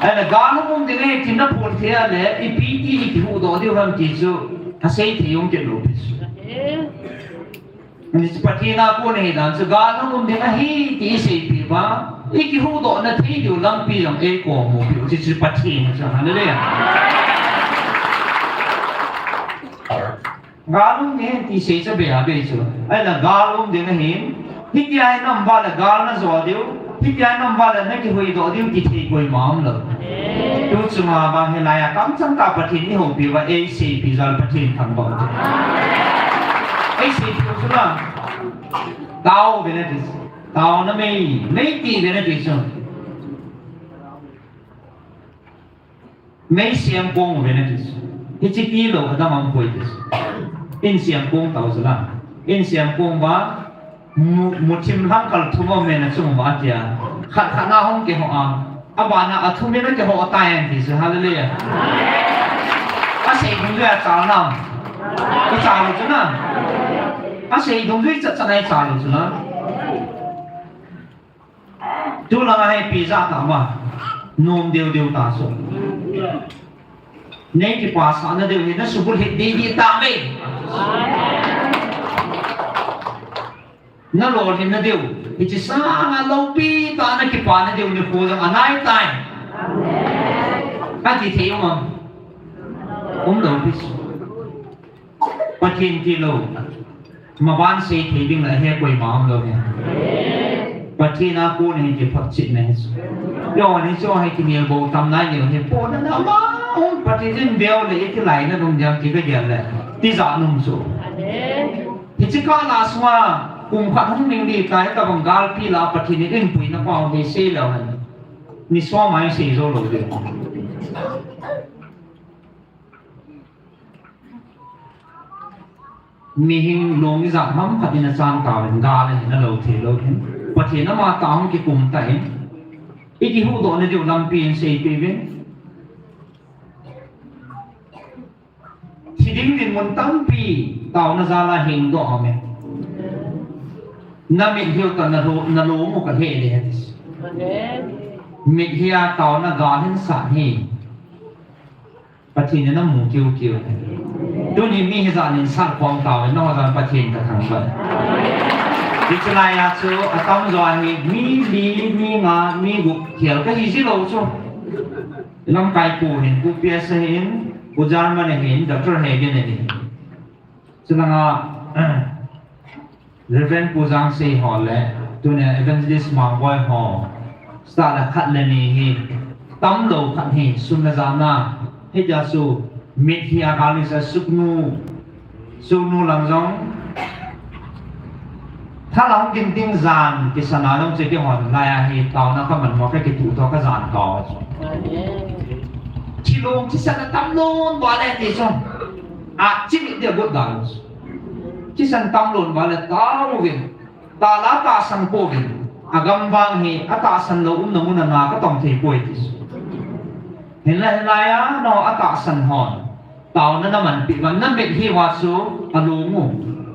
Ahile gal hung um ding ahi ti naphon thei a le ipi ti ikihuhdoh diu ham ti chu aseithei um kit lou pi chu. Hiche Pathen a kon ahi dan chu gal hung um ding ahi ti iseipeh uva, ikihuhdohna thei diu lampi jong eikou mu piu, hiche chu Pathen chu, hallelujah. Gal um ding ahi ti sei chu bei a bei chu. Ahile gal um ding ahi, hitia hi na um uva le gal najo diu, hitia hi na um uva le nakihuhdoh diu ti thei koima umlou. Tu chunga vang hilai a kamchang tah Pathen ihoupi uva, eiseipeh jal Pathen thangvah u. Eiseipeh u chu na. Tao uvin ati chu. Taona mei, mei ti uvin ati chu. Mei siam kong uvin ati chu. Hiche tilou adam aum poi ati chu. In siam kong tao chu la. In siam kong uva, mu, muthim lhangkhal thum aum e na chung uva atia. Khat khat na hung kiho a. Abana athum in akiho tai ati chu. Hallelujah. Asei dungjui a chal nam. Ichal u chu na. Asei dungjui chatchat a ichal u chu na. Tulanga hi ipi jat tah ham. Nom deu deu ta chu. Nei kipasahna diu hi nasubulhit didi tauve. Nalolhinna diu. Hiche sanga loupi tah a nakipana diu nikho jong anai tai. Ati thei um am? Umlou pi chu. Pathen tilou. Maban seithei ding la he koima umlou hi. Pathen a kon ahi ti photchetna hi chu. Johan hi chu hi kinel bou tam nai nel hi pona na ma um Pathen in veu le iti laina dong diam ti kagel le. Tijat um chu. Hiche kah la sunga kum khat hung ding di tai tabang galpi la Pathen in inpuina pau hi seilou hen. Ni som a hi sei jou lou ding. Mihing long ijat ham khat in achan tauvin, gal ahin alou thei lou hin. Pathen ama tah hung kikum tan. Ikihuhdohna diu lampi in seipeh uvin. Thi ding dinmun tampi taona jal a hingdoh aum e. Namitlhi u tah nalo, nalo mu kahe le. Mitlhi a taona gal hin sat hi. Pathen in amu kiu kiu. Tuni mi hijat in sat khom tauve, nangho jal Pathen kathangvah. Hiche lai a chu atamjo hi mi li, mi nga, mi gup khel kahi ji lou chu. Lamkai pu hin, Pu P S ahin, Pu German ahin, Doctor Hagen ahin. Chulanga, Reverend Pu Jangsei ho le, tunia Evangelist Mangboi ho, start a khat le ni hi, tamlou khat hi, sun le jan a, hitia chu, mitlhi a gal ni sa suknu, suknu lam jong, thala hung gin ding jan, kisana jong chu kihon lai a hi, taona kaman mo kakituh to kajan kau chu. Thilong thisan atamlou uva le ti chu. Achimit dia got dan. Thisan tamlou uva le taovin. Tala tahsan pouvin. Agam vang hi atahsan lou umna mun a na katong thei poi ti. Hinla hilai a, no atahsan hon. Taona namanpeh uva, namitlhi uva chu along u.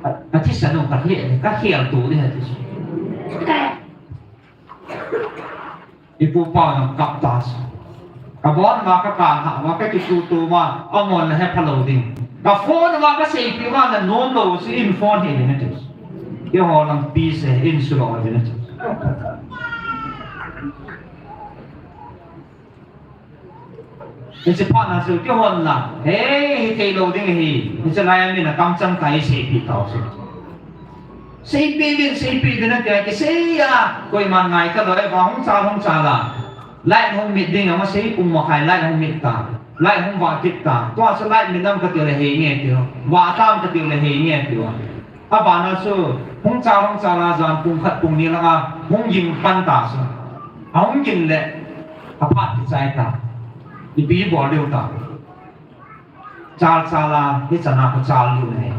A, athisan u kahe, kakhel to ding ahi ti. Ipu pa jong kap ta chu. Kabon uva, kakap uva, kakitutu uva, amon le hepha lou ding. Kaphone uva, kaseipeh uva, nanom lou chu in phone hi ding ati. Keiho lang peace in sulo ding ati. Hiche phat na chu keihon la, he, hithei lou ding ahi, hiche lai a min akamchang tai seipeh tau chu. Seipeh uvin, seipeh uvin ati a kisei a, koiman ngai talou, e, va hung chal, hung chal a. Light hung mit ding, ama sei kum makhai light hung mit ta. Light hung vah kit ta. Tua chu light mit nam kati le henge tiu. Vah tam kati le henge tiu. Abana chu, hung chal, hung chal a jan pung khat pung ni langa, hung ging pan ta chu. Ahung ging le, aphat kichai ta. Ipi bol diu ta. Chal chal a, hichan a kachal diu ahi.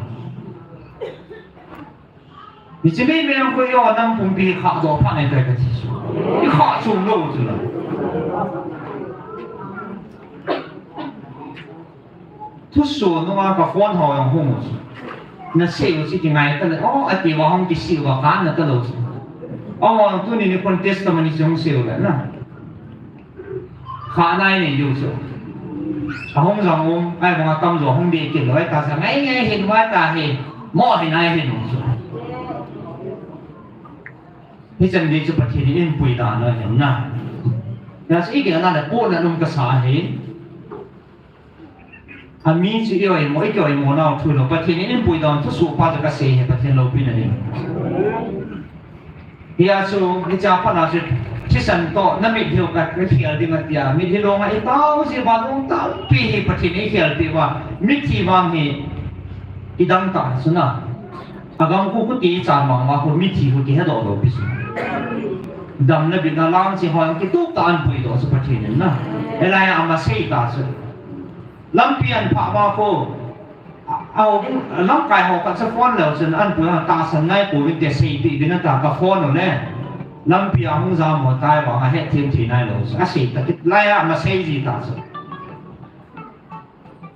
Hiche meimei jong koi o nam pumpi khah doh phat nai tai kati chu. Ikhah chom lou chu la. Thuso nunga ka phone ho jong hung u chu. Nasei u chu kingai ta le, o, ati uva hung kisei uva kana ta lou chu. Amaho tuni nikho testimony chu hung sei u le na. Kha nai nei diu chu. Ahung jong um, ahivang a tamjo hung dei kit lou, ahi ta sa ngai ngai hin uva ta hi, mo hi nai hin u chu. Hichan gei chu Pathen in eipui dan ahi na. Hijeh a chu igel na le pohna um kasa ahi. Ami chu i oimo, i ki oimo nau thu lou. Pathen in eipui dan thusoh pa chu kasei hi Pathen loupina ahi. Hia chu, hiche a pat na chu, thisan toh, na mitlhi u ka, ka khel ding atia, mitlhi longa i tao jeh uva lung tampi hi Pathen in eikhelpeh uva, mitlhi vang hi, i dang ta chu na. Agam khu khuti chan mang uva khu mitlhi khu kihedoh lou pi chu. Damna bitna lang chi hoi kitup tah a apuidoh chu Pathen in na. Hilai a ama sei ta chu. Lampi aphah uva khu. A, a, lamkai ho khat chu phone leu chun apui uva tahsan nai pouvin ti seipeh ding ata ka phone u le. Lampi a hung jam u tai vang a hetthem thei nailou chu. Asei ta kit lai a ama sei ji ta chu.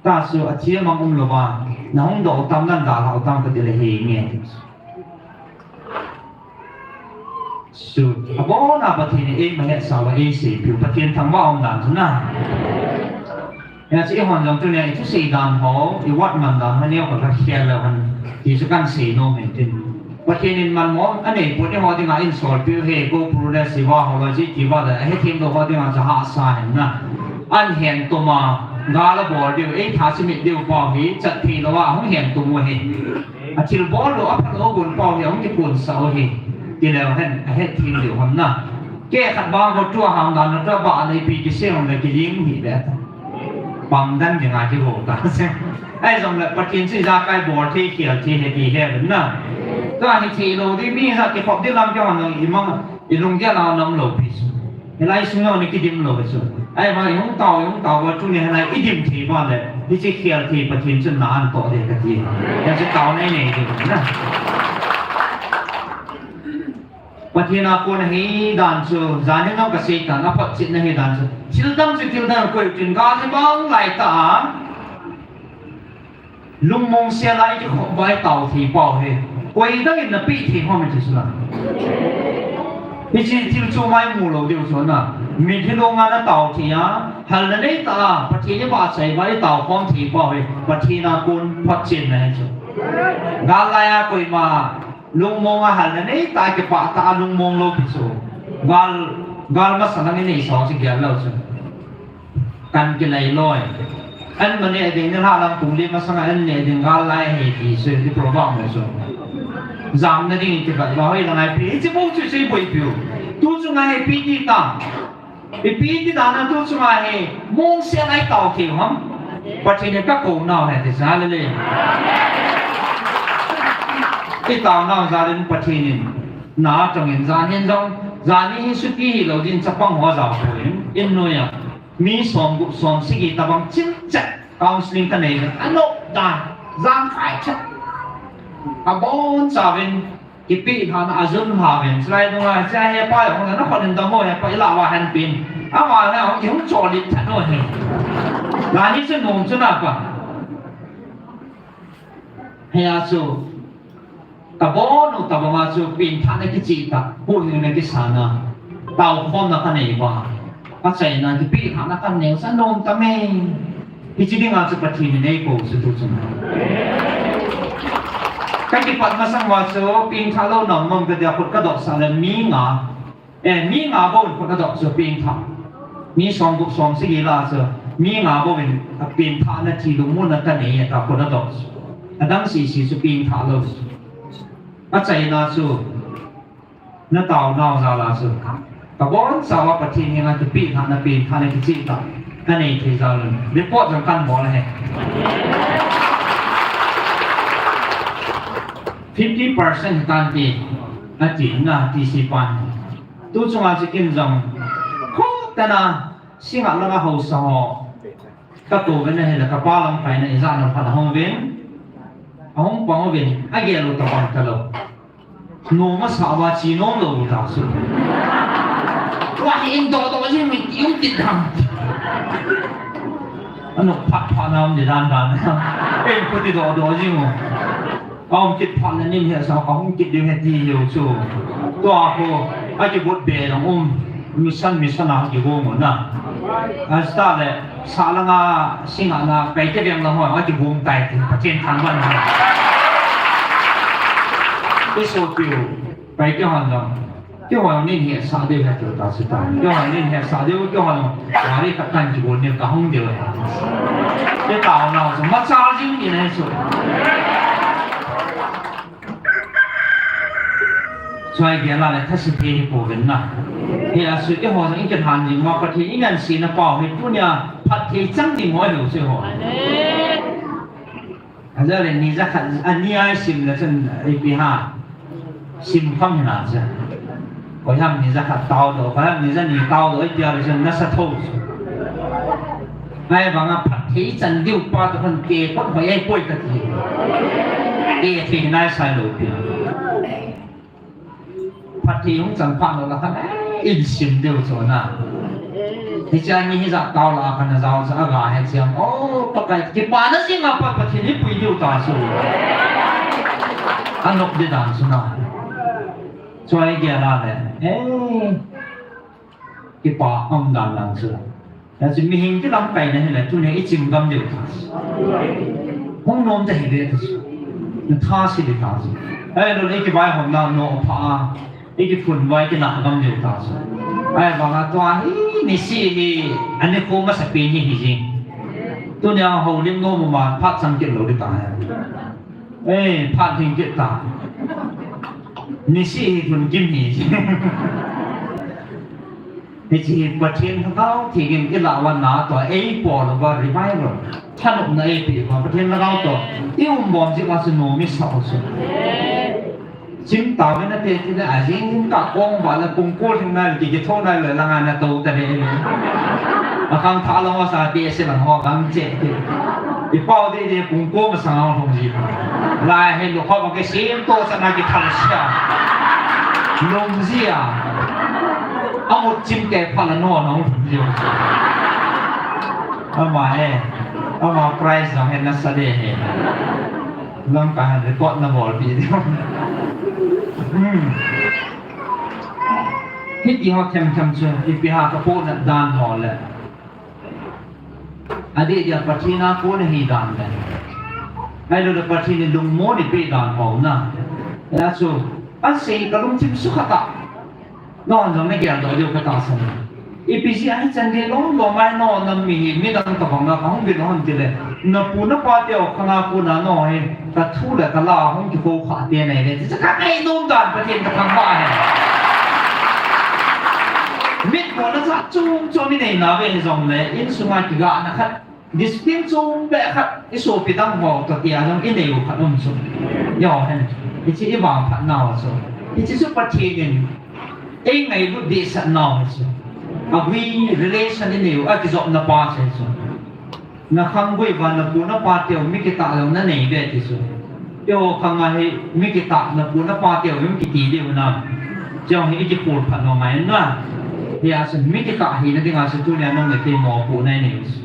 Ta chu athi mang um louva, na hung doh u tam, nan dalhau tam kati le hi nge. Chu, abon a Pathen in eima hetsah uva eiseipeh u, Pathen thangvah um dan chu na. Hijeh chun eihon jong tunia ithusei dan ho, i word man dan ho neo khat kakhel leu hen, ti chu kahin sei nom in tin. Pathen in manmo anei pon eiho dinga eisolpeh u hi, GoPro le siva ho loi ji ti uva le, ahethem lou ho dinga chu hahsa ahi na. Ahin hen tum a, gal abol diu, eitha chimit diu pau hi, chat thei louva, ahung hen tum u hi. Athilbol lou, aphalou agon pau hi, ahung kikonsah u hi. Ti leu hen, ahethem diu ham na. Kei khat bang ho tua ham dan na tua ba le ipi kisei ham le kiling hi le ta. Pang dan dinga kigo ta. Ahi jong le Pathen chu ijakai bol thei khel thei ahi ti he na. Tua hi thei lou ding mi ja kikhop ding lam kihon jong i mang i lunggel a nam lou pi chu. Hilai sung jong ni kidim lou pi chu. Ahivang i hung tao, i hung tao uva tuni hilai i dim thei uva le. Hiche khel thei Pathen chun na ahin toh ding kati. Hiche tao nei nei ding na. Pathen a kon ahi dan chu, jan hin jong kasei tan, aphotchetna ahi dan chu. Thil dang chu thil dang koi tin gal hi bang lai ta a. Lungmong sel a i kikhop uva i tao thei pau hi. Koi dang in napeh thei ham ti chu na. Hiche thil chu mai mu lou diu chu na. Mitlhi longa na tao thei a. Halna nei tah a. Pathen i vahchoi uva i tao khom thei pau hi. Pathen a kon photchetna ahi chu. Gal lai a koima lungmong a halna nei tah a kipah tah a lungmong lou pi chu. Gal, gal masa lang i nei song chu gel lou chu. Kan kilai loi. An ma neh ding nilhah lang pung li masang a an neh ding gal lai ahi ti chu i proverb mu chu. Jamna ding in kivat uva hoilang a ipi. Hiche bou chu chu i boipi u. Tu chunga hi ipi ti ta. Ipi ti dan a tu chunga hi mong sel a i tao thei u ham. Pathen in ka kou nau ahi ti chu, hallelujah. I tao nau jal in Pathen in na tong in jan hin jong, jan hi suti hilou din chapang ho jao poi in, in noiya. Mi som gup som sagi tabang chimchet counseling kanei le, anop dan, jan khai chet. Abon chauvin, Kipeh lhahna ajun lha uvin, chulai nunga, hiche hepa jong, na khut in dong o, hepa ilah uva hen tin. Ama na, i hung cholit tha no he. Lani chu nom chu na pa. Hia chu, tabon u, tabon a chu, pengthahna kicheh tah, huhhingna kisan a, taokhomna kanei uva. Achaina, kipeh lhahna kanei u, sa nom ta me. Hiche dinga chu Pathen in eikou chu tu chun. Ka kipat masang uva chu, pengthah lou nom nom ka dia khut ka dopsah le mi nga. Eh, mi nga bou in khut a dop chu pengthah. Mi som gup som sagi la chu, mi nga bou in a pengthahna thi lungmonna ka nei a ta khut a dop chu. Adang sisi chu pengthah lou chu. Achaina chu, Na taonau jal a chu. Kabon chauva Pathen henga kipehna, na pengthahna kicheh tah. Kanei thei jal un. Report jong kan bol ahi. Fifty percent tan ti. Ati na T C pan. Tu chunga chu kin jong. Khu tana singa langa hausa ho. Ka to ve na hila ka pa lam kai na ija na pha na hong ven. Ahung pang ven. Agel u ta bang ta lou. Nom asa uva chi nom lou ta su. Tua hi in do do jing mi ti um ti dam. Ano phat phat na Ham di dan dan. Ei, kuti do do jing u. Aum kit phat le nin hesa kahung kit ding ahi ti hiu chu. Tua khu, akibut be dong um. Mission, mission a kigong u na. Asta le, sa langa, singa na, Paite veng lang ho, akigong tai ti, Pathen thangvah na. Isopiu, Paite hon lang. Keiho jong nin hesa diu ahi tiu ta chu ta. Keiho jong nin hesa diu, keiho jong gari khat kan kibol diu kahung diu ahi. Kei taona chu machal jing in ahi chu. Chua hi gel a le thase thei hi pouvin na. Hia chu keiho jong i kilhan jing uva Pathen i ngansena pau hi tunia phatthei chang ding ho ahiu chu ho. Ajeh le ni jakhat, ani a isim le chun ipi ham. Sim kham hina chu. Koi ham ni jakhat tao doh, koi ham ni jani tao doh, ipi a le chun nasa tho chu. Ahivanga phatthei chan diu pa toh khun te pot hoi ahipoi kati. Te thei nai sai lou pi. Phatthei hung chang phat lou le khan, eh, in sim diu chu na. Hiche a ni hijat tao la khan a jao chu aga he chiang. Oh, Pakai, kipana jing a pat Pathen i pui diu ta chu. Anop di dan chu na. Chua hi gel a le. Eh. Kipa um dan dan chu. Hijeh chun mihem kilamkaina hile, tunia i chim gam diu ta. Hung nom ta hile ta chu. Na tha se di ta chu. Ahilou le i kivaihomna nopha a, i kiphunvai kina gam diu ta chu. Ahivanga tua hi, nise hi, ani kho masapen hi hi jing. Tunia houlim nom uma phat chang kit lou di ta hi. Ei, phat lhing kit ta. Nise hi lhun kim hi. Hiche hi Pathen Lhagao Theng in i lah uva na toh eipol uva revival. Thanopna eipeh uva Pathen Lhagao toh i um bom jeh uva chu nom i sa u chu. Chim tauvin ati ti le ajing in ka kong uva le pung ko lhing nai le ki, kithou nai le langa na tou ta le le. Akhang tha lang uva sa ti se lang ho bang che ti. I pau de de pung ko masang a hung ji. Lai he lukhup a kisem toh chan a kithal sia. Lom jia. Amut chim te pha la no no. Ama e. Ama prize jong hi nasa de hi. Lamkai han record na bol pi diu. Hmm. Hiti ho them them chu ipi ham kapohnat dan ho le. Adeh dia Pathen a kon ahi dan le. Ahilou le Pathen in lungmon eipeh dan ho na. Hijeh chun, asei kalungthim sukha ta. Nangho jong nagel doh diu katahsan. Ipi jeh a hichan gei lom lom a nangho nam mi hi midang tobang a kahung vil u ham tile. Napu napa teu khanga kona nangho hi kathu le kala hung kikou kha te nai le. Chuche kangai nom dan Pathen kathangvah ahi. Mitmu na jat chom chom inei nauve hijongle, insunga kigahna khat. Discipline chom beh khat, i sopi dang ho toh tia jong i nei u khat um chu. Eiho hin, hiche i vangphat nau chu. Hiche chu Pathen in ei ngailut dehset nau hi chu. Agui relation i nei u, akijopna pa chu hi chu. Na khanggui uva na pu na pa teu mi kitah jong na nei ve ti chu. Eiho khang a hi mi kitah na pu na pa teu jong kiti diu na. Chujong hi i kikhol phat nom ngai na. Hijeh chun mi kitah hina dinga chu tunia nang le kei mopohna i nei u chu.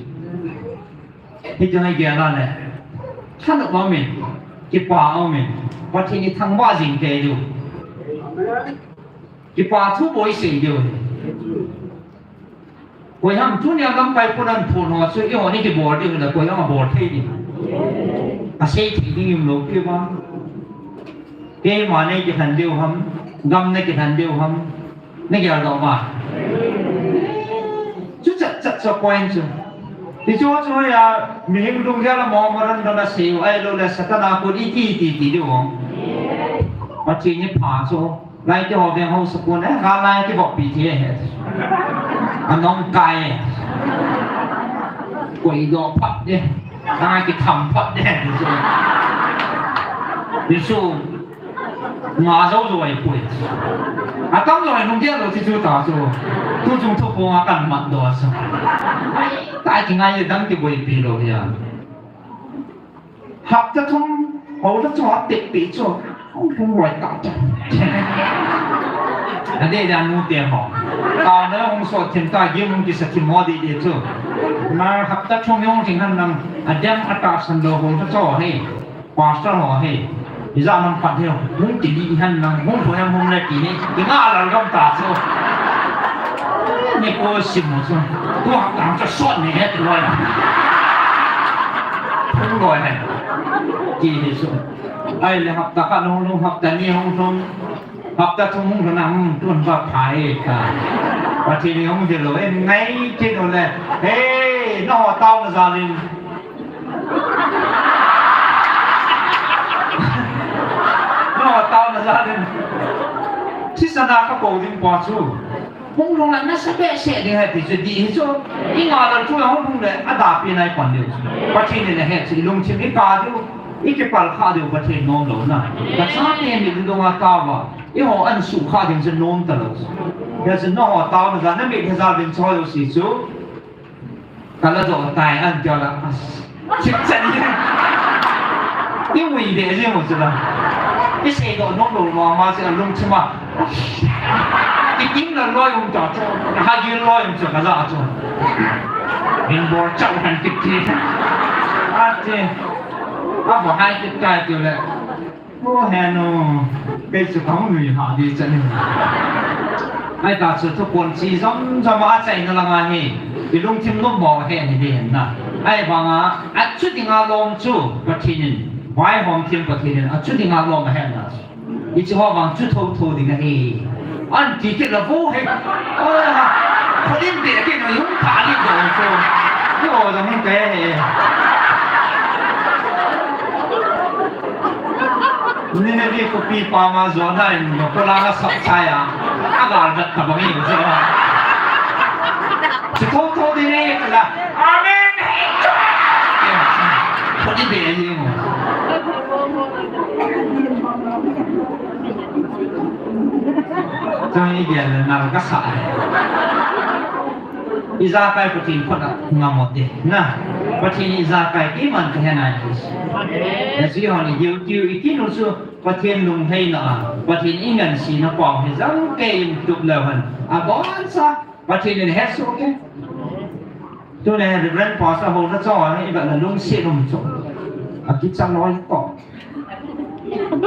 Hiti hi gel a le. Thanop aumin, kipa aumin, Pathen i thangvah jing kei diu. Kipa thu bou i sei diu. Koi ham tunia lamkai pun an phun ho chu eiho ni kibol diu le koi ham abol thei ding. Asei thei ding um lou pi ba. Keima nei kilhen diu ham, gam nei kilhen diu ham. Nei gel doh ma. Chu chat chat chu point chu. Ti chu chu ya, mihem lunggel a mo mo ran ran a sei u, ahilou le Satan a kon iti ti ti diu. Pathen in pha chu. Lai ti ho veng ho sa kon, eh, ga lai ti bok pi ti he. Anong kai. Koi doh phat de. Angai kitham phat de. Ti chu. Nga jou jou ahipoi. Atam jou ahilou, lunggel lou ti chu ta chu. Tu chung thu kong a kan mat doh a chu. Ai, ta kingai dang kiboipi lou hi a. Hapta thum, hou ta chu a tep pi chu. Hung hung roi ta chu. Adeh dan nu te ho. Taona hung sot thim ta, gim hung kisa thim ho dih dih chu. Mar hapta thum hung thing han lang, adem atahsan lou hung ta cho hi. Pastor ho hi. Ija nang pat hi, hung ti dih han lang, hung phu hem hung le ti hi. Inga lal gam ta chu. Ni ko sim mo chu. Tu hapta chu sot ni het loi. Hung loi he. Ti hi chu. Ahile hapta khat hung lhung, hapta ni hung lhung. Hapta thum hung lhung a, hmm, tun va phai ta. Pathen in hung dil lou, en ngai kit u le. Hey, nangho taona jal in. Nangho taona jal in. Thisan a kakou ding pa chu. Hung lhung la nasa behseh ding ahi ti chu dih hi chu. Inga lal chu hung lhung le, adapi nai pan diu. Pathen in ahet chu, ilungthim ikah diu. Ikipal kha diu Pathen nom lou na. Kachate mit dong a tao va. Eiho an sukha ding chu nom talou. Hijeh chun nangho taona jal, namit hejal ding chu ho jouse chu. Kala jo tai an tia la. Chip chan ni. Iui de ji mo chu la. Isei doh nom lou mama chu lungthim a. Ikim la loi um ta chu. Hagi loi um chu kaja chu. Min bor chau han kiti. Ati. Abo hai kit tai tu le. O henu, kei chu kahung nui ha di chan in. Ahita chu thuphon chi jom jom a achaina langa hi, ilungthim nopmo ahi ni di hin na. Ahivanga, achu dinga lom chu, Pathen in, vaihom thim Pathen in, achu dinga lom ahi na. Hiche ho vang chu thotho ding ahi. An ti kit la vo he. Oi ha. Kholim be kit na yung tha ni do so. Ni o jong hin pe he. Ni ne ni ko pi pa ma jo na in ko la na sa cha ya. A ga da ta ba ni jo. Chu thotho ding ahi la. Amen. Kholim be ni mo. Chang igel le nal kasa. Ijakai Pathen khut a ngam u hite. Na, Pathen ijakai keiman kahe nai ti. Najihon idiu tiu ikinu chu Pathen lunglhaina a, Pathen ingansena pao hi jangkei in tup leu hen. Abonsa Pathen in hesoh kei. Tuna Reverend Pastor ho na cho a, iba na lungset um cho. Akicha loi to.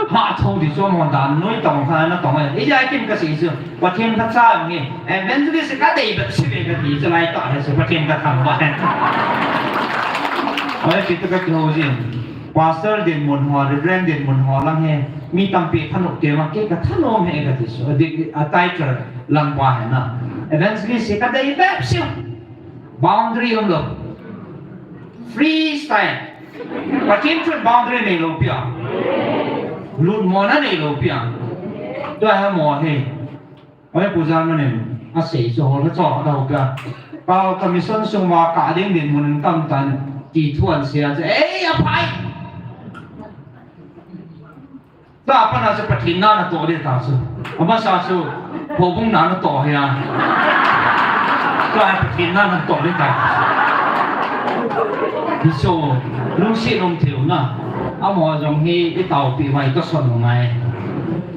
Ha tho di cho mo dan noi tong kha na tong. Ijai kim kasei chu. Pathen kacha nge. Evangelist kadei bep si ve kati chu lai ta he chu Pathen kathang ba he. Oi, kitu kati ho jin. Pastor dinmun ho, Reverend dinmun ho lang he. Mi tampi thanop te ma kei kathanom he kati chu. Adi a title lang pa he na. Evangelist kadei bep si. Boundary umlou. Freestyle. Pathen chun boundary neilou pi a. Lutmona neilou pi a. Tua hi mo hi. Oi, Pu Jalman in asei chu hol ka cho da ho pi a. Ka, ka mission sung ma ka ding dinmun in kam tan ti thu ahin sei a chu. Ei, aphai. Tua pat na chu Pathen na natoh ding ta chu. Amasa chu houbung na natoh hi a. Tua hi Pathen na natoh ding ta. Hichu lungset um thei u na. Amaho jong hi itaopi uva itohsot u ngai.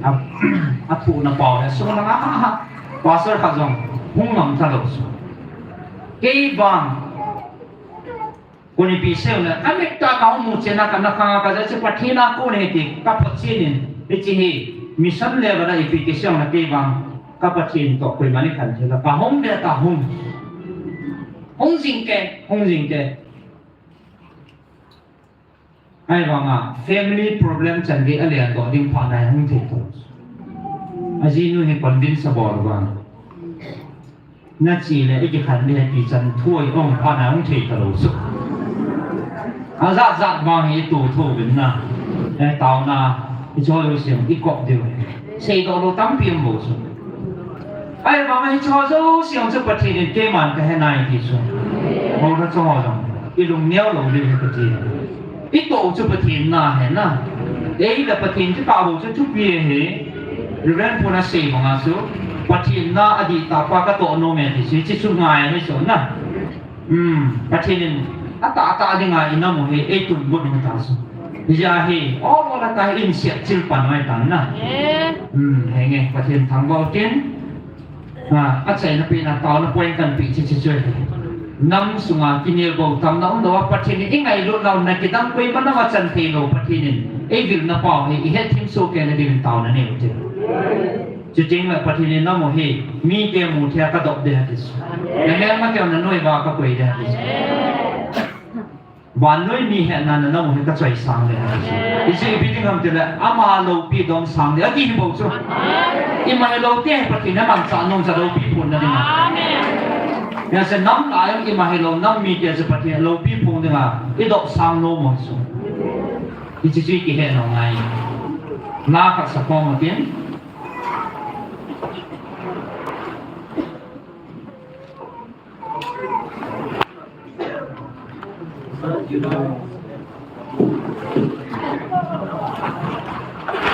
A, athuhna pao hi sung langa. Pastor khat jong hung ngam talou chu. Kei vang Kon ipi seile, amit tah a kahung mu chen a kana khang a kaja chu Pathen a kon ahi ti kaphotchen in, hiche hi mission level a ipi ti seile kei vang ka Pathen toh koiman ikhen thei lou, kahung le kahung. Hung jing kei, hung jing kei. Ahivanga family problem chan gei alen doh ding phat nai hung thei tou. Ajinu hi convince abol uva. Nache le ikikhen ding ahi ti chan thu aum phat na hung thei talou chu. Ajat jat vang hi ito tho uvin na. Eh, taona, ichol u siam, ikop diu. Seidoh lou tampi um bou chu. Ahivanga hicheho jouse chu Pathen in keiman kahe nai ti chu. Hou na chu ho jong. Ilung neo lou diu ahi kati. Itoh u chu Pathen na ahi na. Ei le Pathen kitah bou chu thupi ahi. Reverend Pu na sei banga chu, Pathen na adih tah pa katoh nom e ti chu, hiche chu ngai ahi chu na. Um, Pathen in atah tah dinga inam u hi, eitungot u ta chu. Hijeh a hi, ol ol a ta hi insiat chil pan u ahi tan na. Um, henge, Pathen thangvah u tin, A, achaina pen a taona point kanpeh chu hiche chu ahi. Nam sunga kinelbou tamna umlou a Pathen in eingailut nau na kidang koima nam a chan theilou Pathen in eivilna pau hi ihet thim soh kei na diuvin taona nei ute. Chutengle Pathen in namu hi mite mu thei a kadop ding ahi ti chu. Namelmate u nanoi uva kakoi ding ahi ti chu. Vannoi mi hetna na namu hi kachoisang ding ahi ti chu. Hichu ipi ding ham tile ama loupi dom sang ding ati hi bou chu. Ima hilou te Pathen in amanchah nom chu aloupi phong na ding a. Hijeh chun nam lah a ima hilou nam mite chu Pathen in aloupi phong dinga idop sang nom u chu. Hiche chu ikihet nom ngai. La khat sakhom utin.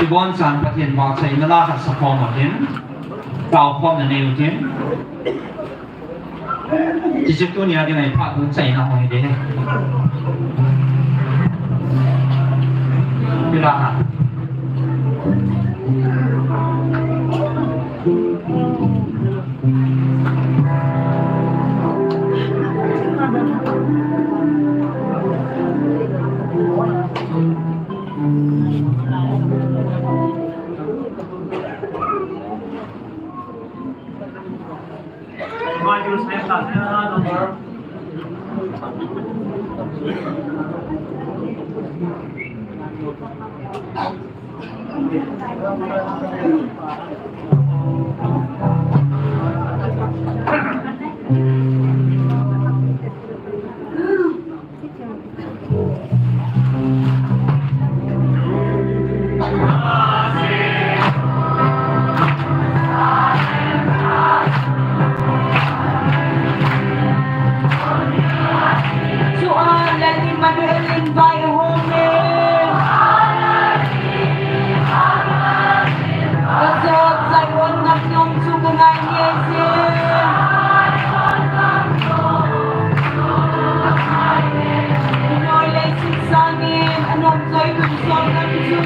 Ibonchan Pathen vahchoina la khat sakhom utin, taokhomna nei utin. Hiche tunia dinga iphat u chaina ho hi ding ahi. Pila ha. Chuan Lal Immanuel in vai a hawm e. Ka zawt Zion ngam nuam chu ka ngai ngei zing. Inoi leiset sangin a nuam zawi tum sawt ngam chu.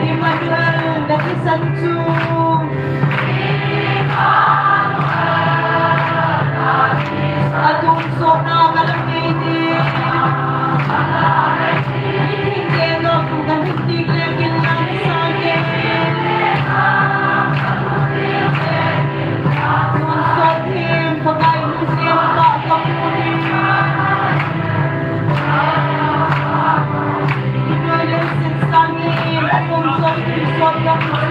Immanuel, na thisan chu. A tun sawtna ka la ngei ding. I thingte lawmthu kan hung ding le kin lan sa ke. Tun sawt thim Pakai lungnem tah ka mu ding. Inoi leiset sangin a nuam zawi tum sawt ngam chu.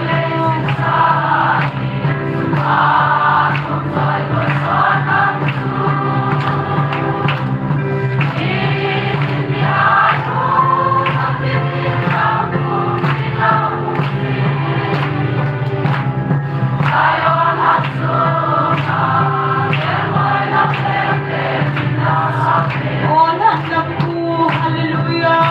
Hallelujah.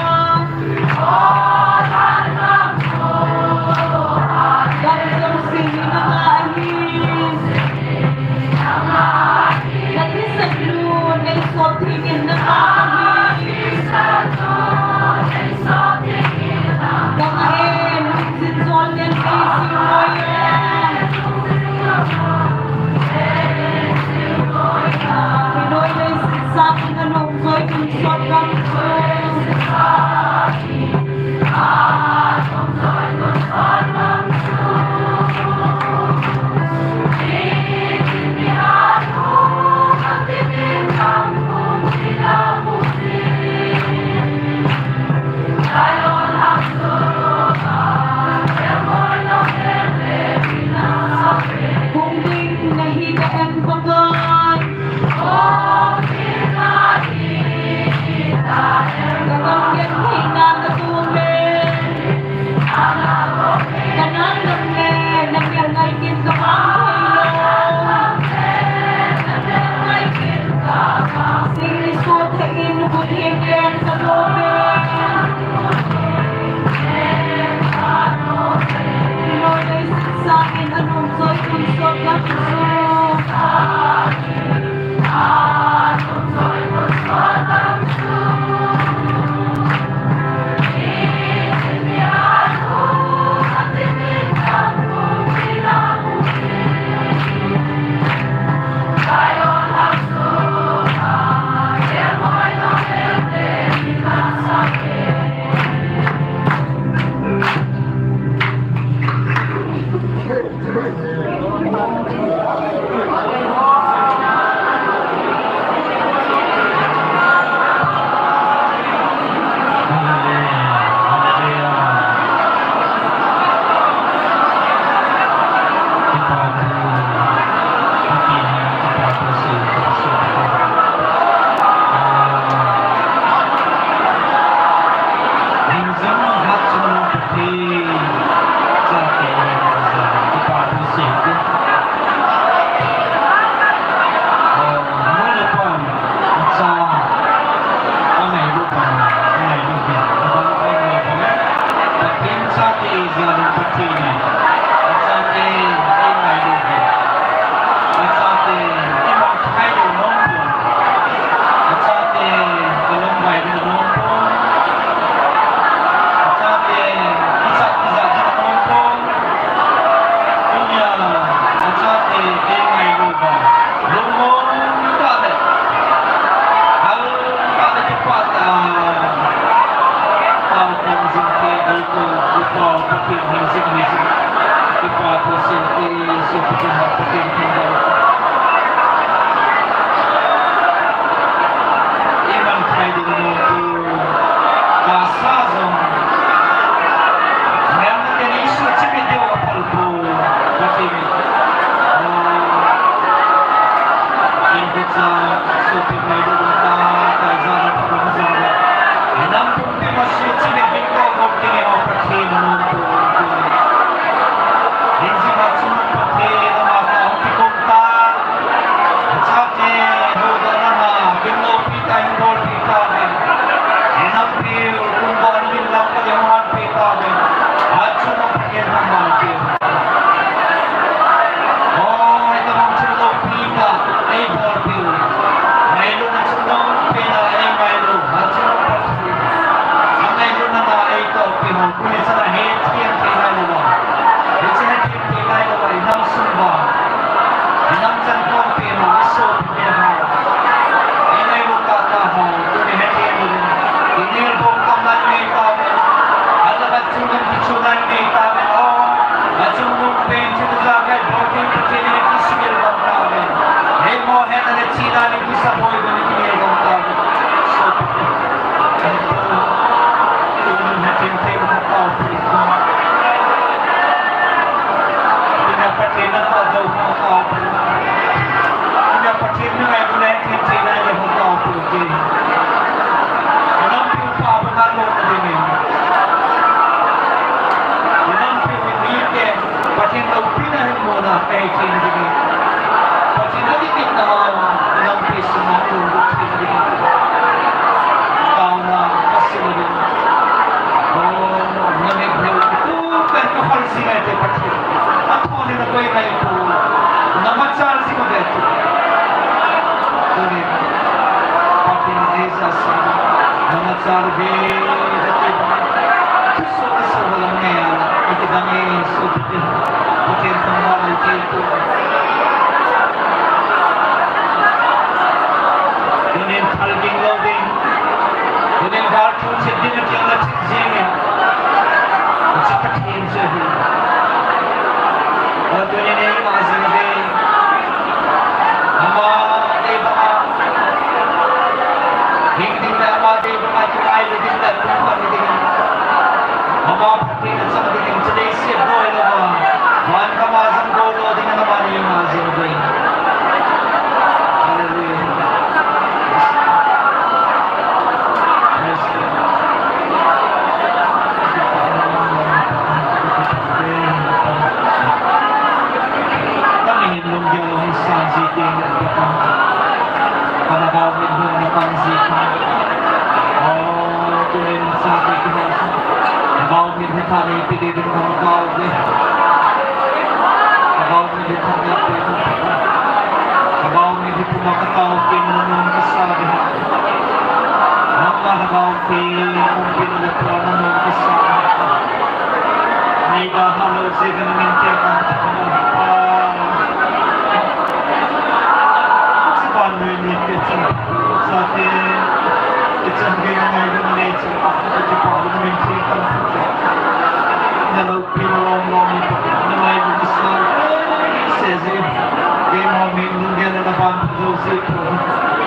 Josepu,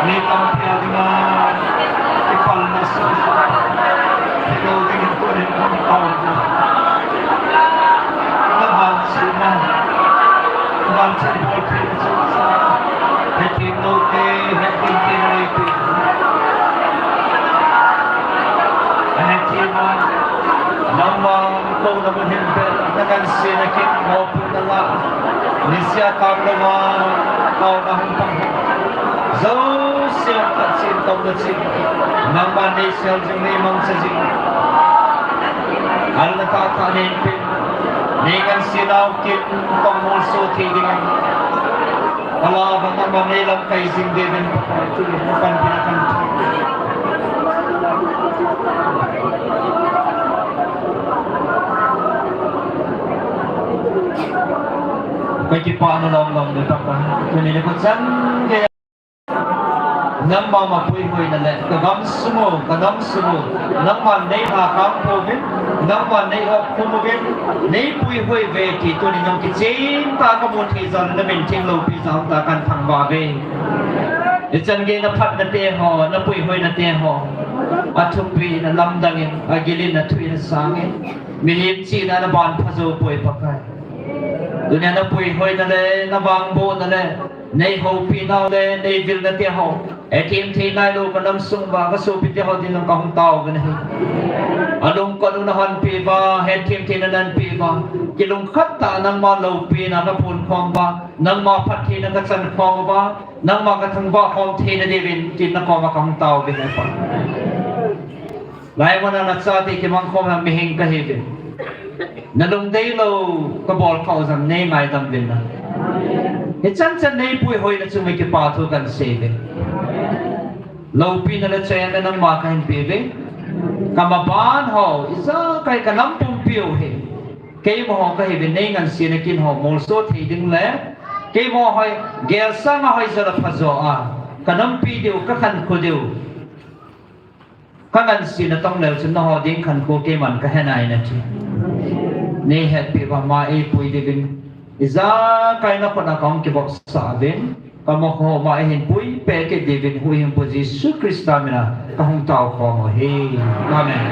mi tampi a dinga kipalna soh soh hilou dingin tunin kahin taona. Na vanchena, na vanchen bolpeh chu sa, hethem loute, hethem te na neipeh. Hethem a, nangma kouna mun hin vel, na ngansena kin, mopohna la, nisea tang louva, taona hung pang. Jouse a Pathen touna chun, nangman neisel jing, neimangcha jing. Alna tahtah neipe, nei ngansenau kin, tong molso thei dingin. Alaba nangman neilamkai jing diuvin Pakai, tuni panpina kahin thum. Kakipana lom lom e Pakai. Tuni nikho chan geiya nangma mapuihoina le, ka gamsung u, ka namsung u, nangman neilhakang pouvin, nangman nei-opkhum uvin, neipuihoi uve ti tuni nung kichen tah a kamu thei jal in, na min theng loupi jal tah a kahin thangvah uve. Hichan gei na phatna te ho, na puihoina te ho, athupin, alamdangin, agilin, athuin, asangin, mihem chihna a na ban pha jou poi Pakai. Tunia na puihoina le, na vangbohna le, neihoupinau le, neivilna te ho, hethem thei nailou ka namsung uva, ka sopi te ho dinga kahung tao uvin ahi. Alungkot u na honpeh uva, hethem theina na neipeh uva, kilungkhat tah a nangma loupina ka phonkhom uva, nangma phattheina ka chankhom uva, nangma ka thangvah khom theina diuvin, tin na koma kahung tao uvin ahi Pa. Laimun a na chate kimangkhom a mihing kahiuvin. Na lungdeilou kabol khah u jong nei ngaidam uvin lang. Hichan chan neipuihoina chunga kipa thu kahin seiuve. Loupina le chaina nangma kahin peuve. Ka maban ho, ijakai ka nam pumpiu hi, keima ho kahiuvin, nei ngansena kin ho molso thei ding le, keima ho hi gelsang a hoijo le phajo a ka nampi diu, ka khankho diu, ka ngansena tong leu chun nangho ding khankho keiman kahe nai nati. Nei hetpeh uva ama eipui diuvin, ijakai na khut a kahung kivopsah uvin, ka makho ama eihin puipeh kit diuvin, huhhingpu Jesu Christa mina kahung taokhom u ahi. Amen.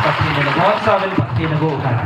Pathen in nabonchauvin, Pathen nago uhen.